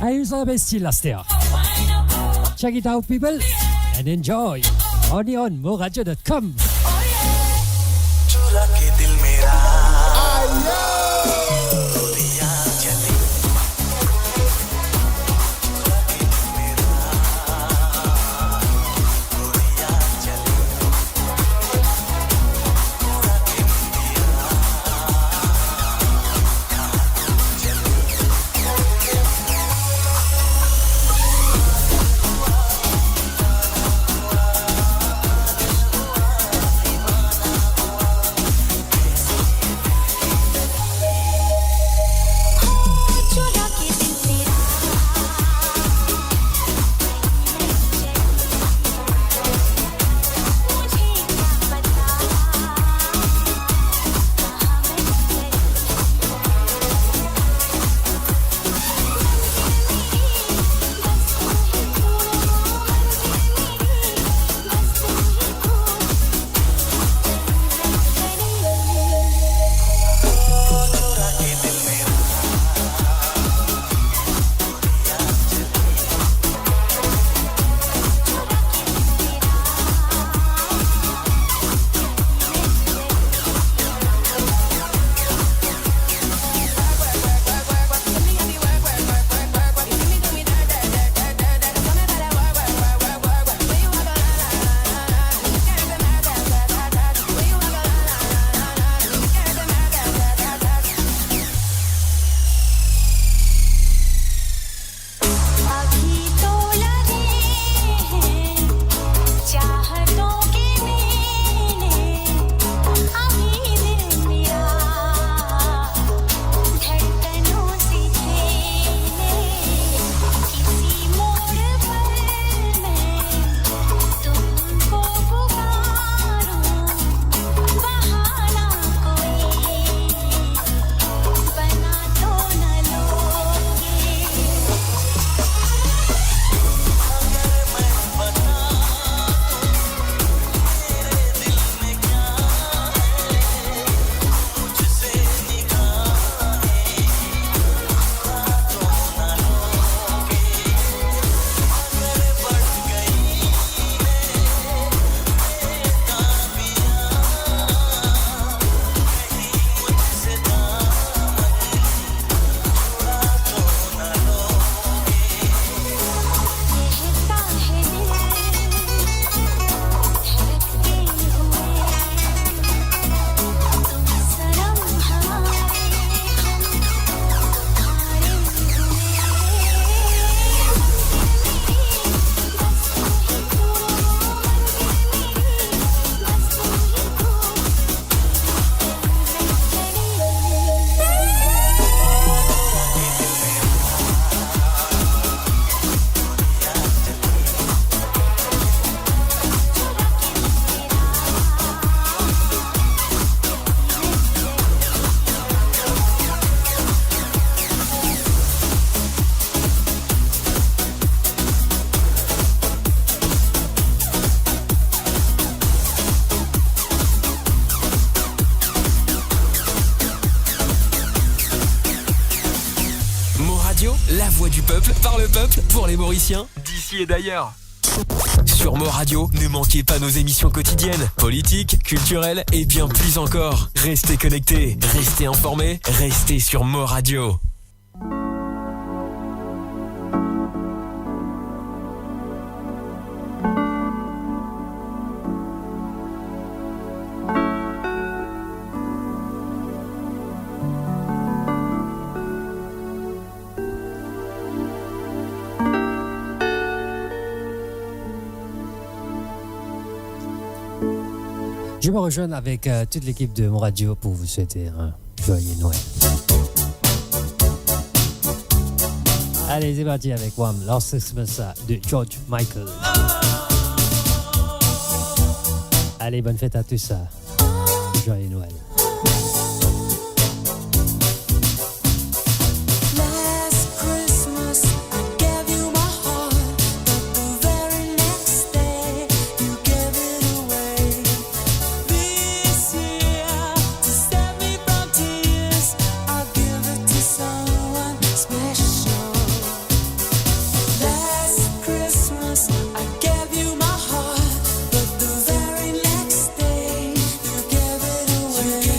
Ayo, sa bel stil, aster. Check it out, people, and enjoy. Only on moradio dot com. Radio, la voix du peuple, par le peuple, pour les Mauriciens, d'ici et d'ailleurs. Sur Mo Radio, ne manquez pas nos émissions quotidiennes, politiques, culturelles et bien plus encore. Restez connectés, restez informés, restez sur Mo Radio. Je me rejoins avec, euh, toute l'équipe de Mo Radio pour vous souhaiter un joyeux Noël. Allez, c'est parti avec Wham! Last Christmas, ça, de George Michael. Allez, bonne fête à tous, ça. Joyeux Noël. Last Christmas, I gave you my heart, but the very next day, you gave it away. This year, to save me from tears, I'll give it to someone special. Last Christmas, I gave you my heart, but the very next day, you gave it away.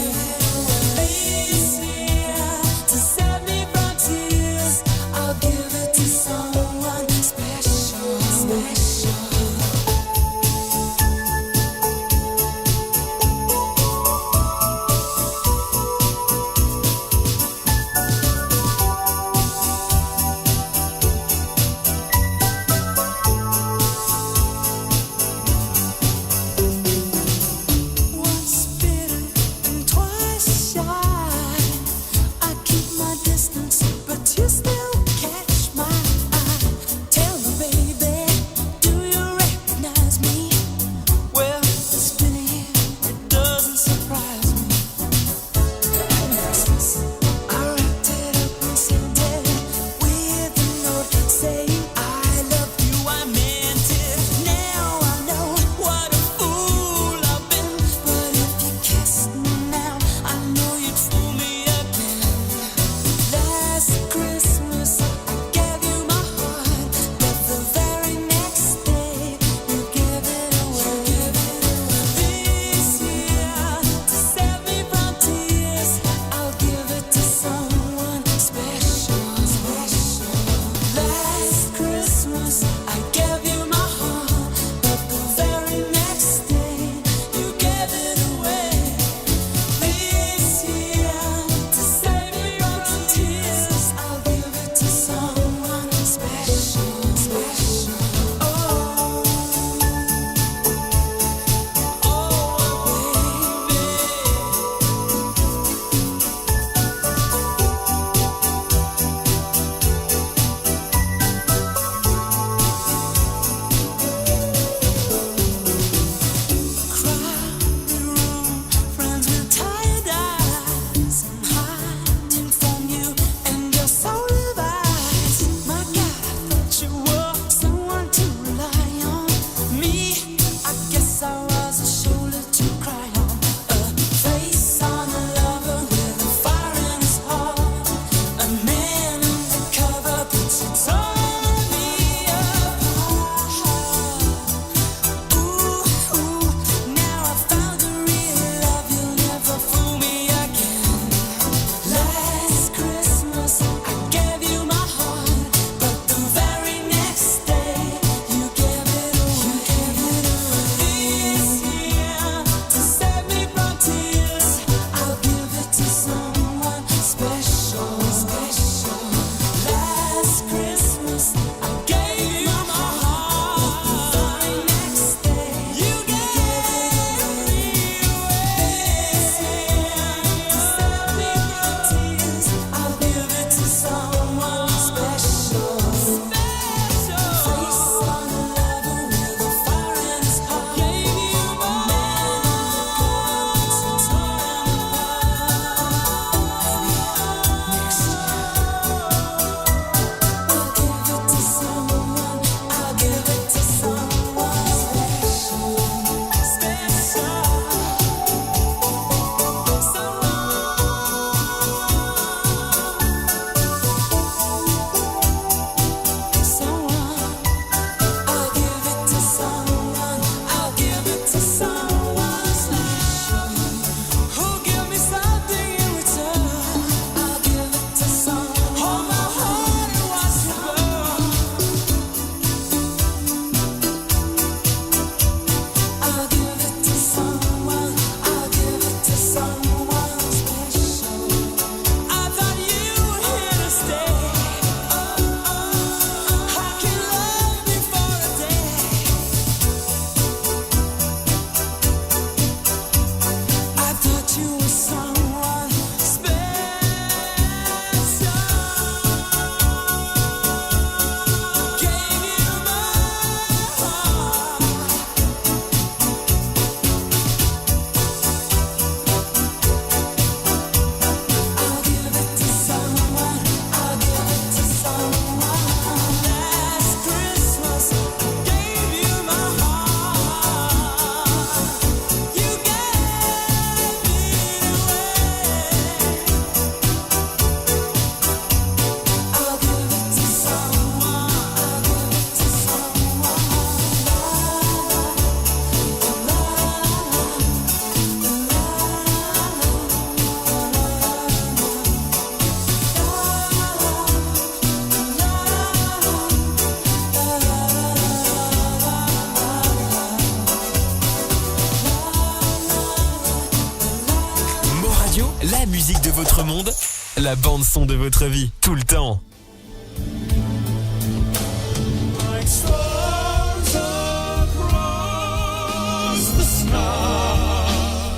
Votre monde, la bande son de votre vie, tout le temps.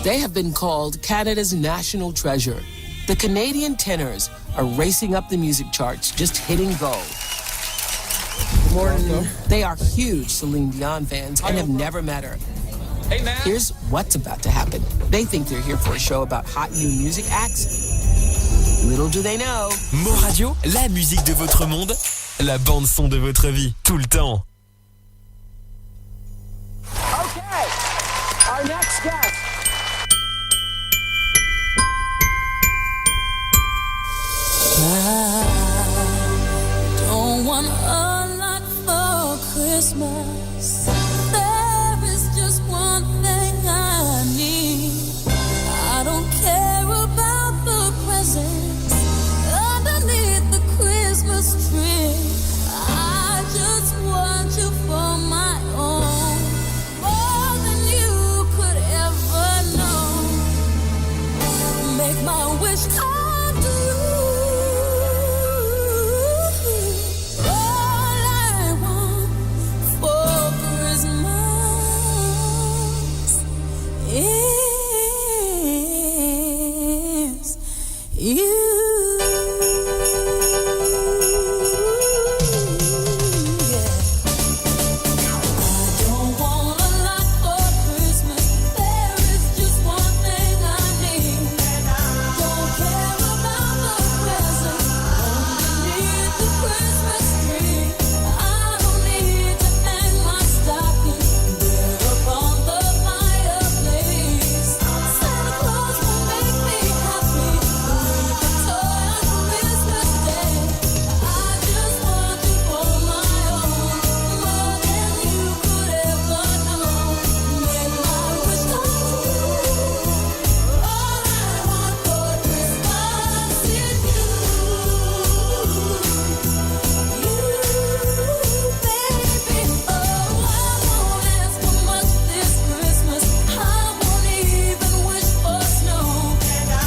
They have been called Canada's national treasure. The Canadian tenors are racing up the music charts, just hitting gold. They are huge Celine Dion fans and have never met her. Here's what's about to happen. They think they're here for a show about hot new music acts. Little do they know. Mo Radio, la musique de votre monde, la bande son de votre vie, tout le temps. Okay, our next guest. I don't want a lot for Christmas. There is just one thing I need. I don't care about the presents underneath the Christmas tree. I just want you for my own, more than you could ever know. Make my wish come true. All I want for Christmas is you. Yeah. I don't want a lot for Christmas. There is just one thing I need. Don't care about the presents underneath the Christmas tree. I don't need to hang my stocking there upon the fireplace. Santa Claus will make me happy with a toy on Christmas Day. I just want you for my own, more than you could ever know. Make my wish come true. All I want for Christmas is you. You, baby. Oh, I won't ask for much this Christmas. I won't even wish for snow.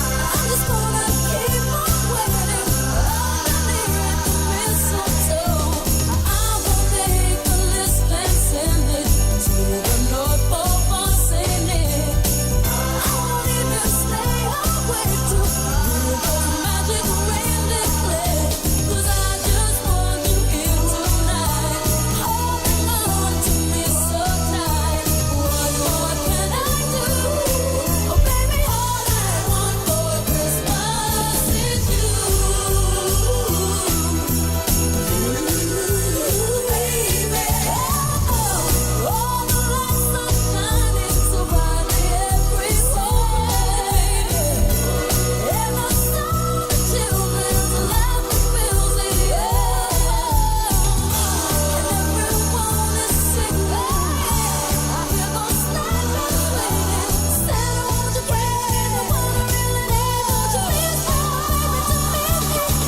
I just wanna keep on waiting underneath the mistletoe. I won't make a list and send it to the North Pole for Saint Nick. I won't even stay awake to hear those magic reindeer play. 'Cause I just want you here tonight, holding on to me so tight. What more can I do? Oh, baby, all I want for Christmas is you. You, baby. Oh, all the lights are shining so brightly everywhere. And I saw the children's laughter fills the air. And everyone is singing. I hear those sleigh bells ringing. Santa, won't you bring me the one I really need? Won't you please bring me to me?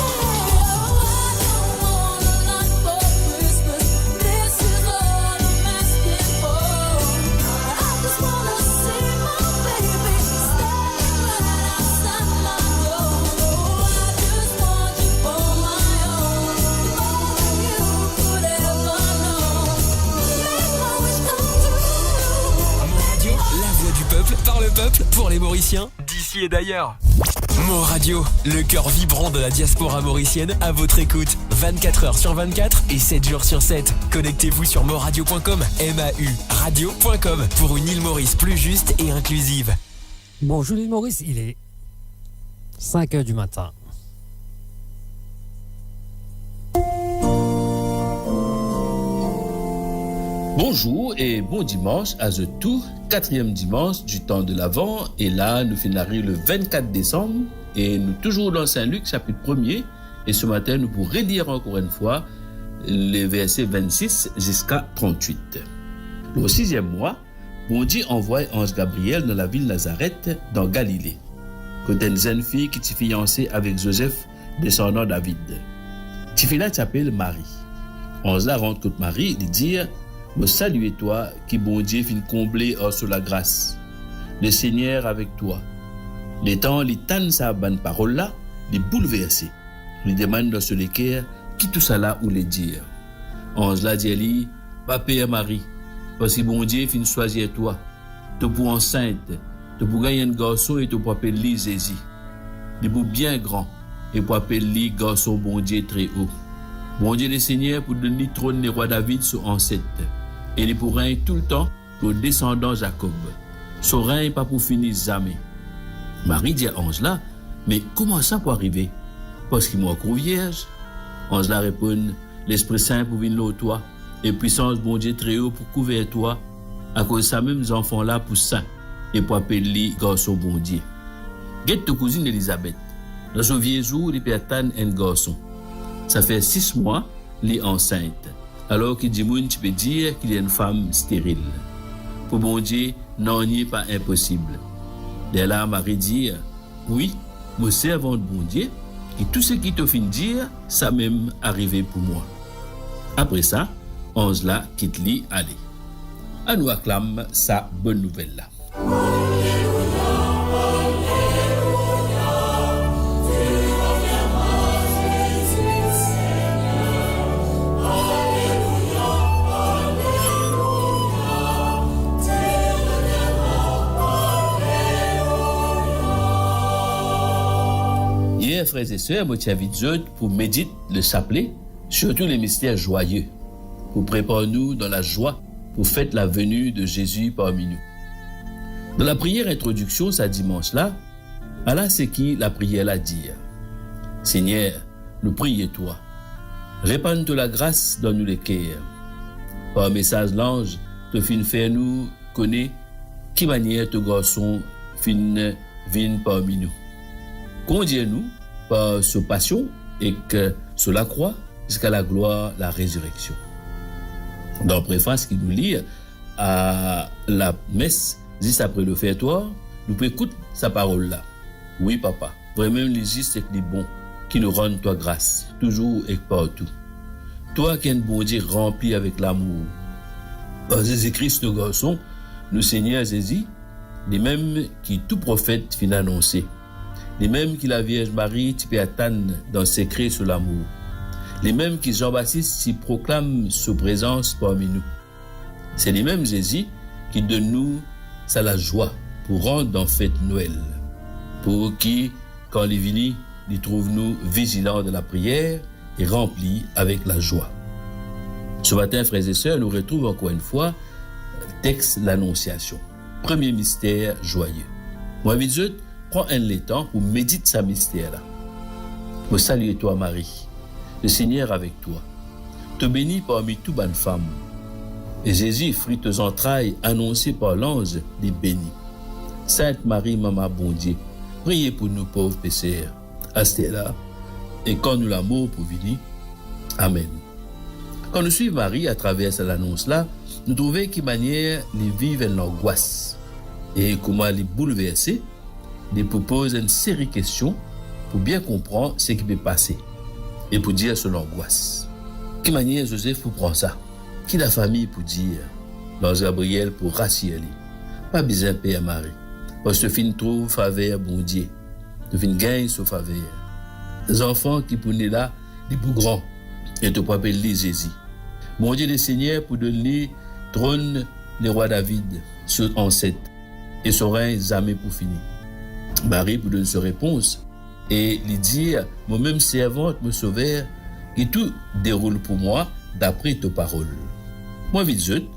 Oh, I don't want a lot for Christmas. This is all I'm asking for. I just wanna see my baby standing right outside my door. Oh, I just want you for my own, more than you could ever know. Make my wish come true. Mo Radio, la voix du peuple, par le peuple, pour les Mauriciens, d'ici et d'ailleurs. Mo Radio, le cœur vibrant de la diaspora mauricienne, à votre écoute, vingt-quatre heures sur vingt-quatre et sept jours sur sept. Connectez-vous sur mo radio point com, M A U radio point com, pour une île Maurice plus juste et inclusive. Bonjour l'île Maurice, il est cinq heures du matin. Bonjour e bon dimans a zot tou. Katriem dimans di tan de Lavan, e la nou finn ariv le vennkat desam, e nou touzour dan Sin Lik, sapit premie, e se matin nou pou relir ankor enn fwa le verse vennsis ziska trannwit. Lor siziem mwa, Bondie anvway anz Gabriel dan lavil Nazaret, dan Galile, kot enn zenn fi ki ti fianse avek Zozef, desandan David. Tifi la ti apel Marie. Anz la rant kot Marie, li dir, "Mo salie twa ki Bondie finn konble ar so lagras. Lesegner avek twa. Letan li tann sa bann parol la, li boulverse. Li demann dan so leker, "Ki tousala oule dir?" Anz la dir li, "Pa per, Marie, parski Bondie finn swazir twa. To pou ansint, to pou gagn enn garson e to pou apel li Zezi. Li pou bien gran e pou apel li Garson Bondie Treo. Bondie Lesegner pou donn li tronn lerwa David, so anset, e li pou regn toultan lor desandan Zakob. So regn pa pou fini zame." Marie dir anz la, "Me kouma sa pou arive? Parski mo ankor vierz." Anz la reponn, "Lespri Sin pou vinn lor twa, e pwisans Bondie Treo pou kouver twa. Akoz samem zanfan la pou sin, e pou apel li Garson Bondie. Get to kouzinn Elizabet, dan so vie zour li pe atann enn garson. Sa fer sis mwa li ansint, alor ki dimoun ti pe dir ki li enn fam steril. Pou Bondie, nanye pa inposib." Lerla Marie dir, "Wi, mo servant Bondie, ki tou seki to finn dir, samem arive pou mwa." Apre sa, anz la kit li ale. Anou aklam sa bonn nouvel la. Yer, frer e ser, mo ti invit zot pou medit le sapele, sirtou le mister zwaye, pou prepar nou dan lazwa pou fet laveni de Zezi parmi nou. Dan lapriyer introdiksion sa dimans la, ala seki lapriyer la dir: Segner, nou priye twa, repann to lagras dan nou leker. Par mesaz lanz, to finn fer nou kone ki manier to Garson finn vinn parmi nou. Kondir nou par so pasion ek so lakrwa ziska laglwar larezireksion. Dan prefas ki nou lir a lames, zis apre lofertwar, nou pou ekout sa parol la: Wi, Papa, vremem li zis ek li bon ki nou rann twa gras, touzour ek partou. Twa ki enn Bondie ranpli avek lamour. Par Zezi Kris, to Garson, nou Segner Zezi, limem ki tou profet finn anonse, limem ki Lavierz Marie ti pe atann dan sekre so lamour, limem ki Zan Batis ti proklam so prezans parmi nou. Se limem Zezi ki donn nou sa lazwa pou rant dan fet Nwel, pou ki, kan li vini, li trouv nou vizilan dan lapriyer e ranpli avek lazwa. Se matin, frer e ser, nou retrouv ankor enn fwa text Lanonsiasion, premie mister zwaye. Mo invit zot pran enn letan pou medit sa mister la. Mo salie twa, Marie. Lesegner avek twa. To beni parmi tou bann fam, e Zezi, fri to zantray, anonse par lanz, li beni. Sint Marie, Mama Bondie, priye pou nou pov peser, aster la e kan nou lamor pou vini. Amen. Kan nou swiv Marie atraver sa lanons la, nou trouve ki manier li viv enn langwas e kouma li boulverse. Li pou poz enn seri kestion pou bien konpran seki pe pase e pou dir so langwas. Ki manier Zozef pou pran sa? Ki lafami pou dir? Lanz Gabriel pou rasir li: Pa bizin per, Marie, parski to finn trouv faver Bondie, to finn gagn so faver. Zanfan ki pou ne la, li pou gran e to pou apel li Zezi. Bondie Lesegner pou donn li tronn lerwa David, so anset, e so regn zame pou fini. Marie pou donn so repons e li dir: Momem servant mo Sover, ki tou deroul pou mwa dapre to parol. Mo invit zot,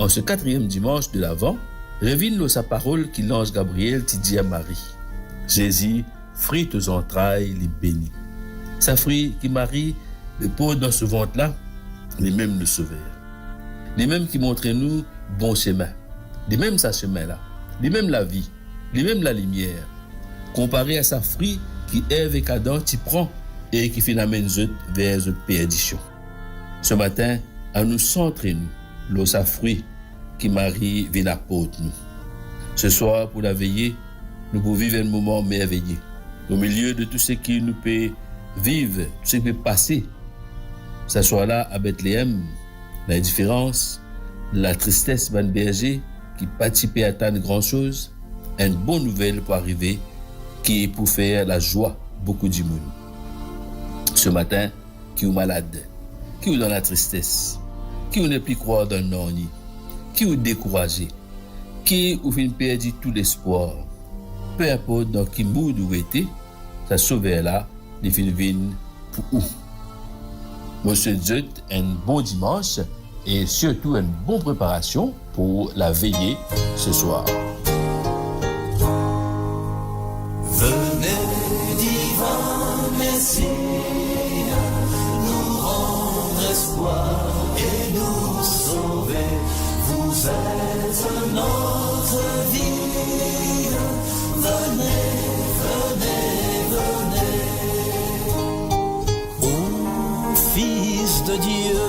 an se katriem dimans de Lavan, revinn lor sa parol ki lanz Gabriel ti dir Marie: Zezi, fri to zantray, li beni. Sa fri ki Marie port dan so vant la, limem nou Sover. Limem ki montre nou bon sime. Limem sa sime la. Limem lavi. Limem lalimier. Konpare a sa fri ki Ev ek Adan ti pran e ki finn amenn zot ver zot perdision. Se matin, anou santre nou lor sa fri ki Marie vinn aport nou. Se swar pou laveye, nou pou viv enn moman merveye. O milie de tou seki nou pe viv, tou seki pe pase, sa swar la a Betleem, lindiferans, latristes bann berze ki pa ti pe atann gran soz, enn bon nouvel pou arive ki pou fer lazwa boukou dimoun. Se matin, ki ou malad, ki ou dan latristes, ki ou nepli krwar dan nanye, ki ou dekouraze, ki ou finn perdi tou lespwar, pe inport dan ki mood ou ete, sa Sover la, li finn vinn pou ou. Mo swet zot enn bon dimans e sirtou enn bon preparasion pou laveye seswar. Venez, divin Messie, nous rendre espoir et nous sauver. Vous êtes notre vie. Venez, venez, venez. Ô Fils de Dieu,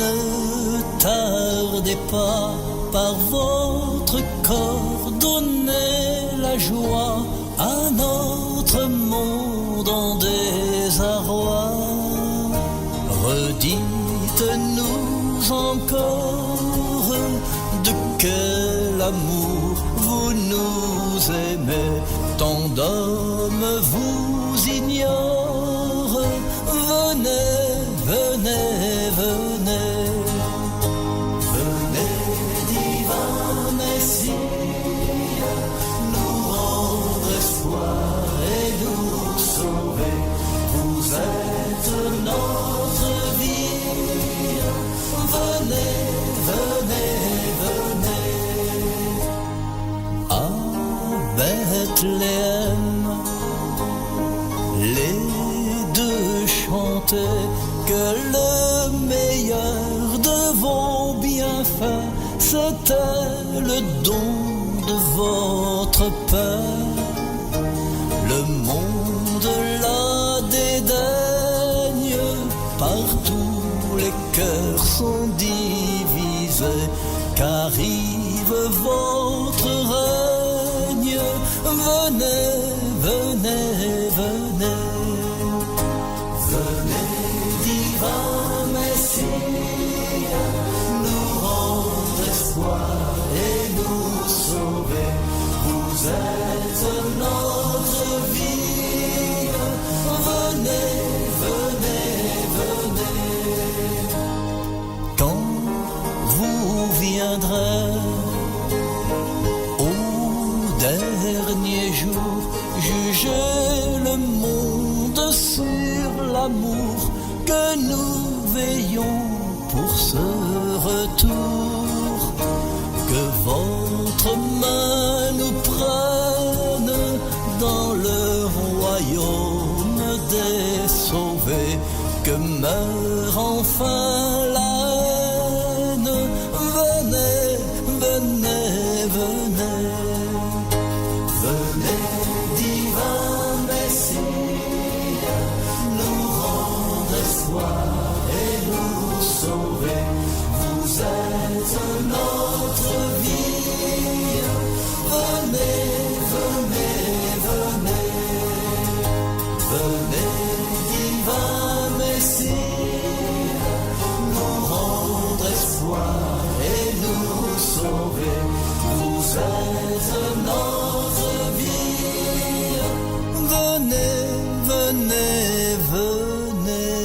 ne tardez pas, par votre corps, donner la joie à notre monde en désarroi. Redites-nous encore de quel amour vous nous aimez, tant d'hommes vous ignorent. Venez, venez, venez. Venez, divin Messie, nous rendre espoir et nous sauver. Vous êtes notre vie. Venez, venez, venez. À Bethléem, les deux chantaient que le meilleur de vos bienfaits, c'était le don de votre Père. Le monde la dédaigne, partout les cœurs sont divisés, qu'arrive votre règne. Venez, venez, venez. Venez, divin Messie, nous rendre espoir et nous sauver. Vous êtes notre vie. Venez, venez, venez. Quand vous viendrez au dernier jour, jugez le monde sur l'amour que nous veillons pour ce retour. Que votre main nous prenne dans le royaume des sauvés, que meure enfin la haine. Venez, venez, venez. Venez, divin Messie, nous rendre espoir et nous sauver. Vous êtes notre vie. Venez, venez, venez. Venez, divin Messie, nous rendre espoir et nous sauver. Vous êtes notre vie. Venez, venez, venez.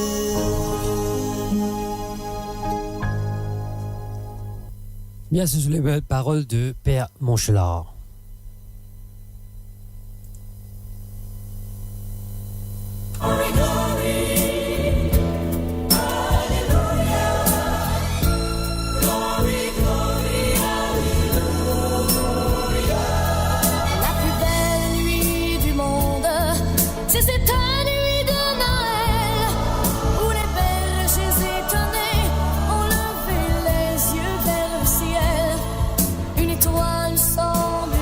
Bien, ce sont les belles paroles de Père Monchelar. La plus belle nuit du monde, c'est cette nuit de Noël, où les bergers étonnés ont levé les yeux vers le ciel. Une étoile semble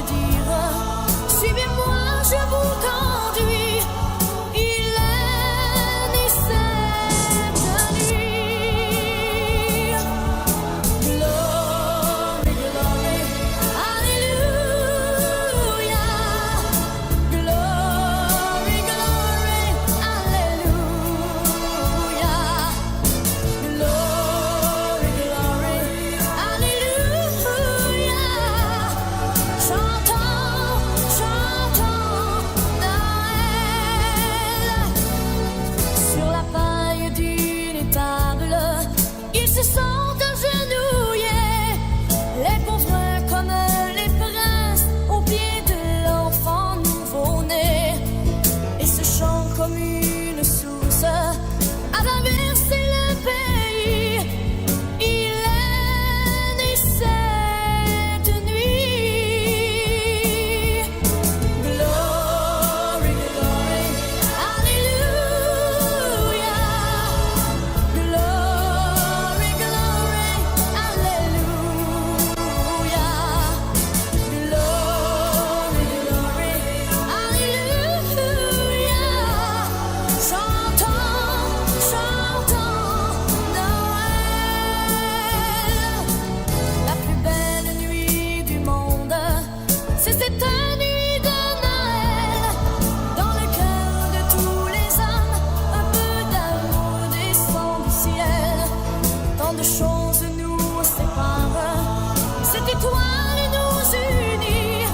Chances nous séparent, cette étoile nous unit.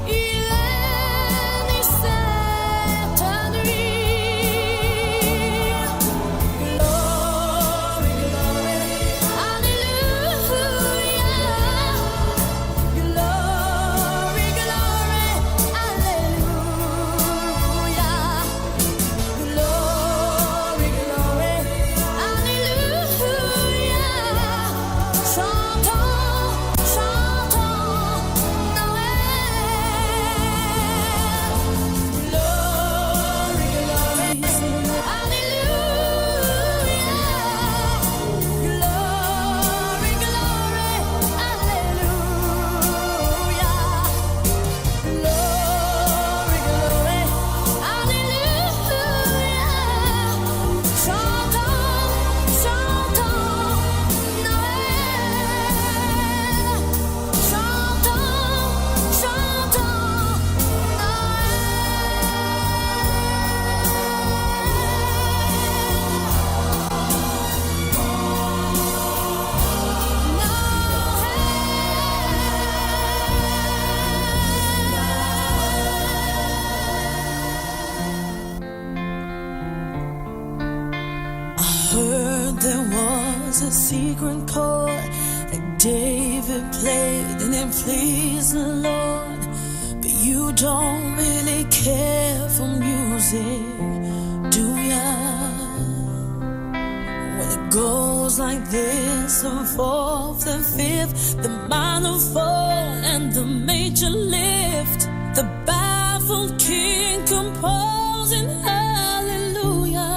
Il est ni cette nuit. Glory, glory, alléluia. Glory, glory, alléluia. Glory, glory, alléluia. Chantons, chantons Noël. Glory, glory, alléluia. Glory, glory, alléluia. Glory, glory, alléluia. Chantons, chantons Noël. Chantons, chantons Noël. I heard there was a secret chord that David played and it pleased the Lord. But you don't really care for music, do ya? Well, it goes like this: the fourth, the fifth, the minor fall, and the major lift. The baffled king composing hallelujah,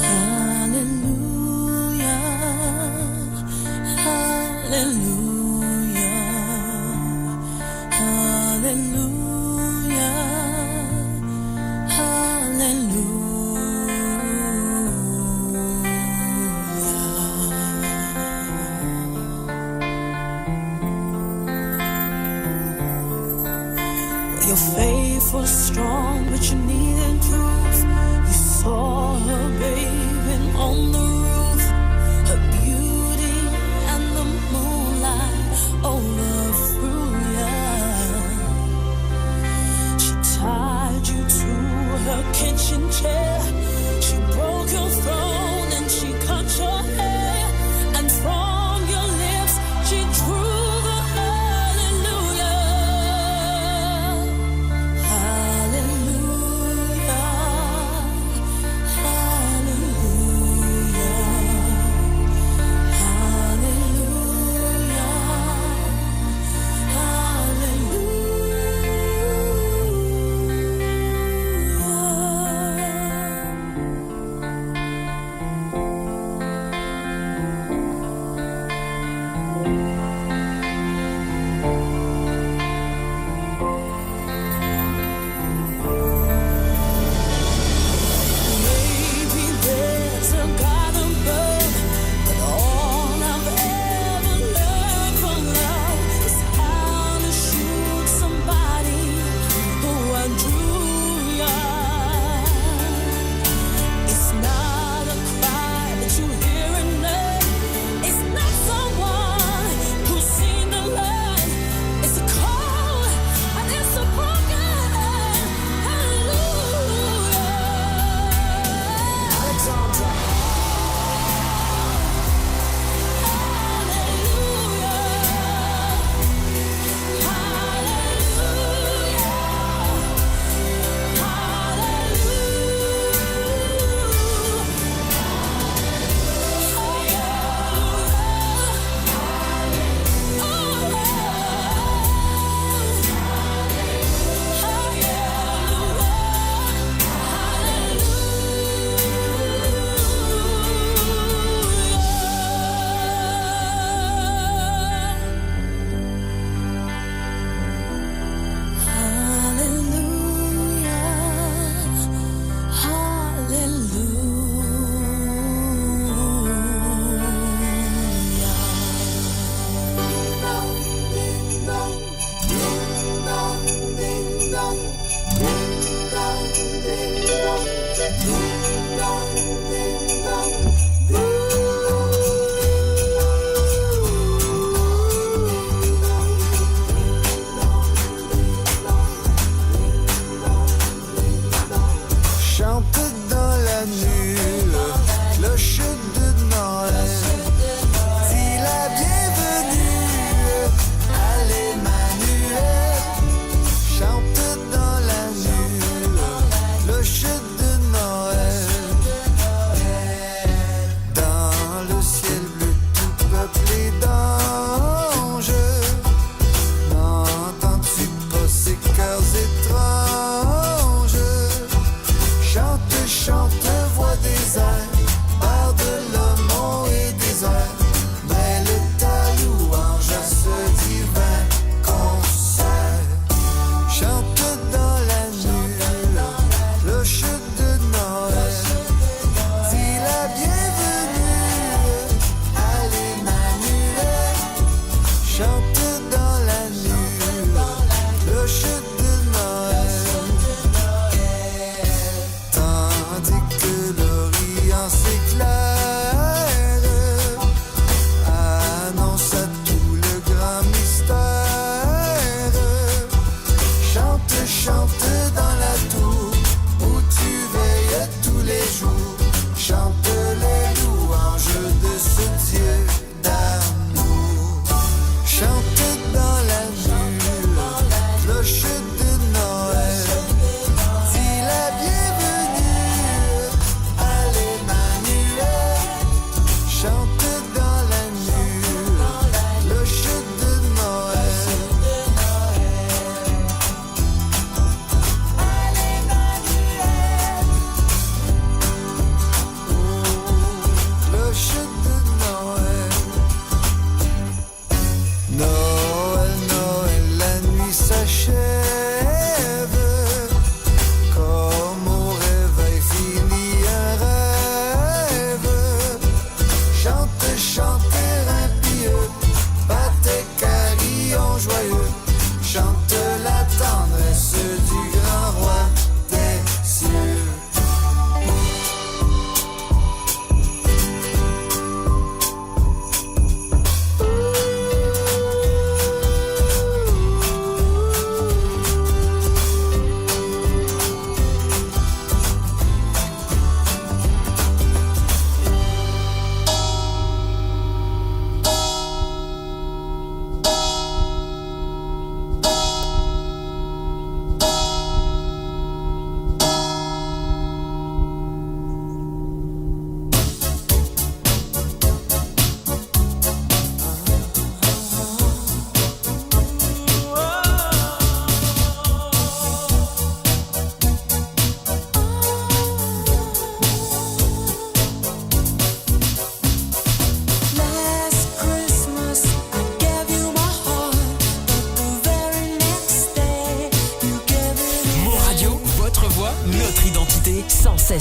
hallelujah, hallelujah. Hallelujah, hallelujah. Your faith was strong, but you needed proof. You saw her bathing on the roof, her beauty and the moonlight overthrew ya. She tied you to her kitchen chair. She broke your throne and she cut your hair. And from your lips she drew the hallelujah. Hallelujah.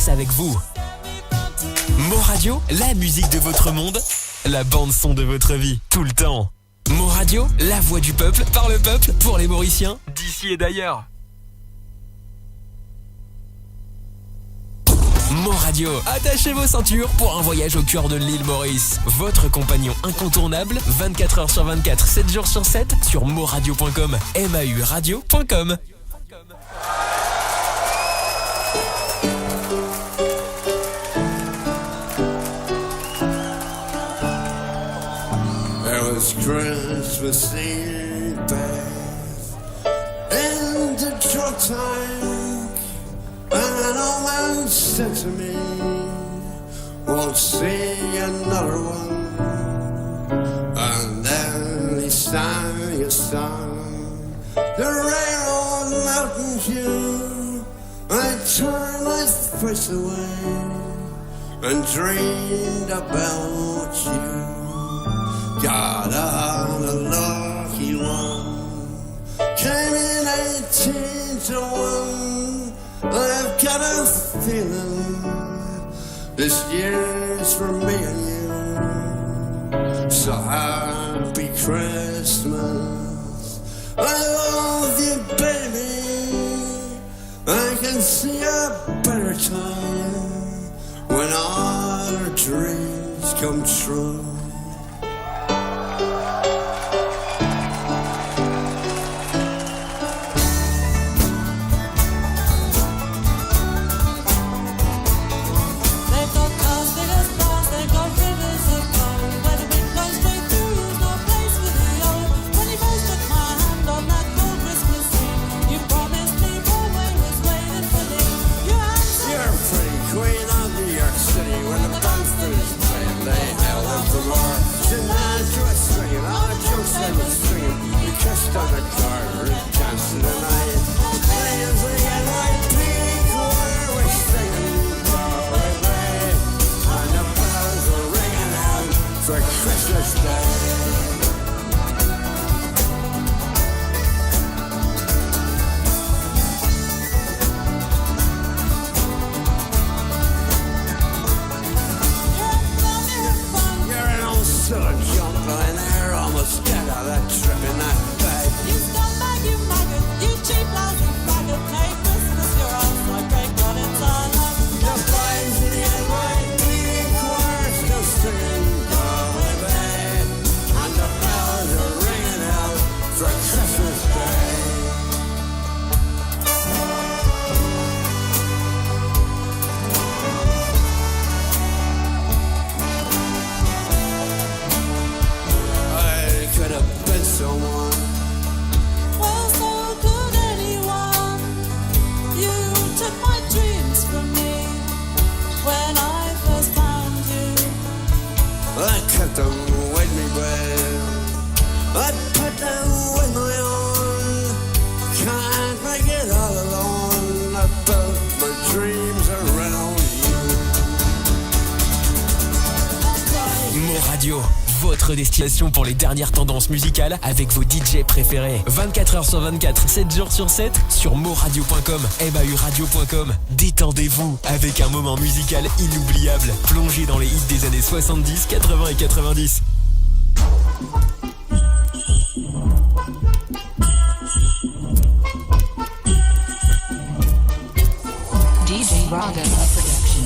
avec vous. Mo Radio, la musique de votre monde, la bande son de votre vie, tout le temps. Mo Radio, la voix du peuple, par le peuple, pour les Mauriciens, d'ici et d'ailleurs. Mo Radio, attachez vos ceintures pour un voyage au cœur de l'île Maurice. Votre compagnon incontournable, vingt-quatre heures sur vingt-quatre, sept jours sur sept, sur mo radio point com, M A U radio point com. There was Christmas Eve, babe, in the drunk tank, and an old man said to me, "Won't see another one." And then he sang a song, the rare old Mountain Dew. I turned my face away and dreamed about you. God, I'm a lucky one. Came in eighteen to one. I've got a feeling this year's for me and you. So happy Christmas. I love you, baby. I can see a better time when our dreams come true. You're a pretty queen of New York City. When the band finished playing, they held up the bar. Sinatra was swinging, all the jokes they were stringing. We kissed on the corner and danced the night. Playing the N Y P choir was singing, "Go away," and the bells were ringing out for Christmas Day. You're an old silly jumper, and they're almost dead of that trip in that bed. You scumbag, you maggot, you cheap, lousy faggot, take Christmas, your ass, I break God, it's our luck. The flames in the N Y P choir still singing, "Go away," and the bells are ringing out for Christmas Day. I could have been someone. Well, so could anyone. You took my dreams from me when I first found you. I kept them with me, babe. I put them with my own. Can't make it all alone. I built my dreams around you. Mo Radio, votre destination pour les dernières tendances musicales avec vos D J préférés. Vingt-quatre heures sur vingt-quatre, sept jours sur sept, sur mo radio point com, M A U radio point com. Détendez-vous avec un moment musical inoubliable, plongé dans les hits des années soixante-dix, quatre-vingts et quatre-vingt-dix. D J Raga Production.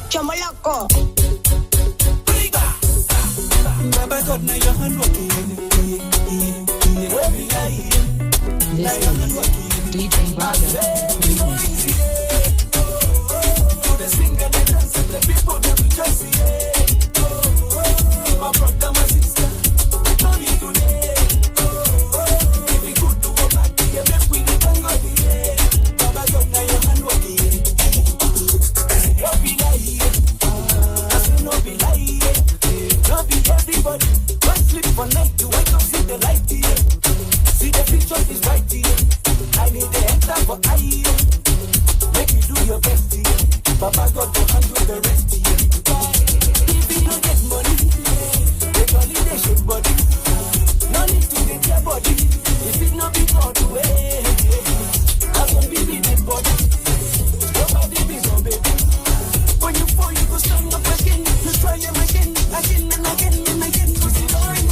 Chamalaka. Baba God, now your hand working. This is D J Raga. People dem just say, "Hey, oh, oh, my brother, my sister, no need to dey, oh, oh, if we good to go back here, make we dey thank God, yeah. Baba God, na your hand work, yeah." No be lie, yeah. I say no be lie, yeah. No be everybody wey sleep for night to wake up, see the light, yeah. See the future is bright, yeah. I need the enter for eye, yeah. Make you do your best, yeah. Baba God go handle the rest, yeah. If you no get money, yeah, make your leadership body. No need to dey tear body. If it no be God way, yeah. As some people dey body. Nobody be some baby. When you fall, you go stand up again. You try them again, again and again and again. You see the way.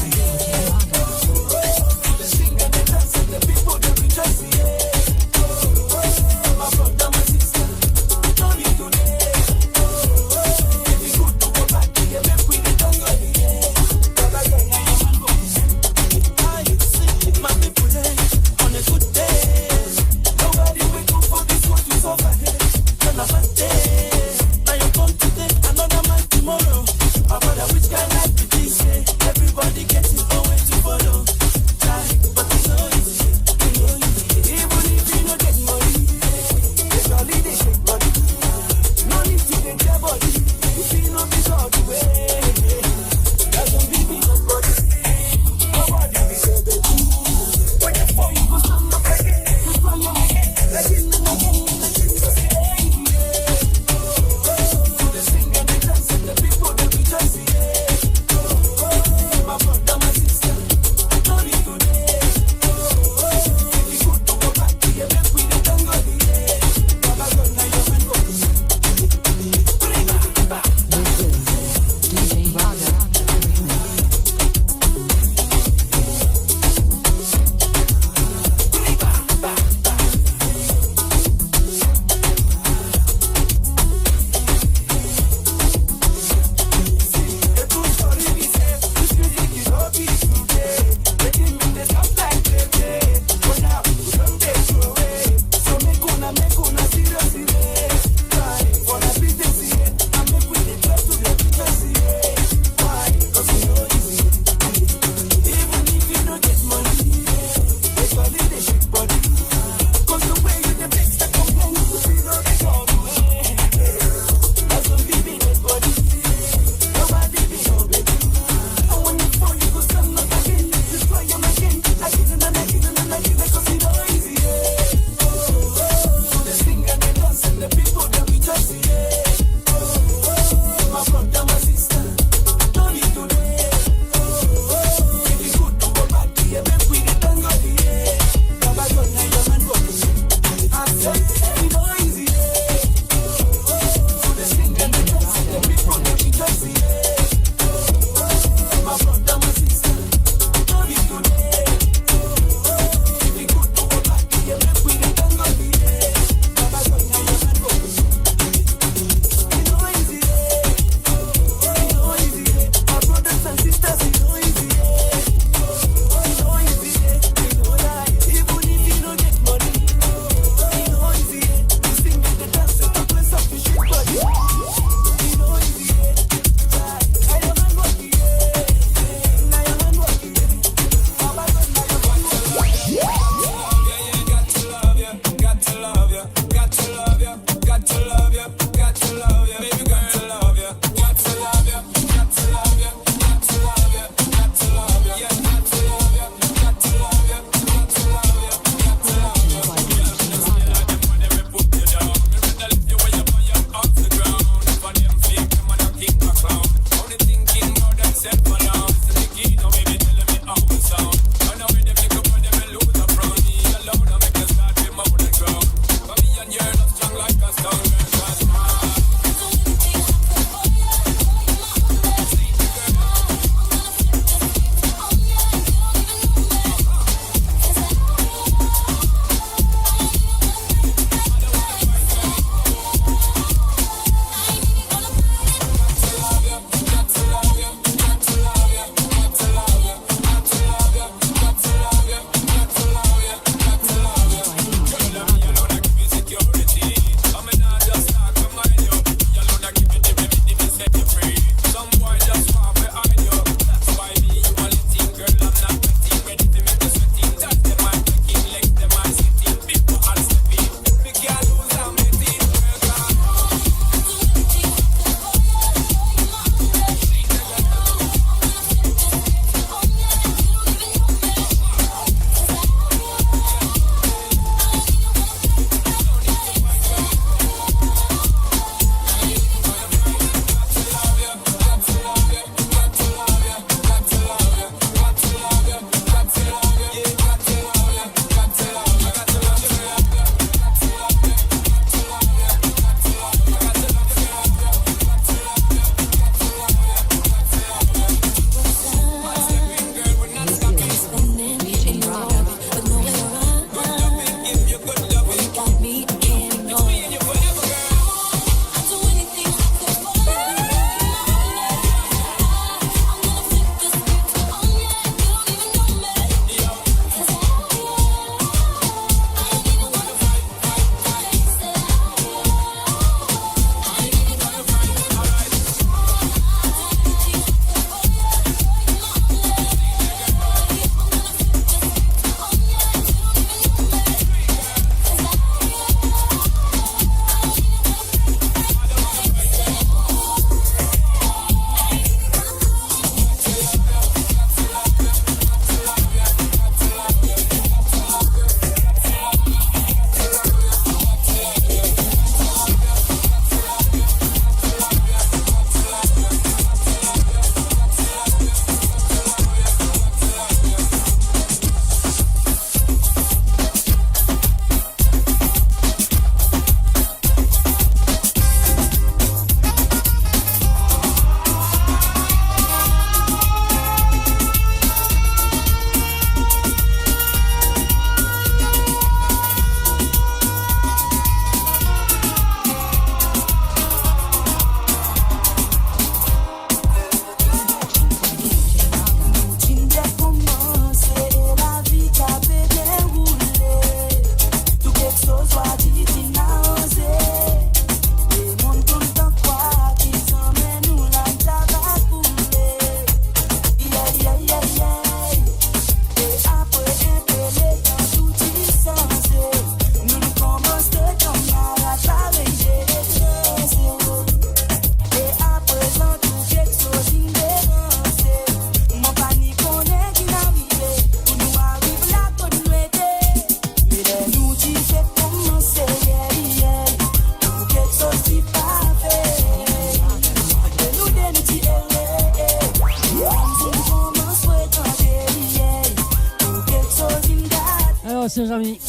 Chers amis,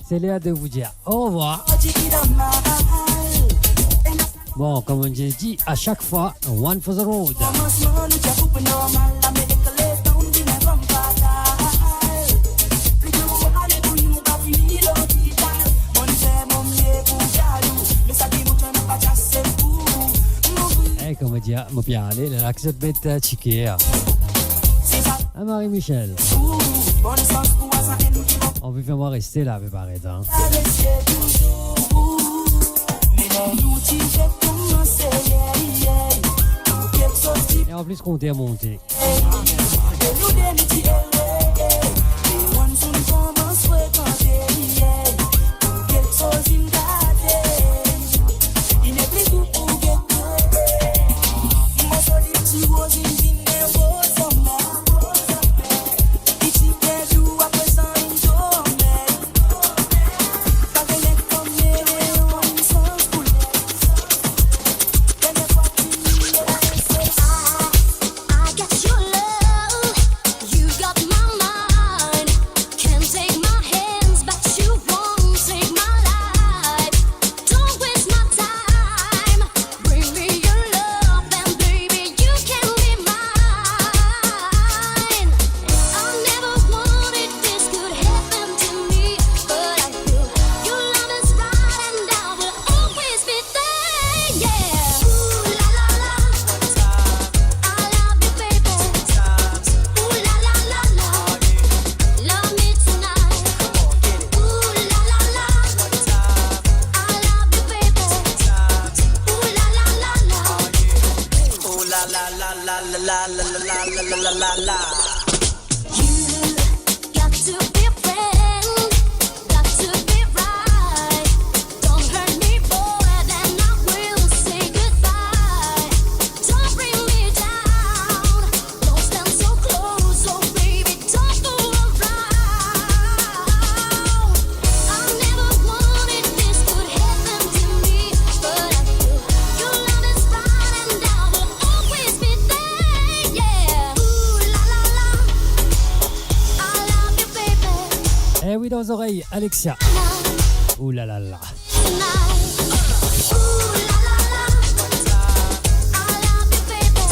c'est l'heure de vous dire au revoir. Bon, comme on dit à chaque fois, one for the road. Eh, kouma dir, mo pe ale, la, la, ki zot met, eh, tike, ah. Ah, Marie-Michel. Anvi fer mwa reste la, pe paret, hein. E an plis, konter monte. I got your love, you got my mind. Can't take my hands, but you won't take my life. Don't waste my time. Bring me your love, and baby, you can be mine. I never wanted this could happen to me, but I feel your love is right, and I will always be there, yeah. Ooh la la la, I love you, baby. Ooh la la la la, love me tonight. Ooh la la la, I love you, baby. Ooh la la la la. Ooh la la la la. You got to be friend, got to be right. Don't hurt me, boy, then I will say goodbye. Don't bring me down, don't stand so close, oh baby, don't go around. I never wanted this could happen to me, but I feel your love is right, and I will always be there, yeah. Ooh la la la, I love you, baby. Eh oui, dans vos oreilles, Alexia. Ooh la la la. Tonight. Ooh la la la, I love you, baby.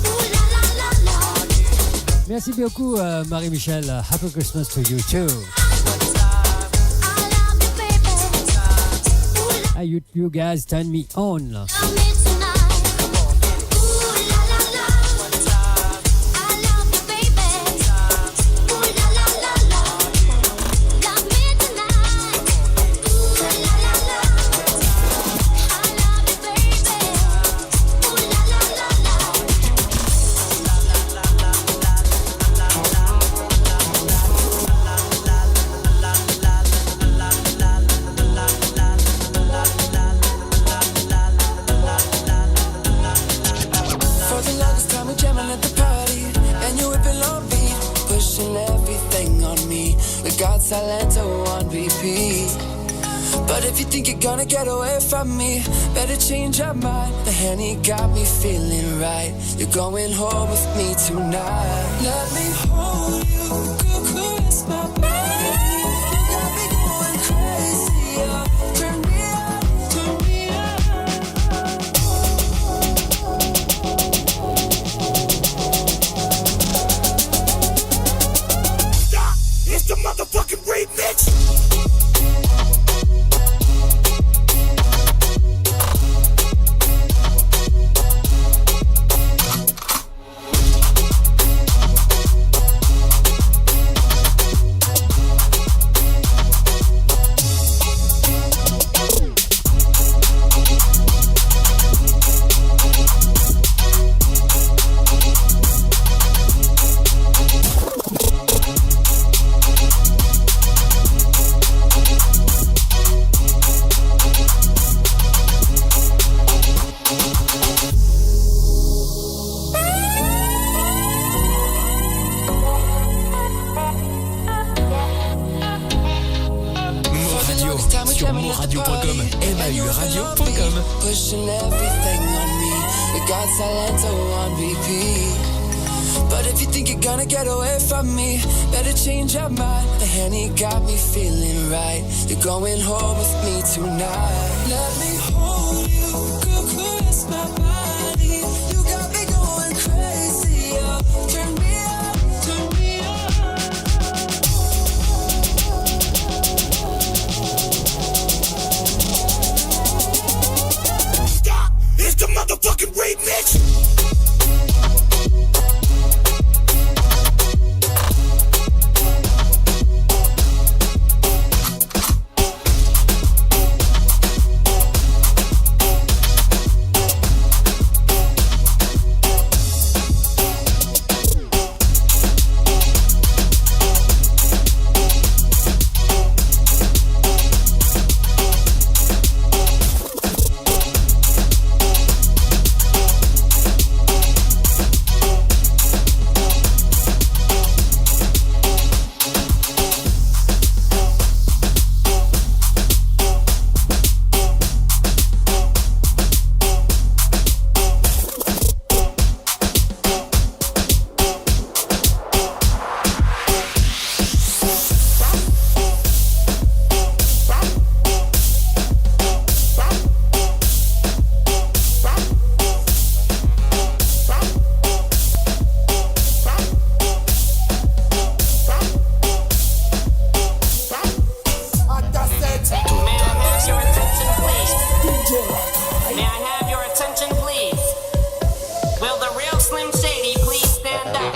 Ooh la la la la. Merci beaucoup, euh, Marie-Michel. Happy Christmas to you too. I love you, baby. Ooh la. Ah, you, you guys turn me on la. For the longest time we jamming at the party, and you whipping on beat, pushing everything on me. We got Silento on repeat. But if you think you're gonna get away from me, better change your mind. The Henny got me feeling right. You're going home with me tonight. Let me hold you, caress my body. You got me going crazy, yeah. Turn me on, turn me on. Stop! It's the motherfucking remix! Move Radio, sur move radio point com, M A U radio point com. Pushing everything on me. We got Silento on repeat. But if you think you're gonna get away from me, better change your mind. The Henny got me feeling right. You're going home with me tonight. Let me hold you, girl, caress my body. You got me going crazy, oh. Turn me up, turn me up. Stop! It's the motherfucking remix! May I have your attention, please? May I have your attention, please? Will the real Slim Shady please stand up?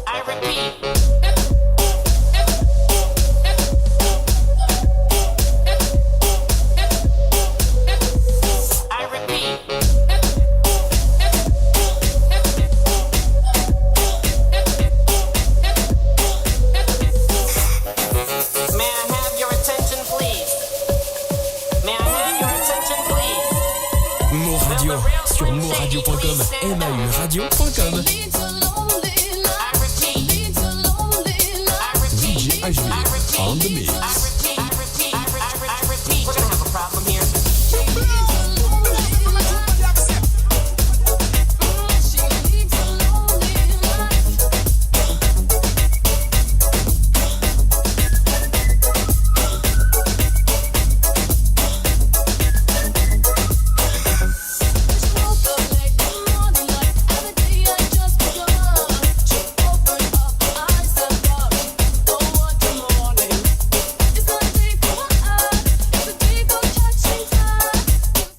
I repeat. I repeat. I repeat. I repeat. May I have your attention, please? May I have your attention, please? Mo Radio, sur moradio point com, M A U radio point com. I repeat. D J H B on the mix. I repeat. I repeat. I repeat. I repeat. We're gonna have a problem here.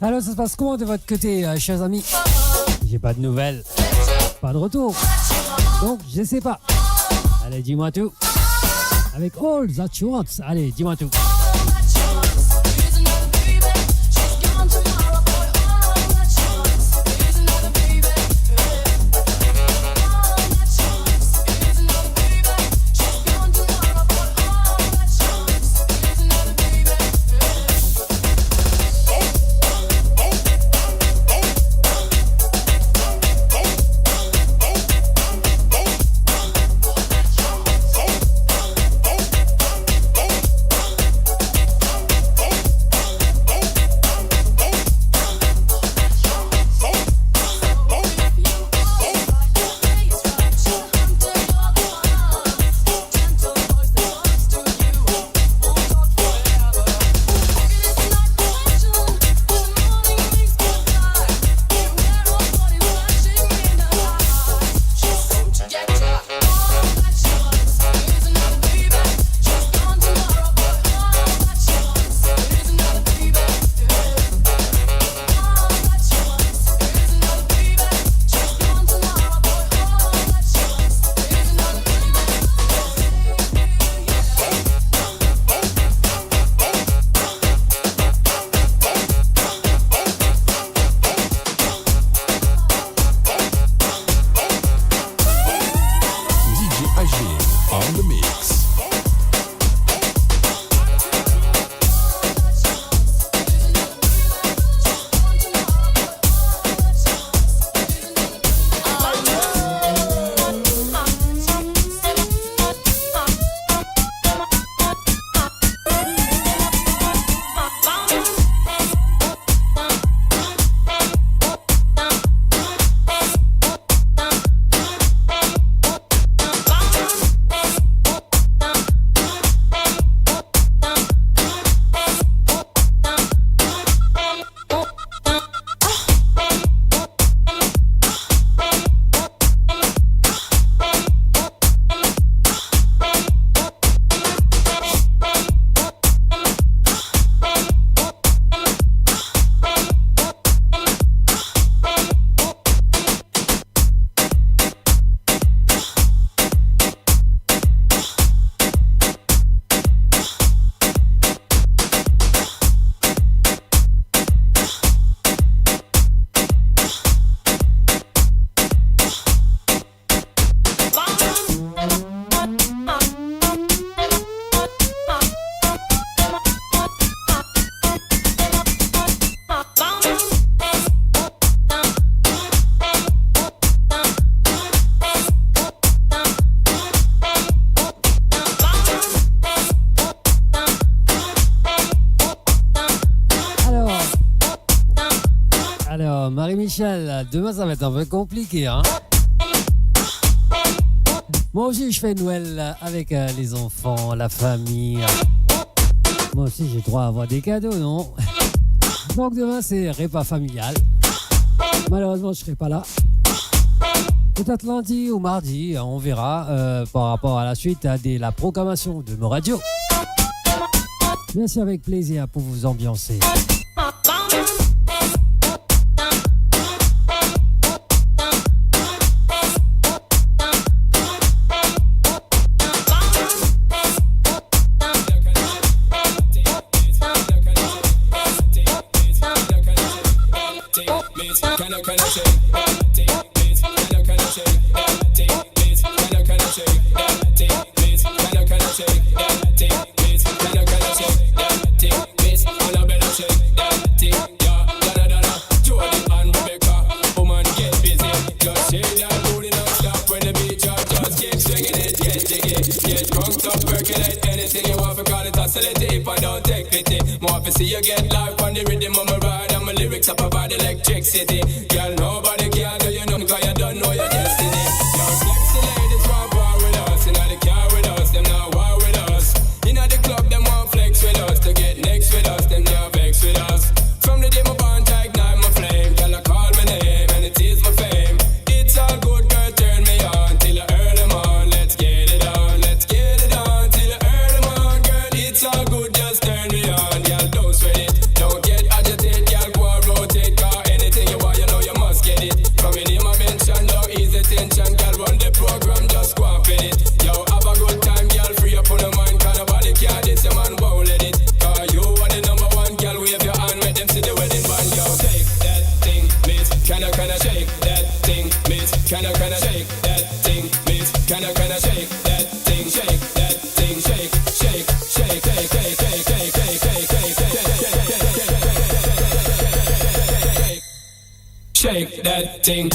Alors, ça se passe comment de votre côté, euh, chers amis ? J'ai pas de nouvelles. Pas de retour. Donc, je sais pas. Allez, dis-moi tout. Avec All That You Want. Allez, dis-moi tout. Michel, demain ça va être un peu compliqué, hein. Moi aussi, je fais Noël avec, euh, les enfants, la famille. Moi aussi, j'ai droit à avoir des cadeaux, non ? Donc demain, c'est repas familial. Malheureusement, je serai pas là. Peut-être lundi ou mardi, on verra, euh, par rapport à la suite, hein, de la programmation de Mo Radio. Mais c'est avec plaisir pour vous ambiancer. Just shake that booty non-stop when the beat drop. Just keep swinging it, get jiggy, get drunk, stop, percolate. Anything you want, fi call it oscillate. If I don't take pity, more fi see you get life on the rhythm of my ride. And my lyrics, I provide electricity. Girl, nobody can do you nothing, 'cause you don't know your destiny. Yo, sexy ladies want war with us, inna the car with us, dem nah war with us. Inna the club, dem want flex with us, to get next with us, dem nah vex with us. From the day my bond, I ignite my flame, girl, I call my name, and it is my fame. It's all good, girl, turn me on till the early morn. Let's get it on, let's get it on till the early morn, girl. It's all good, just turn me on, girl. Don't sweat it, don't get agitated, girl. Go and rotate, 'cause anything you want, you know you must get it. From your name I mention, don't ease the tension, girl. Run the program, just go and fit it. Yo, have a good time, girl. Free up on your mind, 'cause nobody care. This your man won't let it. 'Cause you are the number one, girl. Wave your hand, make dem see the wedding band, yo. Shake that thing, miss. Can I, can I shake that thing, miss? Can I, can I shake that thing, miss? Can I, can I shake that thing? Shake that thing, shake, shake, shake. Shake that thing.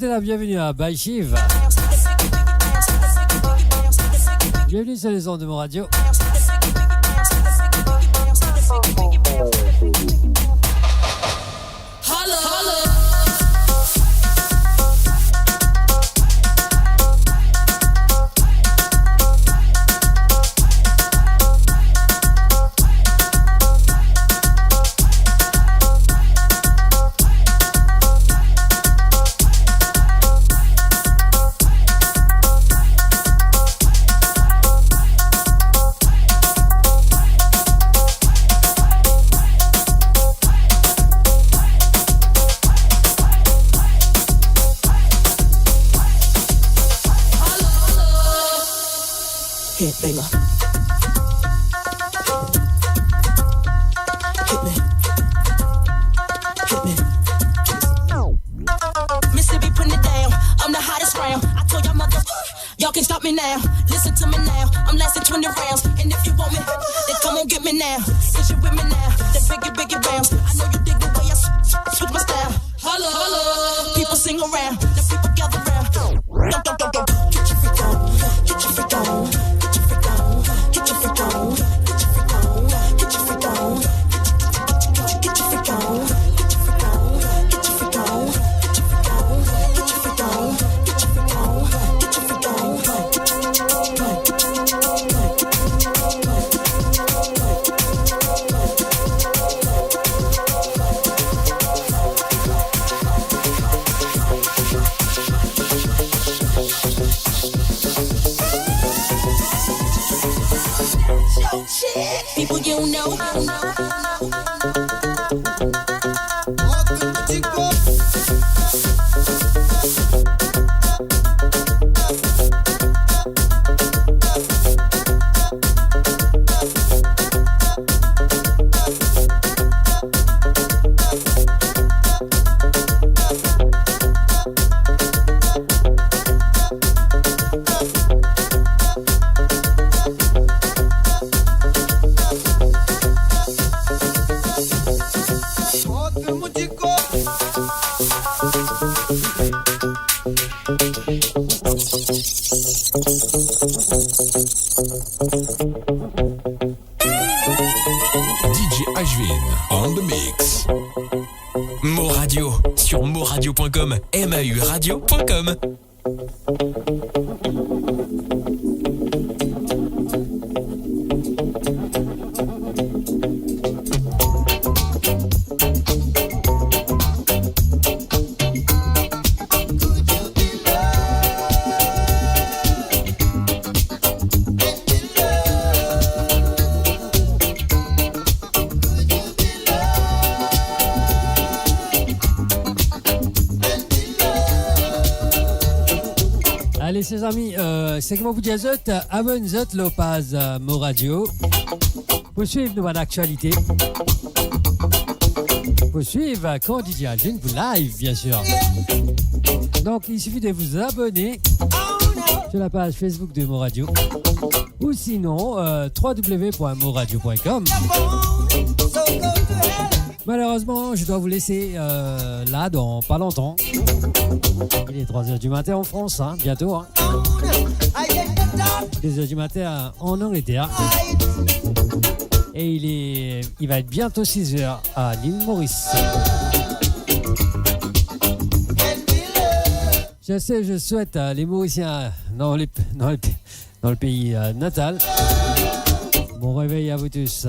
La bienvenue à Baïchiv. Bienvenue sur les ondes de Mo Radio. Hit, baby. Hit me. Hit me. Missy B putting it down. I'm the hottest round. I told y'all mother, y'all can't stop me now. Listen to me now. I'm lasting twenty rounds. And if you want me, then come on get me now. Is you with me now? Then biggie, biggie rounds. I know you dig the way I s-, s-, switch my style. Holla, holla. People sing around. The people gather round. Get your freak on. Get your freak on. Get your freak on. People, you know. D J Ashwin on the mix. Mo Radio, sur moradio point com, M A U radio point com. Ale, sezami, euh, seki mo pou dir zot, abonn zot lor paz, euh, Mo Radio. Pou swiv nou bann aktialite. Pou swiv, euh, kan D J Ashwin pou live, bien sûr. Donc, il suffit de vous abonner sur la page Facebook de Mo Radio. Ou sinon, euh, trois W point moradio point com. Malheureusement, je dois vous laisser, euh, là dans pas longtemps. Il est trois heures du matin en France, hein, bientôt, hein. Deux heures du matin en Angleterre. Et il est, il va être bientôt six heures à l'île Maurice. Je sais, je souhaite, euh, les Mauriciens dans les, dans les, dans le pays, euh, natal. Bon réveil à vous tous.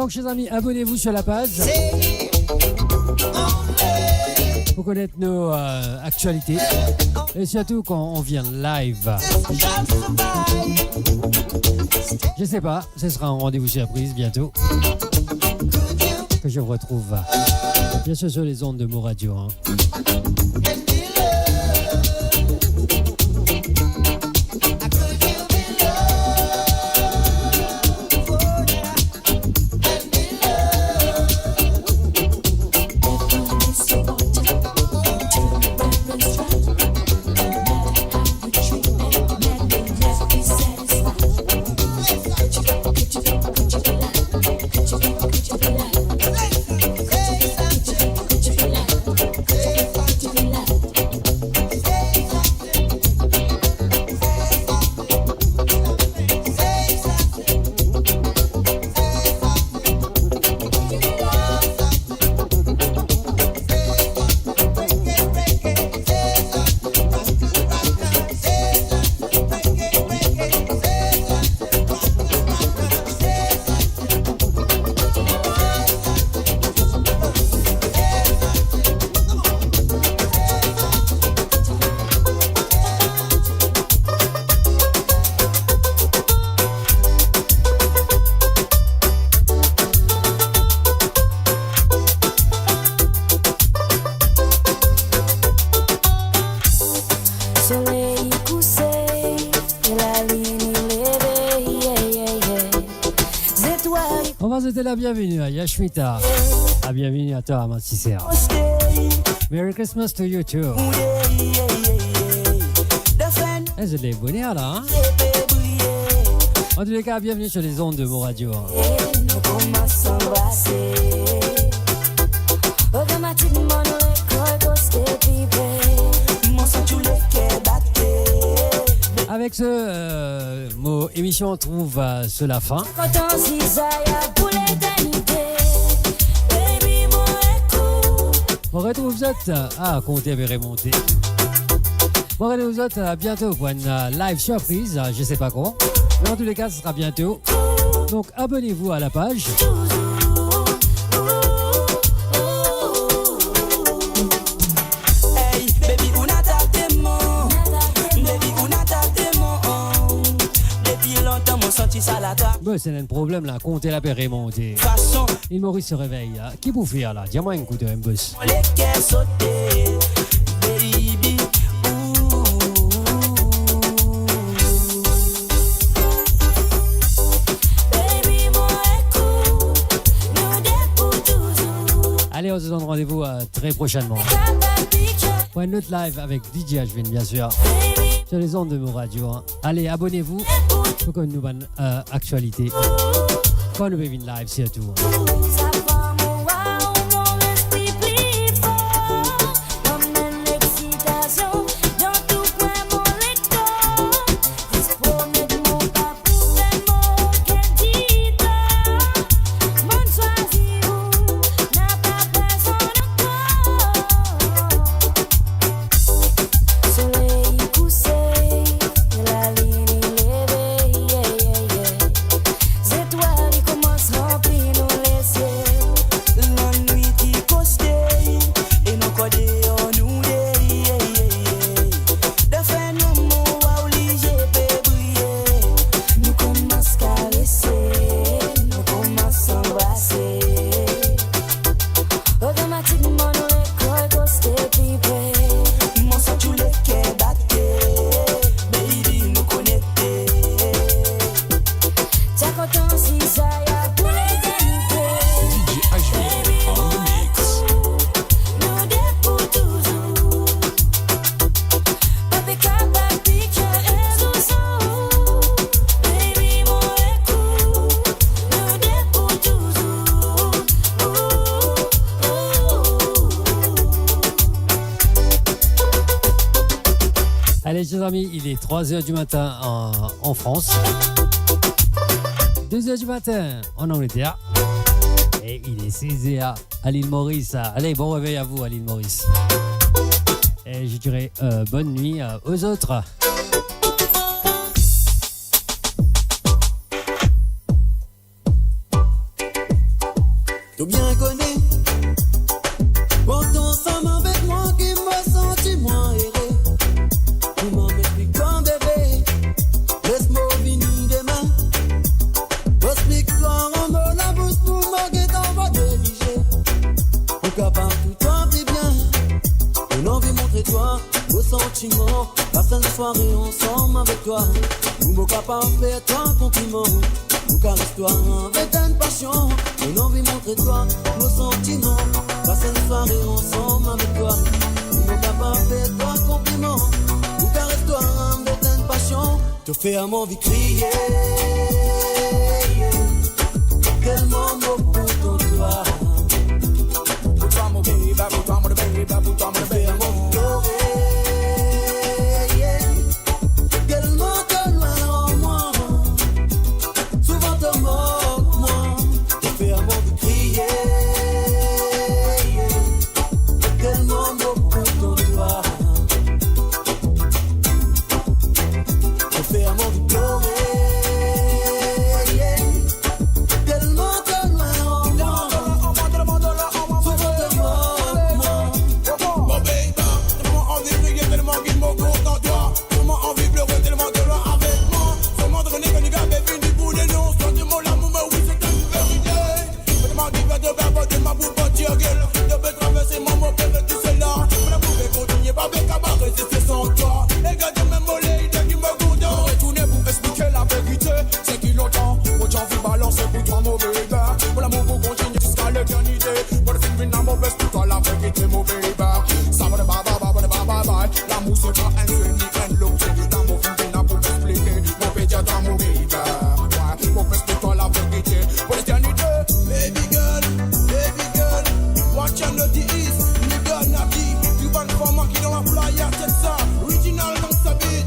Donc, chers amis, abonnez-vous sur la page pour connaître nos, euh, actualités et surtout quand on vient live. Je sais pas, ce sera un rendez-vous surprise bientôt que je vous retrouve, euh, bien sûr sur les ondes de Mo Radio, hein. Soley kouse, lalinn leve, yeah, yeah, yeah. Zetwal. On va souhaiter la bienvenue à Yashmita. La bienvenue à toi, ma ti sœur. Merry Christmas to you too. Eh, c'est les bonheurs là, hein? En tous les cas, bienvenue sur les ondes de Mo Radio, hein. Avec ce, euh, mot, émission trouve, euh, sur la fin. Mo retrouv zot, ah, konte pe remonte. Mo retrouv zot, euh, bientôt pour une, euh, live surprise, euh, je sais pas quand. Mais en tous les cas, ce sera bientôt. Donc, abonnez-vous à la page. Hey, baby, ou nata temo. Baby, ou nata temo. Depi lontan, mo santi sa la twa. Bon, c'est un problème là, konte la pe remonte. Fason. L'île Maurice se réveille, hein. Ki pou fer la? Dir mwa enn kou, enn bos. Mo leker sote, baby, ooh. Baby, mo ek ou, nou de pou touzour. Allez, on se donne rendez-vous, euh, très prochainement pour un autre live avec D J Ashwin, bien sûr, sur les ondes de Mo Radio, hein. Allez, abonnez-vous pour que nou bann, euh, aktialite. Kan nou pe vinn live, sirtou. Soley kouse, lalinn leve, yeah, yeah, yeah. Zetwal li koumans ranpli nou lesiel. Lannwit li koste, e nou ankor deor nou de, yeah, yeah, yeah. Dan fenomen, wa oblize pe briye. Nou koumans karese, nou koumans anbrase. Otomatikman nou lekor koste pli pre. Mo santi ou leker bate, baby, nou konekte. Ti a kontan si sa ya pou letenite. D J Ashwin on the mix. Nou de pou touzour. Pa pe kapav pike enn zour san ou. Baby, mo ek ou, nou de pou touzour. Allez, chers amis, il est trois heures du matin en, en France, deux heures du matin en Angleterre, et il est six heures à l'île Maurice. Allez, bon réveil à vous à l'île Maurice. Et je dirais, euh, bonne nuit, euh, aux autres. To bien kone, kan to ansam avek mwa, ki mo santi mwa ere. Kouma mo explik twa, bebe? Les mo vini demin. Mo explik twa an mo labous, pou mo get anba neglize. Pou kapav toutan pli bien. Mo anvi montre twa mo santiman, pas enn sware ansam avek twa. Pou mo kapav fer twa konpliman, pou kares twa avek enn pasion. Mo anvi montre twa mo santiman, pas enn sware ansam avek twa. Pou mo kapav fer twa konpliman, pou kares twa avek enn pasion. To fer mo anvi kriye, telman mo kontan twa. Pou twa mo bebe, pou twa mo bebe, pou twa mo bebe, mo plore. Telman to lwin ar mwa, souvan to mok mwa, to fer mo anvi kriye. Telman mo kontan twa. To fer mo anvi plore. Telman to lwin ar mwa, souvan to mok mwa. Mo bebe, telman anvi kriye, telman ki mo kontan twa. Telman anvi plore, telman to lwin avek mwa. Selman to kone ki nou pe vini pou denonse twa, mo lamour, me wi, se enn verite. Mo dimann ki fer to pe abandonn mwa pou parti, girl. To pe traverse mwa, mo pe fer tou sela. Mo lamour pe kontinie, pa pe kapav reziste san twa. E gard mem mo lady ki mo kontan. Retourne pou explike laverite. Seki lontan mo ti anvi balanse pou twa, mo bebe. Mo lamour pou kontinie ziska leternite. Mo finn vinn la, mo bes pou twa laverite, mo bebe. Sa mo de baba, baba, baba, baba. Lamour se pa enn sel ni enn lot, se lamour finn vinn la pou explike. Mo pe dir twa, mo bebe. Mo pe dir twa laverite pou leternite. Baby girl, baby girl, watch out, notice, nigga, Naki, you ban for monkey dans la playa, c'est ça, original dans sa beat.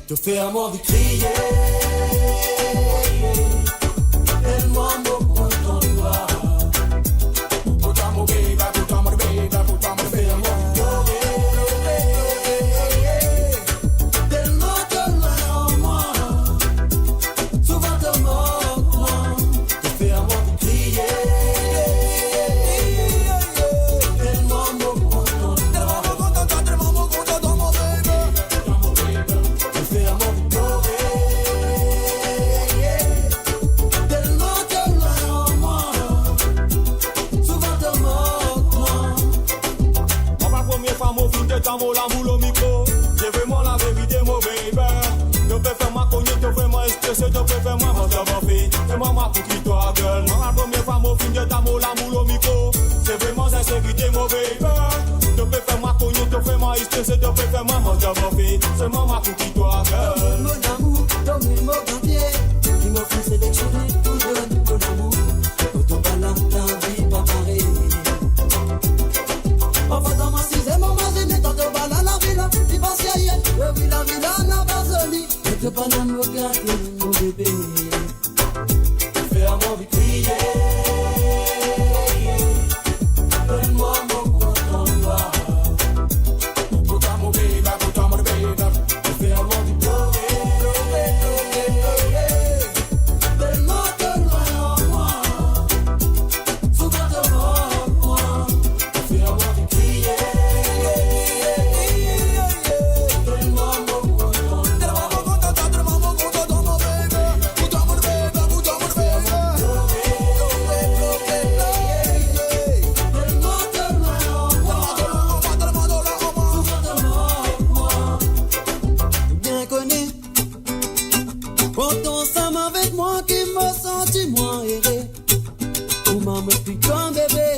To fer mo anvi kriye, telman mo kontan twa. Pou twa mo bebe, pou twa mo bebe, pou twa mo bebe, mo plore. Telman to lwin ar mwa, souvan to mok mwa, to fer mo anvi kriye. Telman mo kontan twa, telman mo kontan twa, telman mo kontan twa, mo bebe. To fer mo anvi plore. Telman to lwin ar mwa, souvan to mok mwa. Mwa pa premie fwa mo finn get mo lamour lor mikro. Se vreman laverite, mo bebe. To pe fer mwa kogne, to fer mwa strese, to pe fer mwa mort de faim. Se mwa, mwa pou ki twa, girl. Mwa pa premie fwa mo finn get mo lamour lor mikro. Se vreman sinserite, mo bebe. To pe fer mwa kogne, to fer mwa strese, to pe fer mwa mort de faim. Se mwa, mwa pou ki twa, girl. Mo lamour, to mem mo gardien, ki mo finn seleksionnen pou donn mo lamour. Kan to pa la, lavi pa parey. Parfwa dan mo size, mo mazinn, kan to pa la, lavi la, li pa serye. Wi, lavi la, napa zoli. Kan to pa la, mo gate, mo bebe. Fer mo anvi kriye. Donn mwa mo kontan twa. Pou twa mo bebe, pou twa mo bebe. Fer mo anvi plore, plore, plore, plore. Telman to lwin ar mwa, souvan to mok mwa. Fer mo anvi kriye. Telman mo kontan twa, telman mo kontan twa, telman mo kontan twa, mo bebe. Pou twa mo bebe, pou twa mo bebe. Telman to lwin ar mwa, telman to lwin ar mwa, souvan to mok mwa. Bien kone, kan to ansam avek mwa, ki mo santi mwa ere. Kouma mo explik twa, bebe?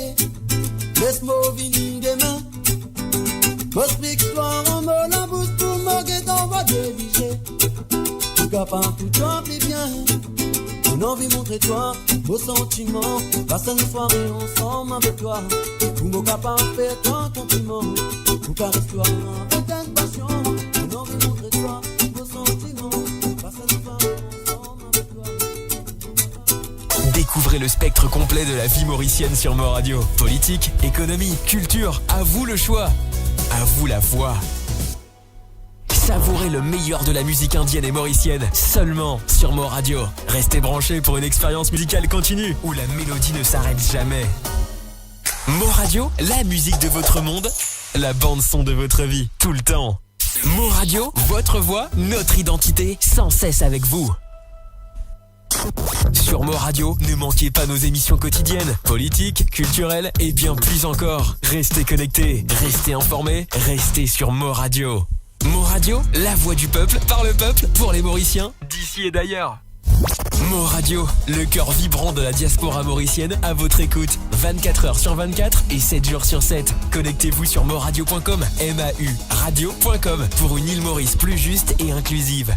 Les mo vini demin. Mo explik twa an mo labous, pou mo get anba neglize. Pou kapav toutan pli bien. Mo anvi montre twa mo santiman, pas enn sware ansam avek twa. Pou mo kapav fer twa konpliman, pou kares twa avek enn pasion. Mo anvi montre twa mo santiman, pas enn sware ansam avek twa. Découvrez le spectre complet de la vie mauricienne sur Mo Radio. Politique, économie, culture, à vous le choix. À vous la voix. Savourez le meilleur de la musique indienne et mauricienne seulement sur Mo Radio. Restez branchés pour une expérience musicale continue où la mélodie ne s'arrête jamais. Mo Radio, la musique de votre monde, la bande son de votre vie, tout le temps. Mo Radio, votre voix, notre identité, sans cesse avec vous. Sur Mo Radio, ne manquez pas nos émissions quotidiennes, politiques, culturelles et bien plus encore. Restez connectés, restez informés, restez sur Mo Radio. Mo Radio, la voix du peuple, par le peuple, pour les Mauriciens, d'ici et d'ailleurs. Mo Radio, le cœur vibrant de la diaspora mauricienne à votre écoute, vingt-quatre heures sur vingt-quatre et sept jours sur sept. Connectez-vous sur moradio point com, M A U radio point com, pour une île Maurice plus juste et inclusive.